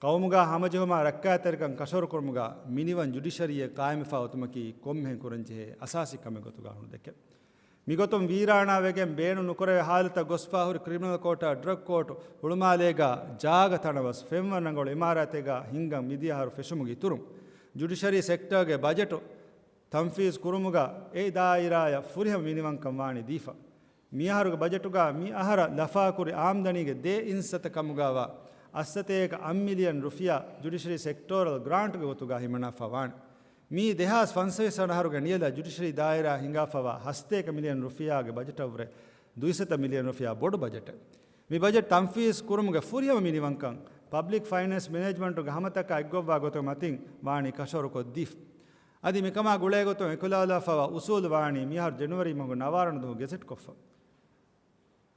ޤައުމުގަ ހަމަޖެހުމާ ރައްކާތެރިކަން ކަށަވަރުކުރުމުގަ މިނިވަން ޖުޑިޝަރީއެއް ޤާއިމުވެފަ އޮތުމަކީ ކޮންމެހެން ކުރަންޖެހޭ އަސާސީ ކަމެއް ގޮތުގަ އަޅުގަނޑު ދެކެން. މިގޮތުން ވީރާނާވެގެން ބޭނުން ނުކުރެވޭ ހާލަތަށް ގޮސްފަ ހުރި ކްރިމިނަލް ކޯޓާ ޑްރަގް ކޯޓު ހުޅުމާލޭގަ ޖާގަ ތަނަވަސް ފެންވަން ރަނގަޅު އިމާރާތެއްގަ ހިންގަން މިދިޔަ އަހަރު ފެށުމުގެ އިތުރުން، ޖުޑިޝަރީ ސެކްޓަރގެ ބަޖެޓު ތަންފީޒް ކުރުމުގަ އެ ދާއިރާޔަށް ފުރިހަމަ މިނިވަންކަން ވާނީ ދީފަ. މިއަހަރުގެ ބަޖެޓުގަ މި އަހަރަށް ލަފާކުރި އާމްދަނީގެ ދޭއް ހިއްސަތައް ކަމުގަވާ އަށްސަތޭކަ އަށް މިލިއަން ރުފިޔާ ޖުޑިޝަރީ ސެކްޓޯރަލް ގްރާންޓުގެ ގޮތުގަ ހިމަނާފަ ވާނެ. މީ ދެހާސް ފަންސަވީސް ވަނަ އަހަރުގެ ނިޔަލަށް ޖުޑިޝަރީ ދާއިރާ ހިނގާފަވާ ހަސަތޭކަ މިލިއަން ރުފިޔާގެ ބަޖެޓަށްވުރެ ދުއިސައްތަ މިލިއަން ރުފިޔާ ބޮޑު ބަޖެޓެއް. މި ބަޖެޓް ތަންފީޒް ކުރުމުގެ ފުރިހަމަ މިނިވަންކަން ޕަބްލިކް ފައިނޭންސް މެނޭޖްމަންޓުގެ ހަމަތަކާ އެއްގޮއްވާ ގޮތުގެ މަތިން ވާނީ ކަށަވަރުކޮށްދީފަ. އަދި މިކަމާ ގުޅޭގޮތުން އެކުލަވާލާފަވާ އުސޫލު ވާނީ މިއަހަރު ޖެނުއަރީ މަހުގެ ނަވާރަ ދުވަހު ގެޒެޓްކޮށްފަ.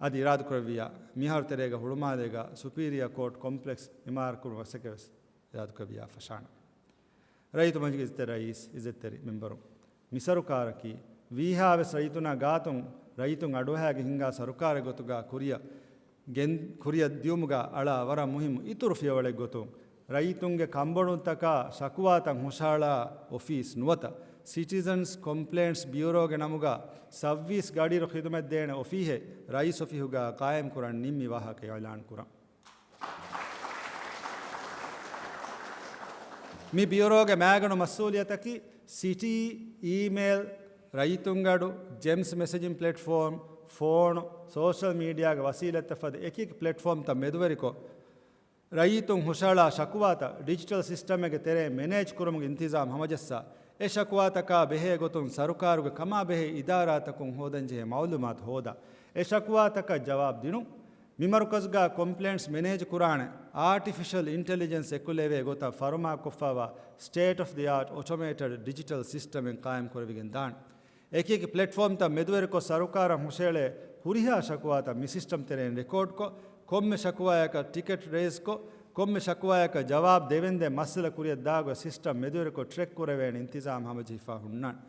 އަދި އިރާދަކުރެއްވިއްޔާ، މިއަހަރު ތެރޭގަ ހުޅުމާލޭގަ ސުޕީރިއާ ކޯޓް ކޮމްޕްލެކްސް އިމާރާތްކުރުމަށް މަސައްކަތްވެސް އިރާދަކުރެއްވިއްޔާ ފަށާނަން. ރައްޔިތު މަޖިލީހުގެ ރައީސް، އިއްޒަތްތެރި މެމްބަރުން، މި ސަރުކާރަކީ ވީހާވެސް ރައްޔިތުންނާ ގާތުން ރައްޔިތުން އަޑުއަހާގެން ހިންގާ ސަރުކާރެއް ގޮތުގަ ކުރިއަށް ގެން، ކުރިއަށް ދިޔުމުގަ އަޅާ ވަރަށް މުހިއްމު އިތުރު ފިޔަވަޅެއް ގޮތުން، ރައްޔިތުންގެ ކަންބޮޑުވުންތަކާ ޝަކުވާތައް ހުށައަޅާ އޮފީސް ނުވަތަ ސިޓިޒަންސް ކޮމްޕްލެއިންޓްސް ބިއުރޯގެ ނަމުގަ ސައްވީސް ގަޑިއިރު ޚިދުމަތްދޭނެ އޮފީހެއް ރައީސް އޮފީހުގަ ޤާއިމްކުރަން ނިންމި ވާހަކަ އިޢުލާން ކުރަން. މި ބިއުރޯގެ މައިގަނޑު މަސްއޫލިއްޔަތަކީ ސިޓީ، އީމެއިލް، ރައްޔިތުންގެ އަޑު، ޖެމްސް މެސެޖިން ޕްލެޓްފޯމް، ފޯނު، ސޯޝަލް މީޑިއާގެ ވަސީލަތްތައް ފަދަ އެކި އެކި ޕްލެޓްފޯމްތައް މެދުވެރިކޮށް، ރައްޔިތުން ހުށައަޅާ ޝަކުވާތައް ޑިޖިޓަލް ސިސްޓަމެއްގެ ތެރެއިން މެނޭޖް ކުރުމުގެ އިންތިޒާމް ހަމަޖައްސާ، އެ ޝަކުވާތަކާ ބެހޭ ގޮތުން ސަރުކާރުގެ ކަމާ ބެހޭ އިދާރާތަކުން ހޯދަންޖެހޭ މައުލޫމާތު ހޯދާ، އެ ޝަކުވާތަކަށް ޖަވާބު ދިނުން. މި މަރުކަޒުގާ ކޮމްޕްލެއިންޓްސް މެނޭޖް ކުރާނެ އާޓިފިޝަލް އިންޓެލިޖެންސް އެކުލެވޭ ގޮތަށް ފަރުމާކޮށްފައިވާ ސްޓޭޓް އޮފް ދި އާޓް އޮޓޮމޭޓެޑް ޑިޖިޓަލް ސިސްޓަމެއް ޤާއިމް ކުރެވިގެން ދާނެ. އެކި އެކި ޕްލެޓްފޯމްތައް މެދުވެރިކޮށް ސަރުކާރަށް ހުށައެޅޭ ހުރިހާ ޝަކުވާތައް މި ސިސްޓަމް ތެރެއިން ރެކޯޑްކޮށް، ކޮންމެ ޝަކުވާޔަކަށް ޓިކެޓް ރޭޒްކޮށް، ކޮންމެ ޝަކުވާޔަކަށް ޖަވާބު ދެވެންދެން މައްސަލަ ކުރިއަށް ދާ ގޮތް ސިސްޓަމް މެދުވެރިކޮށް ޓްރެކް ކުރެވޭނެ އިންތިޒާމް ހަމަޖެހިފަ ހުންނާނެ.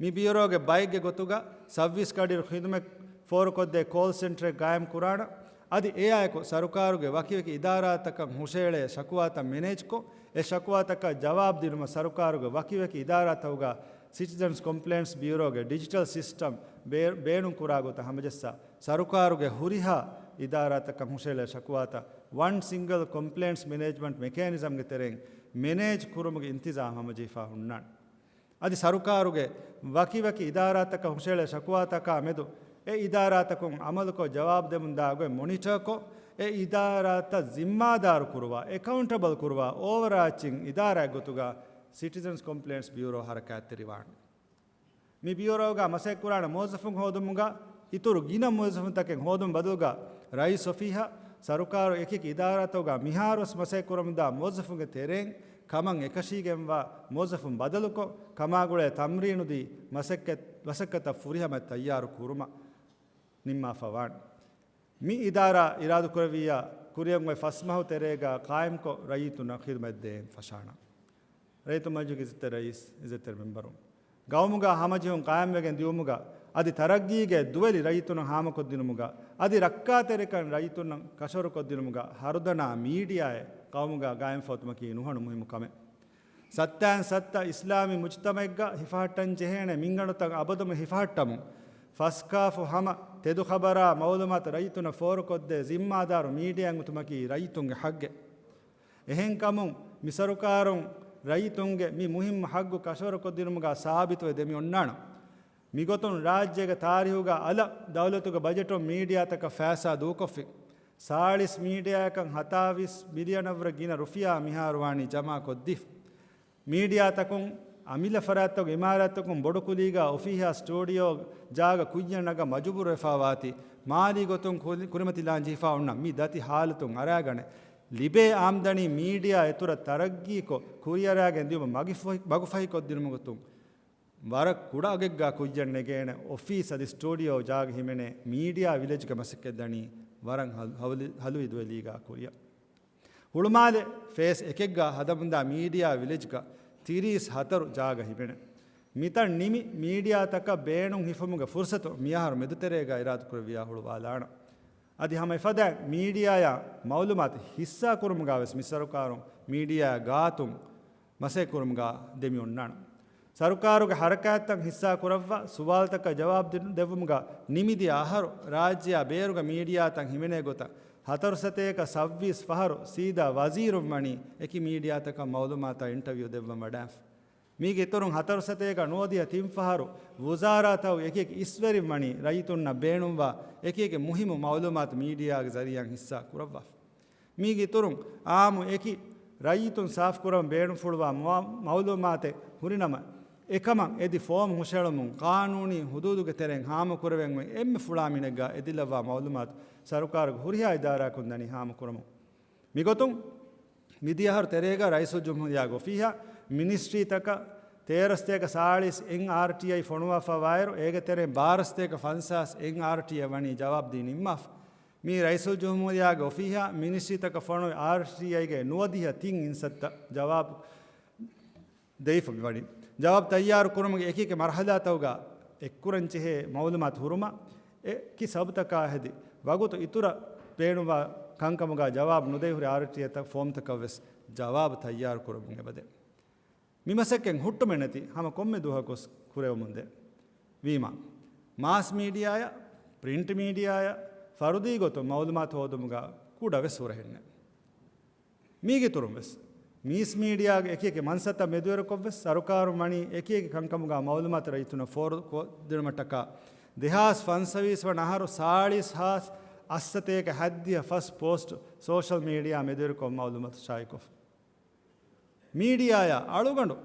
މި ބިއުރޯގެ ބައެއްގެ ގޮތުގަ ސައުވީސް ގަޑިއިރު ޚިދުމަތް ފޯރުކޮށްދޭ ކޯލް ސެންޓަރެއް ގާއިމް ކުރާނަ. އަދި އެއާއެކު ސަރުކާރުގެ ވަކިވަކި އިދާރާތަކަށް ހުށައެޅޭ ޝަކުވާތައް މެނޭޖްކޮށް، އެ ޝަކުވާތަކަށް ޖަވާބު ދިނުމަށް ސަރުކާރުގެ ވަކިވަކި އިދާރާތަކުގަ ސިޓިޒަންސް ކޮމްޕްލެއިންޓްސް ބިއުރޯގެ ޑިޖިޓަލް ސިސްޓަމް ބޭ-، ބޭނުން ކުރާ ގޮތަށް ހަމަޖައްސާ، ސަރުކާރުގެ ހުރިހާ އިދާރާތަކަށް ހުށައެޅޭ ޝަކުވާތައް ވަން ސިންގަލް ކޮމްޕްލެއިންޓްސް މެނޭޖްމަންޓް މެކޭނިޒަމްގެ ތެރެއިން މެނޭޖް ކުރުމުގެ އިންތިޒާމް ހަމަޖެހިފަ ހުންނާނެ. އަދި ސަރުކާރުގެ ވަކިވަކި އިދާރާތަކަށް ހުށައެޅޭ ޝަކުވާތަކާ މެދު އެ އިދާރާތަކުން އަމަލުކޮށް ޖަވާބު ދެމުން ދާ ގޮތް މޮނިޓަރކޮށް، އެ އިދާރާތައް ޒިންމާދާރު ކުރުވާ، އެކައުންޓަބަލް ކުރުވާ އޯވަރ އާޗިން އިދާރާއެއް ގޮތުގަ ސިޓިޒަންސް ކޮމްޕްލެއިންޓްސް ބިއުރޯ ހަރަކާތްތެރިވާނެ. މި ބިއުރޯގަ މަސައްކަތްކުރާނެ މުވައްޒަފުން ހޯދުމުގަ އިތުރު ގިނަ މުވައްޒަފުންތަކެއް ހޯދުން ބަދަލުގަ ރައީސް އޮފީހަށް ސަރުކާރު އެކި އެކި އިދާރާތަކުގަ މިހާރުވެސް މަސައްކަތްކުރަމުންދާ މުވައްޒަފުންގެ ތެރެއިން ކަމަށް އެކަށީގެންވާ މުވައްޒަފުން ބަދަލުކޮށް، ކަމާގުޅޭ ތަމްރީނުދީ މަސައްކަތް، މަސައްކަތަށް ފުރިހަމަ ތައްޔާރު ކުރުމަށް ނިންމާފަ ވާނެ. މި އިދާރާ އިރާދަކުރެއްވިއްޔާ ކުރިއަށް އޮތް ފަސް މަހު ތެރޭގަ ޤާއިމްކޮށް ރައްޔިތުންނަށް ޚިދުމަތް ދޭން ފަށާނަން. ރައްޔިތު މަޖިލީހުގެ އިއްޒަތްތެރި ރައީސް، އިއްޒަތްތެރި މެމްބަރުން، ގައުމުގަ ހަމަޖެހުން ޤާއިމްވެގެން ދިއުމުގަ އަދި ތަރައްގީގެ ދުވެލި ރައްޔިތުންނަށް ހާމަކޮށްދިނުމުގަ އަދި ރައްކާތެރިކަން ރައްޔިތުންނަށް ކަށަވަރުކޮށްދިނުމުގަ ހަރުދަނާ މީޑިއާއެއް ޤައުމުގަ ޤާއިމްފައޮތުމަކީ ނުހަނު މުހިއްމު ކަމެއް. ސައްތައިން ސައްތަ އިސްލާމީ މުޖުތަމަޢެއްގަ ހިފަހައްޓަން ޖެހޭނެ މިންގަނޑުތައް އަބަދުމެ ހިފަހައްޓަމުން، ފަސްކާފު ހަމަ ތެދު ޚަބަރާ މަޢުލޫމާތު ރައްޔިތުންނަށް ފޯރުކޮށްދޭ ޒިންމާދާރު މީޑިއާއެއް އޮތުމަކީ ރައްޔިތުންގެ ޙައްޤެއް. އެހެންކަމުން، މި ސަރުކާރުން ރައްޔިތުންގެ މި މުހިއްމު ޙައްޤު ކަށަވަރުކޮށްދިނުމުގަ ސާބިތުވެ ދެމި އޮންނާނަން. މިގޮތުން ރާއްޖޭގެ ތާރީހުގަ އަލަށް ދައުލަތުގެ ބަޖެޓުން މީޑިއާތަކަށް ފައިސާ ދޫކޮށްފި، ސާޅީސް މީޑިއާއަކަށް ހަތާވީސް މިލިއަނަށްވުރެ ގިނަ ރުފިޔާ މިހާރު ވާނީ ޖަމާކޮށްދީފަ. މީޑިއާތަކުން އަމިއްލަ ފަރާތްތަކުން އިމާރާތްތަކުން ބޮޑުކުލީގަ އޮފީހާ ސްޓޫޑިއޯ ޖާގަ ކުއްޔަށް ނަގަން މަޖުބޫރުވެފަ ވާތީ، މާލީ ގޮތުން ކުރި-، ކުރިމަތިލާން ޖެހިފަ އޮންނަ މި ދަތި ހާލަތުން އަރާގަނެ، ލިބޭ އާމްދަނީ މީޑިއާ އެތުރަށް ތަރައްގީކޮށް ކުރިއަރާގެން ދިއުމަށް މަގިފޮހި-، މަގުފަހިކޮށްދިނުމުގެ ގޮތުން ވަރަށް ކުޑަ އަގެއްގަ ކުއްޔަށް ނެގޭނެ އޮފީސް އަދި ސްޓޫޑިއޯ ޖާގަ ހިމެނޭ މީޑިއާ ވިލެޖްގެ މަސައްކަތް ދަނީ ވަރަށް ހަލު-، ހަލުވި-، ހަލުވި ދުވެލީގަ ކުރިއަށް. ހުޅުމާލެ ފޭސް އެކެއްގަ ހަދަމުންދާ މީޑިއާ ވިލެޖްގަ ތިރީސް ހަތަރު ޖާގަ ހިމެނޭ. މިތަން ނިމި މީޑިއާތަކަށް ބޭނުން ހިފުމުގެ ފުރުސަތު މިއަހަރު މެދުތެރޭގަ އިރާދަކުރެއްވިޔާ ހުޅުވާލާނަން. އަދި ހަމަ އެފަދައިން މީޑިއާއާ މައުލޫމާތު ހިއްސާ ކުރުމުގަ ވެސް މި ސަރުކާރުން މީޑިއާ ގާތުން މަސައްކަތްކުރުމުގަ ދެމި އޮންނާނަން. ސަރުކާރުގެ ހަރަކާތްތައް ހިއްސާ ކުރައްވާ، ސުވާލުތަކަށް ޖަވާބު ދި-، ދެއްވުމުގަ ނިމިދިޔަ އަހަރު ރާއްޖެއާ ބޭރުގެ މީޑިއާތައް ހިމެނޭ ގޮތަށް ހަތަރު ސަތޭކަ ސައްވީސް ފަހަރު ސީދާ ވަޒީރުން ވަނީ އެކި މީޑިއާތަކަށް މައުލޫމާތާ އިންޓަވިއު ދެއްވަން ވަޑާންފަ. މީގެ އިތުރުން ހަތަރު ސަތޭކަ ނުވަދިހަ ތިން ފަހަރު ވުޒާރާތައް އެކި އެކި އިސްވެރިން ވަނީ ރައްޔިތުންނަށް ބޭނުންވާ އެކި އެކި މުހިއްމު މައުލޫމާތު މީޑިއާގެ ޒަރީއާއިން ހިއްސާ ކުރައްވާފަ. މީގެ އިތުރުން އާއްމު އެކި ރައްޔިތުން ސާފުކުރަން ބޭނުންފުޅުވާ މުވާ-، މައުލޫމާތެއް ހުރިނަމަ، އެކަމަށް އެދި ފޯމް ހުށައެޅުމުން ޤާނޫނީ ޙުދޫދުގެ ތެރެއިން ހާމަކުރެވެން އޮތް އެންމެ ފުޅާ މިނެއްގަ އެދިލައްވާ މައުލޫމާތު ސަރުކާރުގެ ހުރިހާ އިދާރާއަކުން ދަނީ ހާމަކުރަމުން. މިގޮތުން، މިދިޔަ އަހަރު ތެރޭގަ ރައީސުލްޖުމްހޫރިއްޔާގެ އޮފީހަށް މިނިސްޓްރީތަކަށް ތޭރަ ސަތޭކަ ސާޅީސް އެންއާރްޓީއައި ފޮނުވާފަ ވާއިރު، އޭގެ ތެރެއިން ބާރަ ސަތޭކަ ފަންސާސް އެންއާރްޓީއައި ވަނީ ޖަވާބު ދީ ނިންމާފަ. މީ ރައީސުލްޖުމްހޫރިއްޔާގެ އޮފީހަށް މިނިސްޓްރީތަކަށް ފޮނުވި އާރްޓީއައިގެ ނުވަދިހަ ތިން އިންސައްތަ ޖަވާބު ދެވިފަ މިވަނީ. ޖަވާބު ތައްޔާރު ކުރުމުގެ އެކި އެކި މަރުހަލާތަކުގަ އެއްކުރަން ޖެހޭ މައުލޫމާތު ހުރުމަށް އެކި ސަބަބުތަކާ ހެދި، ވަގުތު އިތުރަށް ބޭނުންވާ ކަންކަމުގަ ޖަވާބު ނުދެވި ހުރި އާރްޓީއަތައް ފޯމްތަކަށް ވެސް ޖަވާބު ތައްޔާރު ކުރަމުން އެބަދޭ. މި މަސައްކަތް ހުއްޓުމެއް ނެތި ހަމަ ކޮންމެ ދުވަހަކުވެސް ކުރެވެމުންދޭ. ވީމާ، މާސް މީޑިއާއަށް، ޕްރިންޓް މީޑިއާއަށް ފަރުދީ ގޮތުން މައުލޫމާތު ހޯދުމުގަ ކުޑަވެސް ހުރަހެއް ނެތް. މީގެ އިތުރުން ވެސް، މީސް މީޑިއާގެ އެކި އެކި މަންސަތައް މެދުވެރިކޮށް ވެސް، ސަރުކާރުން ވަނީ އެކި އެކި ކަންކަމުގަ މައުލޫމާތު ރައްޔިތުންނަށް ފޯރުކޮށްދިނުމަށްޓަކާ، ދެހާސް ފަންސަވީސް ވަނަ އަހަރު ސާޅީސް ހާސް އަށްސަތޭކަ ހަތްދިހަ ފަސް ޕޯސްޓް ސޯޝަލް މީޑިއާ މެދުވެރިކޮށް މައުލޫމާތު ޝާއިކޮށްފަ. މީޑިއާއާ އަޅުގަނޑު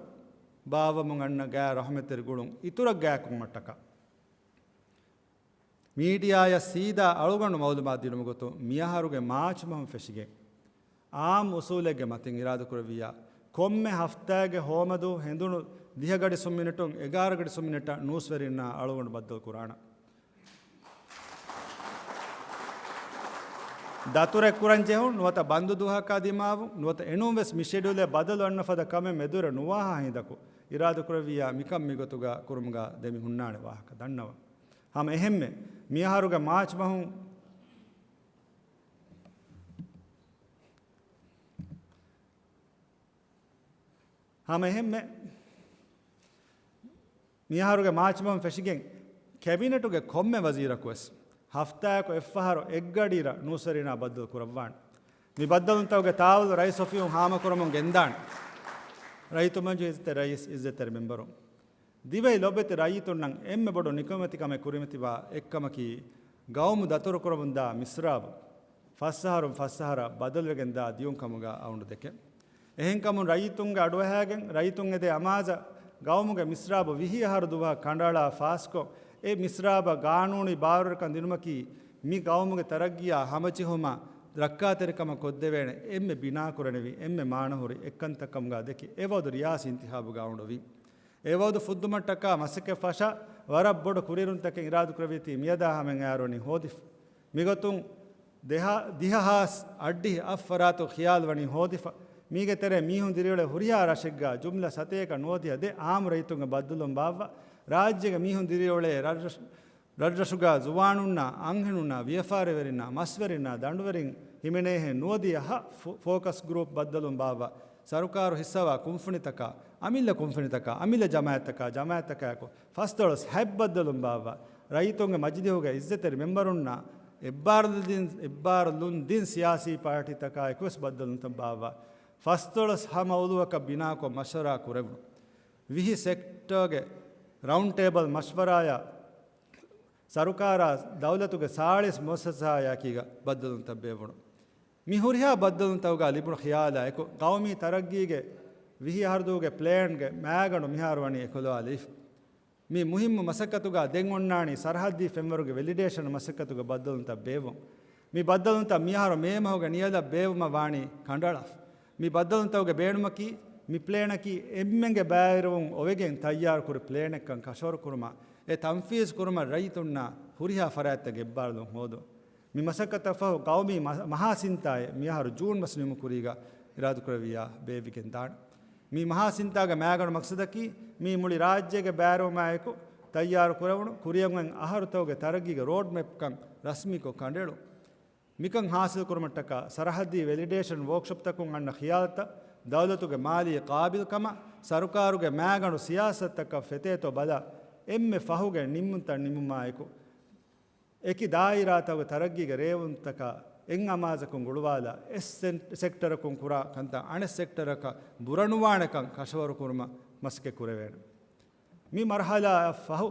ބާއްވަމުން އަންނަ ގާތް ރަހުމަތްތެރި ގުޅުން އިތުރަށް ގާތްކުރުމަށްޓަކާ، މީޑިއާއަށް ސީދާ އަޅުގަނޑު މައުލޫމާތު ދިނުމުގެ ގޮތުން މިއަހަރުގެ މާޗް މަހުން ފެށިގެން، އާއްމު އުސޫލެއްގެ މަތިން އިރާދަކުރެއްވިއްޔާ، ކޮންމެ ހަފްތާގެ ހޯމަދޫ ހެނދުނު ދިހަ ގަޑި ސުން މިނެޓުން އެގާރަ ގަޑި ސުން މިނެޓަށް ނޫސްވެރިންނާ އަޅުގަނޑު ބައްދަލު ކުރާނަން. ދަތުރެއް ކުރަން ޖެހުން، ނުވަތަ ބަންދު ދުވަހަކާ ދިމާވުން، ނުވަތަ އެނޫން ވެސް މި ޝެޑިއުލެއް ބަދަލު އަންނަ ފަދަ ކަމެއް މެދުވެރި ނުވާހާ ހިނދަކު އިރާދަކުރެއްވިއްޔާ، މިކަން މިގޮތުގަ ކުރުމުގަ ދެމި ހުންނާނެ ވާހަކަ ދަންނަވަން. ހަމަ އެހެންމެ، މިއަހަރުގެ މާޗް މަހުން، ހަމަ އެހެންމެ، މިއަހަރުގެ މާޗް މަހުން ފެށިގެން، ކެބިނެޓުގެ ކޮންމެ ވަޒީރަކު ވެސް ހަފްތާއަކު އެއްފަހަރު އެއްގަޑިއިރަށް ނޫސްވެރިންނާ ބައްދަލު ކުރައްވާނެ. މި ބައްދަލުންތަކުގެ ތާވަލު ރައީސް އޮފީހުން ހާމަކުރަމުން ގެންދާނެ. ރައްޔިތު މަޖިލީހުގެ ރައީސް، އިއްޒަތްތެރި މެމްބަރުން، ދިވެހި ލޮބުވެތި ރައްޔިތުންނަށް އެންމެ ބޮޑު ނިކަމެތިކަމެއް ކުރިމަތިވާ އެއްކަމަކީ، ގައުމު ދަތުރުކުރަމުންދާ މިސްރާބު ފަސްއަހަރުން ފަސްއަހަރަށް ބަދަލުވެގެންދާ ދިޔުންކަމުގަ އައުންޑު ދެކެން. އެހެންކަމުން ރައްޔިތުންގެ އަޑުއަހާގެން، ރައްޔިތުން އެދޭ އަމާޒަށް ގައުމުގެ މިސްރާބު ވިހި އަހަރު ދުވަހަށް ކަނޑައަޅާ ފާސްކޮށް، އެ މިސްރާބަށް ގާނޫނީ ބާރުވެރިކަން ދިނުމަކީ، މި ގައުމުގެ ތަރައްގީއާ ހަމަޖެހުމާ ރައްކާތެރިކަމަށް ކޮށްދެވޭނެ އެންމެ ބިނާކުރަނިވި، އެންމެ މާނަހުރި އެއްކަންތައް ކަމުގަ ދެކި، އެވަގުތު ރިޔާސީ އިންތިހާބުގަ އައުންޑުވި. އެ ވަގުތު ފުއްދުމަށްޓަކާ މަސައްކަތް ފަށާ ވަރަށް ބޮޑު ކުރިއެރުންތަކެއް އިރާދަކުރެއްވީތީ މިއަދާ ހަމައަށް އައިއިރު ވަނީ ހޯދިފަ. މިގޮތުން ދެހާ-، ދިހަހާސް އަށްޑިހަ އަށް ފަރާތު ޚިޔާލު ވަނީ ހޯދިފަ. މީގެ ތެރޭ މީހުން ދިރިއުޅޭ ހުރިހާ ރަށެއްގަ ޖުމްލަ ސަތޭކަ ނުވަދިހަ ދެ އާއްމު ރައްޔިތުންގެ ބައްދަލުން ބާއްވާ، ރާއްޖޭގެ މީހުން ދިރިއުޅޭ ރަށްރަށް-، ރަށްރަށުގަ ޒުވާނުންނާ، އަންހެނުންނާ، ވިޔަފާރިވެރިންނާ، މަސްވެރިންނާ، ދަނޑުވެރިން ހިމެނޭހެން ނުވަދިހަ އަށް ފޯ-، ފޯކަސް ގްރޫޕް ބައްދަލުން ބާއްވާ، ސަރުކާރު ހިއްސާވާ ކުންފުނިތަކާ، އަމިއްލަ ކުންފުނިތަކާ، އަމިއްލަ ޖަމާއަތްތަކާ، ޖަމާއަތްތަކާއެކު ފަސްދޮޅަސް ހަތް ބައްދަލުން ބާއްވާ، ރައްޔިތުންގެ މަޖިލީހުގެ އިއްޒަތްތެރި މެމްބަރުންނާ އެއްބާރުލުން ދިން، އެއްބާރުލުން ދިން ސިޔާސީ ޕާޓީތަކާއެކުވެސް ބައްދަލުންތައް ބާއްވާ، ފަސްދޮޅަސް ހަ މައުޟޫއަކަށް ބިނާކޮށް މަޝްވަރާ ކުރެވުނު. ވިހި ސެކްޓަރގެ ރައުންޑް ޓޭބަލް މަޝްވަރާއާ ސަރުކާރާ ދައުލަތުގެ ސާޅީސް މުއައްސަސާއާއެކީގަ ބައްދަލުންތައް ބޭއްވުނު. މި ހުރިހާ ބައްދަލުންތަކުގަ ލިބުނު ޚިޔާލާއެކު، ގައުމީ ތަރައްގީގެ ވިހި އަހަރުދުވަހުގެ ޕްލޭންގެ މައިގަނޑު މިހާރު ވަނީ އެކުލަވާލައިފަ. މި މުހިއްމު މަސައްކަތުގަ ދެން އޮންނާނީ ސަރަހައްދީ ފެންވަރުގެ ވެލިޑޭޝަން މަސައްކަތުގެ ބައްދަލުންތައް ބޭއްވުން. މި ބައްދަލުންތައް މިއަހަރު މޭ މަހުގެ ނިޔަލަށް ބޭއްވުމަށް ވާނީ ކަނޑައަޅާފަ. މި ބައްދަލުންތަކުގެ ބޭނުމަކީ، މި ޕްލޭނަކީ އެންމެންގެ ބައިވެރިވުން އޮވެގެން ތައްޔާރުކުރި ޕްލޭނެއްކަން ކަށަވަރުކުރުމަށް، އެ ތަންފީޒު ކުރުމަށް ރައްޔިތުންނާ ހުރިހާ ފަރާތްތަކުގެ އެއްބާރުލުން ހޯދުން. މި މަސައްކަތަށް ފަހު ގައުމީ މަ-، މަހާ ސިންތާއެއް މިއަހަރު ޖޫން މަސް ނިމުމުގެ ކުރީގަ އިރާދަކުރެއްވިއްޔާ ބޭއްވިގެން ދާނެ. މި މަހާ ސިންތާގެ މައިގަނޑު މަޤްޞަދަކީ، މީ މުޅި ރާއްޖޭގެ ބައިވެރިވުމާއެކު ތައްޔާރު ކުރެވުނު ކުރިއަށް އޮތް އަހަރުތަކުގެ ތަރައްގީގެ ރޯޑްމެޕްކަން ރަސްމީކޮށް ކަނޑައެޅުން. މިކަން ހާސިލްކުރުމަށްޓަކާ ސަރަހައްދީ ވެލިޑޭޝަން ވޯކްޝޮޕްތަކުން އަންނަ ޚިޔާލުތައް، ދައުލަތުގެ މާލީ ޤާބިލްކަމާ، ސަރުކާރުގެ މައިގަނޑު ސިޔާސަތުތަކަށް ފެތޭތޯ ބަލާ، އެންމެ ފަހުގެ ނިންމުންތައް ނިންމުމާއެކު، އެކި ދާއިރާތަކުގެ ތަރައްގީގެ ރޭވުންތަކަށް އެއް އަމާޒަކުން ގުޅުވާލާ، އެއް ސެން-، ސެކްޓަރަކުން ކުރާ ކަންތައް އަނެއް ސެކްޓަރަކަށް ބުރަނުވާނެކަން ކަށަވަރުކުރުމަށް މަސައްކަތް ކުރެވޭނެ. މި މަރުހަލާއަށް ފަހު،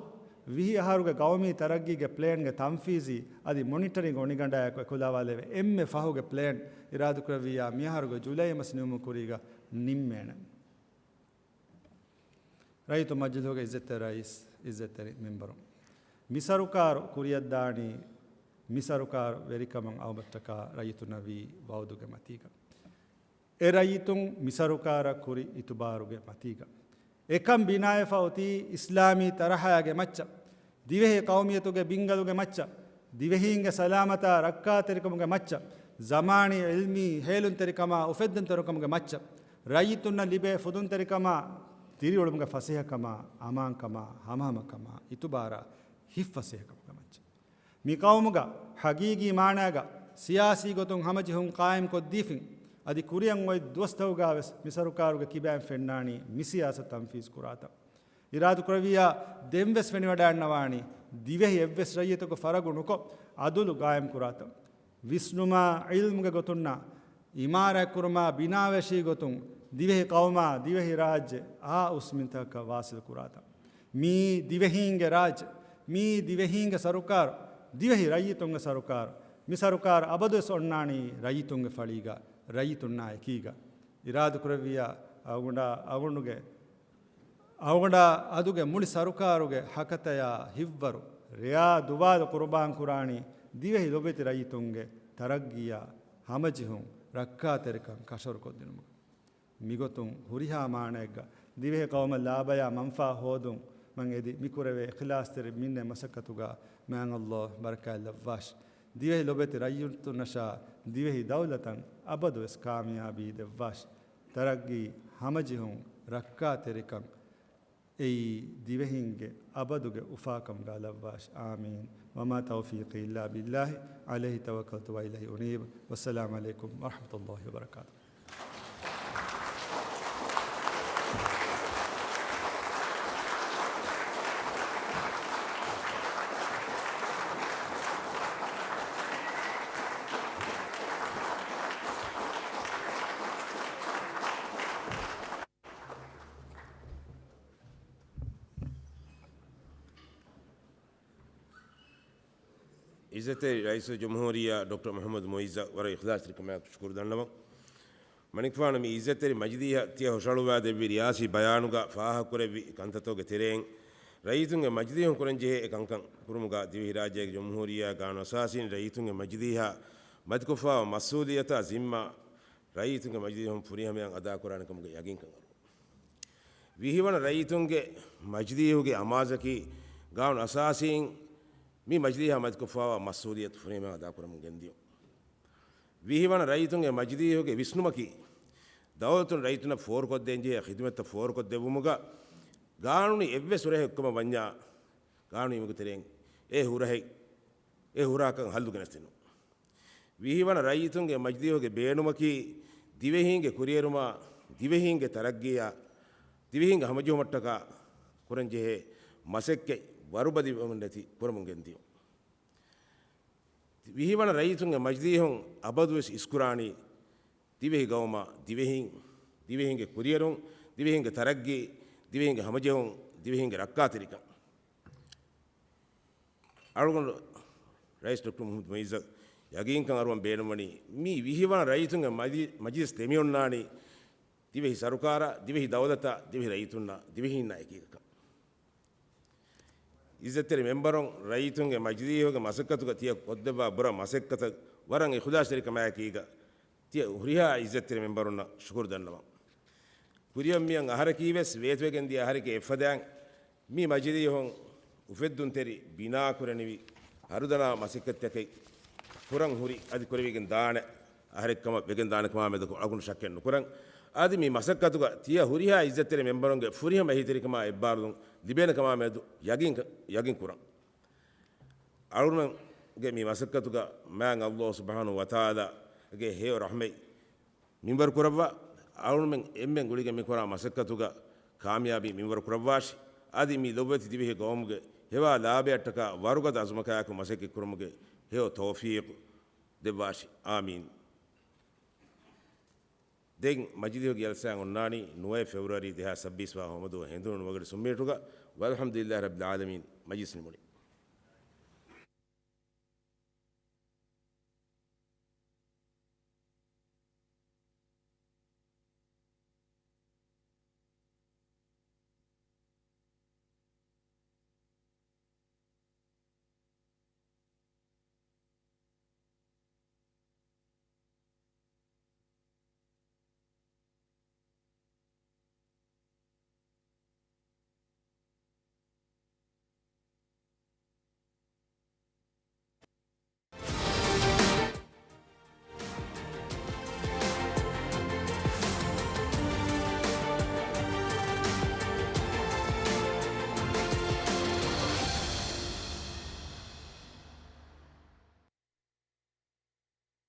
ވިހި އަހަރުގެ ގައުމީ ތަރައްގީގެ ޕްލޭންގެ ތަންފީޒީ އަދި މޮނިޓަރިން އޮނިގަނޑާއެކު އެކުލަވާލެވޭ އެންމެ ފަހުގެ ޕްލޭން އިރާދަކުރެއްވިއްޔާ މިއަހަރުގެ ޖުލައި މަސް ނިމުމުގެ ކުރީގަ ނިންމޭނެ. ރައްޔިތު މަޖިލީހުގެ އިއްޒަތްތެރި ރައީސް، އިއްޒަތްތެރި މެމްބަރުން، މި ސަރުކާރު ކުރިއަށްދާނީ، މި ސަރުކާރު ވެރިކަމަށް އައުމަށްޓަކާ ރައްޔިތުންނަށް ވީ ވައުދުގެ މަތީގަ. އެ ރައްޔިތުން މި ސަރުކާރަށް ކުރި އިތުބާރުގެ މަތީގަ. އެކަން ބިނާވެފަ އޮތީ އިސްލާމީ ތަރަހައިގެ މައްޗަށް، ދިވެހި ޤައުމިއްޔަތުގެ ބިންގަލުގެ މައްޗަށް، ދިވެހީންގެ ސަލާމަތާ ރައްކާތެރިކަމުގެ މައްޗަށް، ޒަމާނީ ޢިލްމީ ހޭލުންތެރިކަމާ އުފެއްދުންތެރިކަމުގެ މައްޗަށް، ރައްޔިތުންނަށް ލިބޭ ފުދުންތެރިކަމާ، ދިރިއުޅުމުގެ ފަސޭހަކަމާ، އަމާންކަމާ، ހަމަހަމަކަމާ، އިތުބާރާ، ހިތްފަސޭހަކަމުގެ މައްޗަށް. މި ޤައުމުގަ ހަގީގީ މާނާގަ ސިޔާސީ ގޮތުން ހަމަޖެހުން ޤާއިމްކޮށްދީފިން، އަދި ކުރިއަށް އޮތް ދުވަސްތަކުގަ ވެސް މި ސަރުކާރުގެ ކިބައިން ފެންނާނީ މި ސިޔާސަތު ތަންފީޒު ކުރާތަން. އިރާދަކުރެއްވިއްޔާ ދެންވެސް ފެނިވަޑައިގަންނަވާނީ ދިވެހި އެއްވެސް ރައްޔިތަކު ފަރަގު ނުކޮށް އަދުލު ޤާއިމްކުރާތަން. ވިސްނުމާ ޢިލްމުގެ ގޮތުންނާ އިމާރާތްކުރުމާ ބިނާވެށީ ގޮތުން ދިވެހި ޤައުމާ ދިވެހި ރާއްޖެ އާ އުސްމިންތަކަށް ވާސިލް ކުރާތަން. މިއީ ދިވެހީންގެ ރާއްޖެ. މީ ދިވެހީންގެ ސަރުކާރު، ދިވެހި ރައްޔިތުންގެ ސަރުކާރު. މި ސަރުކާރު އަބަދުވެސް އޮންނާނީ ރައްޔިތުންގެ ފަޅީގަ، ރައްޔިތުންނާ އެކީގަ. އިރާދަކުރެއްވިއްޔާ އަޅުގަނޑާ، އަޅުގަނޑުގެ، އަޅުގަނޑާ އަދުގެ މުޅި ސަރުކާރުގެ ހަކަތަޔާ ހިތްވަރު ރެޔާ ދުވާލު ޤުރުބާން ކުރާނީ ދިވެހި ލޮބެތި ރައްޔިތުންގެ ތަރައްގީއާ ހަމަޖެހުން ރައްކާތެރިކަން ކަށަވަރުކޮށްދިނުމުގަ. މިގޮތުން ހުރިހާ މާނައެއްގަ ދިވެހި ޤައުމަށް ލާބަޔާ މަންފާ ހޯދުން މަން އެދި މިކުރެވޭ އިޚްލާޞްތެރި މިންނެ މަސައްކަތުގަ މާތް ﷲ ބަރަކާތް ލައްވާށި. ދިވެހި ލޮބެތި ރައްޔިތުންނަށާ ދިވެހި ދައުލަތަށް އަބަދުވެސް ކާމިޔާބީ ދެއްވާށި. ތަރައްގީ ހަމަޖެހުން ރައްކާތެރިކަން އެއީ ދިވެހިންގެ އަބަދުގެ އުފާކަމުގަ ލައްވާށި. އާމީން. وما توفيقي إلا بالله عليه توكلت وإليه أنيب. والسلام عليكم ورحمة الله وبركاته. ޢިއްޒަތްތެރި ރައީސުލްޖުމްހޫރިއްޔާ ޑޮކްޓަރ މުޙައްމަދު މުޢިއްޒަށް ވަރަށް އިޚްލާޞްތެރިކަމާއެކު ޝުކުރު ދަންނަވަން. މަނިކުފާނު މި ޢިއްޒަތްތެރި މަޖިލީހަށް ތިޔަ ހުށަހަޅުއްވާދެއްވި ރިޔާސީ ބަޔާނުގަ ފާހަގަކުރެއްވި ކަންތައްތަކުގެ ތެރެއިން، ރައްޔިތުންގެ މަޖިލީހުން ކުރަންޖެހޭ އެ ކަންކަން ކުރުމުގަ ދިވެހިރާއްޖޭގެ ޖުމްހޫރިއްޔާ ގާނޫނުއަސާސީން ރައްޔިތުންގެ މަޖިލީހާ މަދުކޮށްފާވާ މަސްއޫލިއްޔަތާ ޒިންމާ ރައްޔިތުންގެ މަޖިލީހުން ފުރިހަމަޔަށް އަދާކުރާނެކަމުގެ ޔަގީންކަން އަރުވަން. ވިހިވަނަ ރައްޔިތުންގެ މަޖިލީހުގެ އަމާޒަކީ ގާނޫނު އަސާސީން މި މަޖިލީހާ މަދުކޮށްފާވާ މަސްއޫލިއްޔަތު ފުރިހަމަޔަށް އަދާކުރަމުން ގެންދިޔުން. ވިހިވަނަ ރައްޔިތުންގެ މަޖިލީހުގެ ވިސްނުމަކީ، ދައުލަތުން ރައްޔިތުންނަށް ފޯރުކޮށްދޭންޖެހޭ ޚިދުމަތްތައް ފޯރުކޮށްދެއްވުމުގަ، ގާނޫނީ އެއްވެސް ހުރަހެއް އޮތްކަމަށް ވަންޏާ، ގާނޫނީ އެމަގު ތެރެއިން އެ ހުރަހެއް، އެ ހުރާކަން ހައްލު ގެނެސްދިނުން. ވިހިވަނަ ރައްޔިތުންގެ މަޖިލީހުގެ ބޭނުމަކީ، ދިވެހީންގެ ކުރިއެރުމާ، ދިވެހީންގެ ތަރައްގީއާ، ދިވެހީންގެ ހަމަޖެހުމަށްޓަކާ ކުރަންޖެހޭ މަސައްކަތް ވަރުބަލިވަމުން ނެތި ކުރަމުން ގެންދިޔުން. ވިހިވަނަ ރައްޔިތުންގެ މަޖިލީހުން އަބަދުވެސް އިސްކުރާނީ ދިވެހި ގައުމާ ދިވެހީން، ދިވެހީންގެ ކުރިއެރުން، ދިވެހީންގެ ތަރައްގީ، ދިވެހީންގެ ހަމަޖެހުން، ދިވެހީންގެ ރައްކާތެރިކަން. އަޅުގަނޑު ރައީސް ޑޮކްޓަރ މުޙައްމަދު މުޢިއްޒަށް ޔަގީންކަން އަރުވަން ބޭނުންވަނީ، މި ވިހިވަނަ ރައްޔިތުންގެ މަޖި-، މަޖިލިސް ދެމިއޮންނާނީ ދިވެހި ސަރުކާރާ، ދިވެހި ދައުލަތާ، ދިވެހި ރައްޔިތުންނާ، ދިވެހީންނާ އެކީގަކަން. އިއްޒަތްތެރި މެމްބަރުން، ރައްޔިތުންގެ މަޖިލީހުގެ މަސައްކަތުގަ ތިޔަ ކޮށްދެއްވާ ބުރަ މަސައްކަތަށް ވަރަށް އިޚްލާޞްތެރިކަމާއެކީގަ، ތިޔަ ހުރިހާ އިއްޒަތްތެރި މެމްބަރުންނަށް ޝުކުރު ދަންނަވަން. ކުރިއަށް މިއަށް އަހަރަކީވެސް ވޭތުވެގެން ދިޔަ އަހަރެކޭ އެއްފަދައިން، މި މަޖިލީހުން އުފެއްދުންތެރި ބިނާކުރަނިވި ހަރުދަނާ މަސައްކަތްތަކެއް ކުރަން ހުރި އަދި ކުރެވިގެން ދާނެ އަހަރެއްކަމަށް ވެގެން ދާނެކަމާމެދު އަޅުގަނޑު ޝައްކެއް ނުކުރަން. އަދި މި މަސައްކަތުގަ ތިޔަ ހުރިހާ އިއްޒަތްތެރި މެމްބަރުންގެ ފުރިހަމަ އެހީތެރިކަމާ އެއްބާރުލުން ލިބޭނެކަމާމެދު ޔަގީން، ޔަގީން ކުރަން. އަޅުގަނޑުގެ މި މަސައްކަތުގަ މާތް ﷲ ސުބްޙާނަހޫ ވަތަޢާލާގެ ހެޔޮ ރަޙްމަތް މިންވަރު ކުރައްވާ، އަޅުގަނޑުމެން އެންމެން ގުޅިގެން މި ކުރާ މަސައްކަތުގަ ކާމިޔާބީ މިންވަރު ކުރައްވާށި. އަދި މި ލޮބުވެތި ދިވެހި ގައުމުގެ ހެވާ ލާބަޔަށްޓަކާ ވަރުގަދަ އަޒުމަކާއެކު މަސައްކަތް ކުރުމުގެ ހެޔޮ ތައުފީޤު ދެއްވާށި. އާމީން. ދެން މަޖިލީހުގެ ޖަލްސާއެއް އޮންނާނީ ނުވައެއް ފެބްރުއަރީ ދެހާސް ސައްބީސް ވާ ހޯމަދުވަހު ހެނދުނު ނުވަގަޑި ސުންމިނިޓުގަ. ވަލްޙަމްދުލިއްލާހި ރައްބިލް ޢާލަމީން. މަޖިލިސް ނިމުނީ.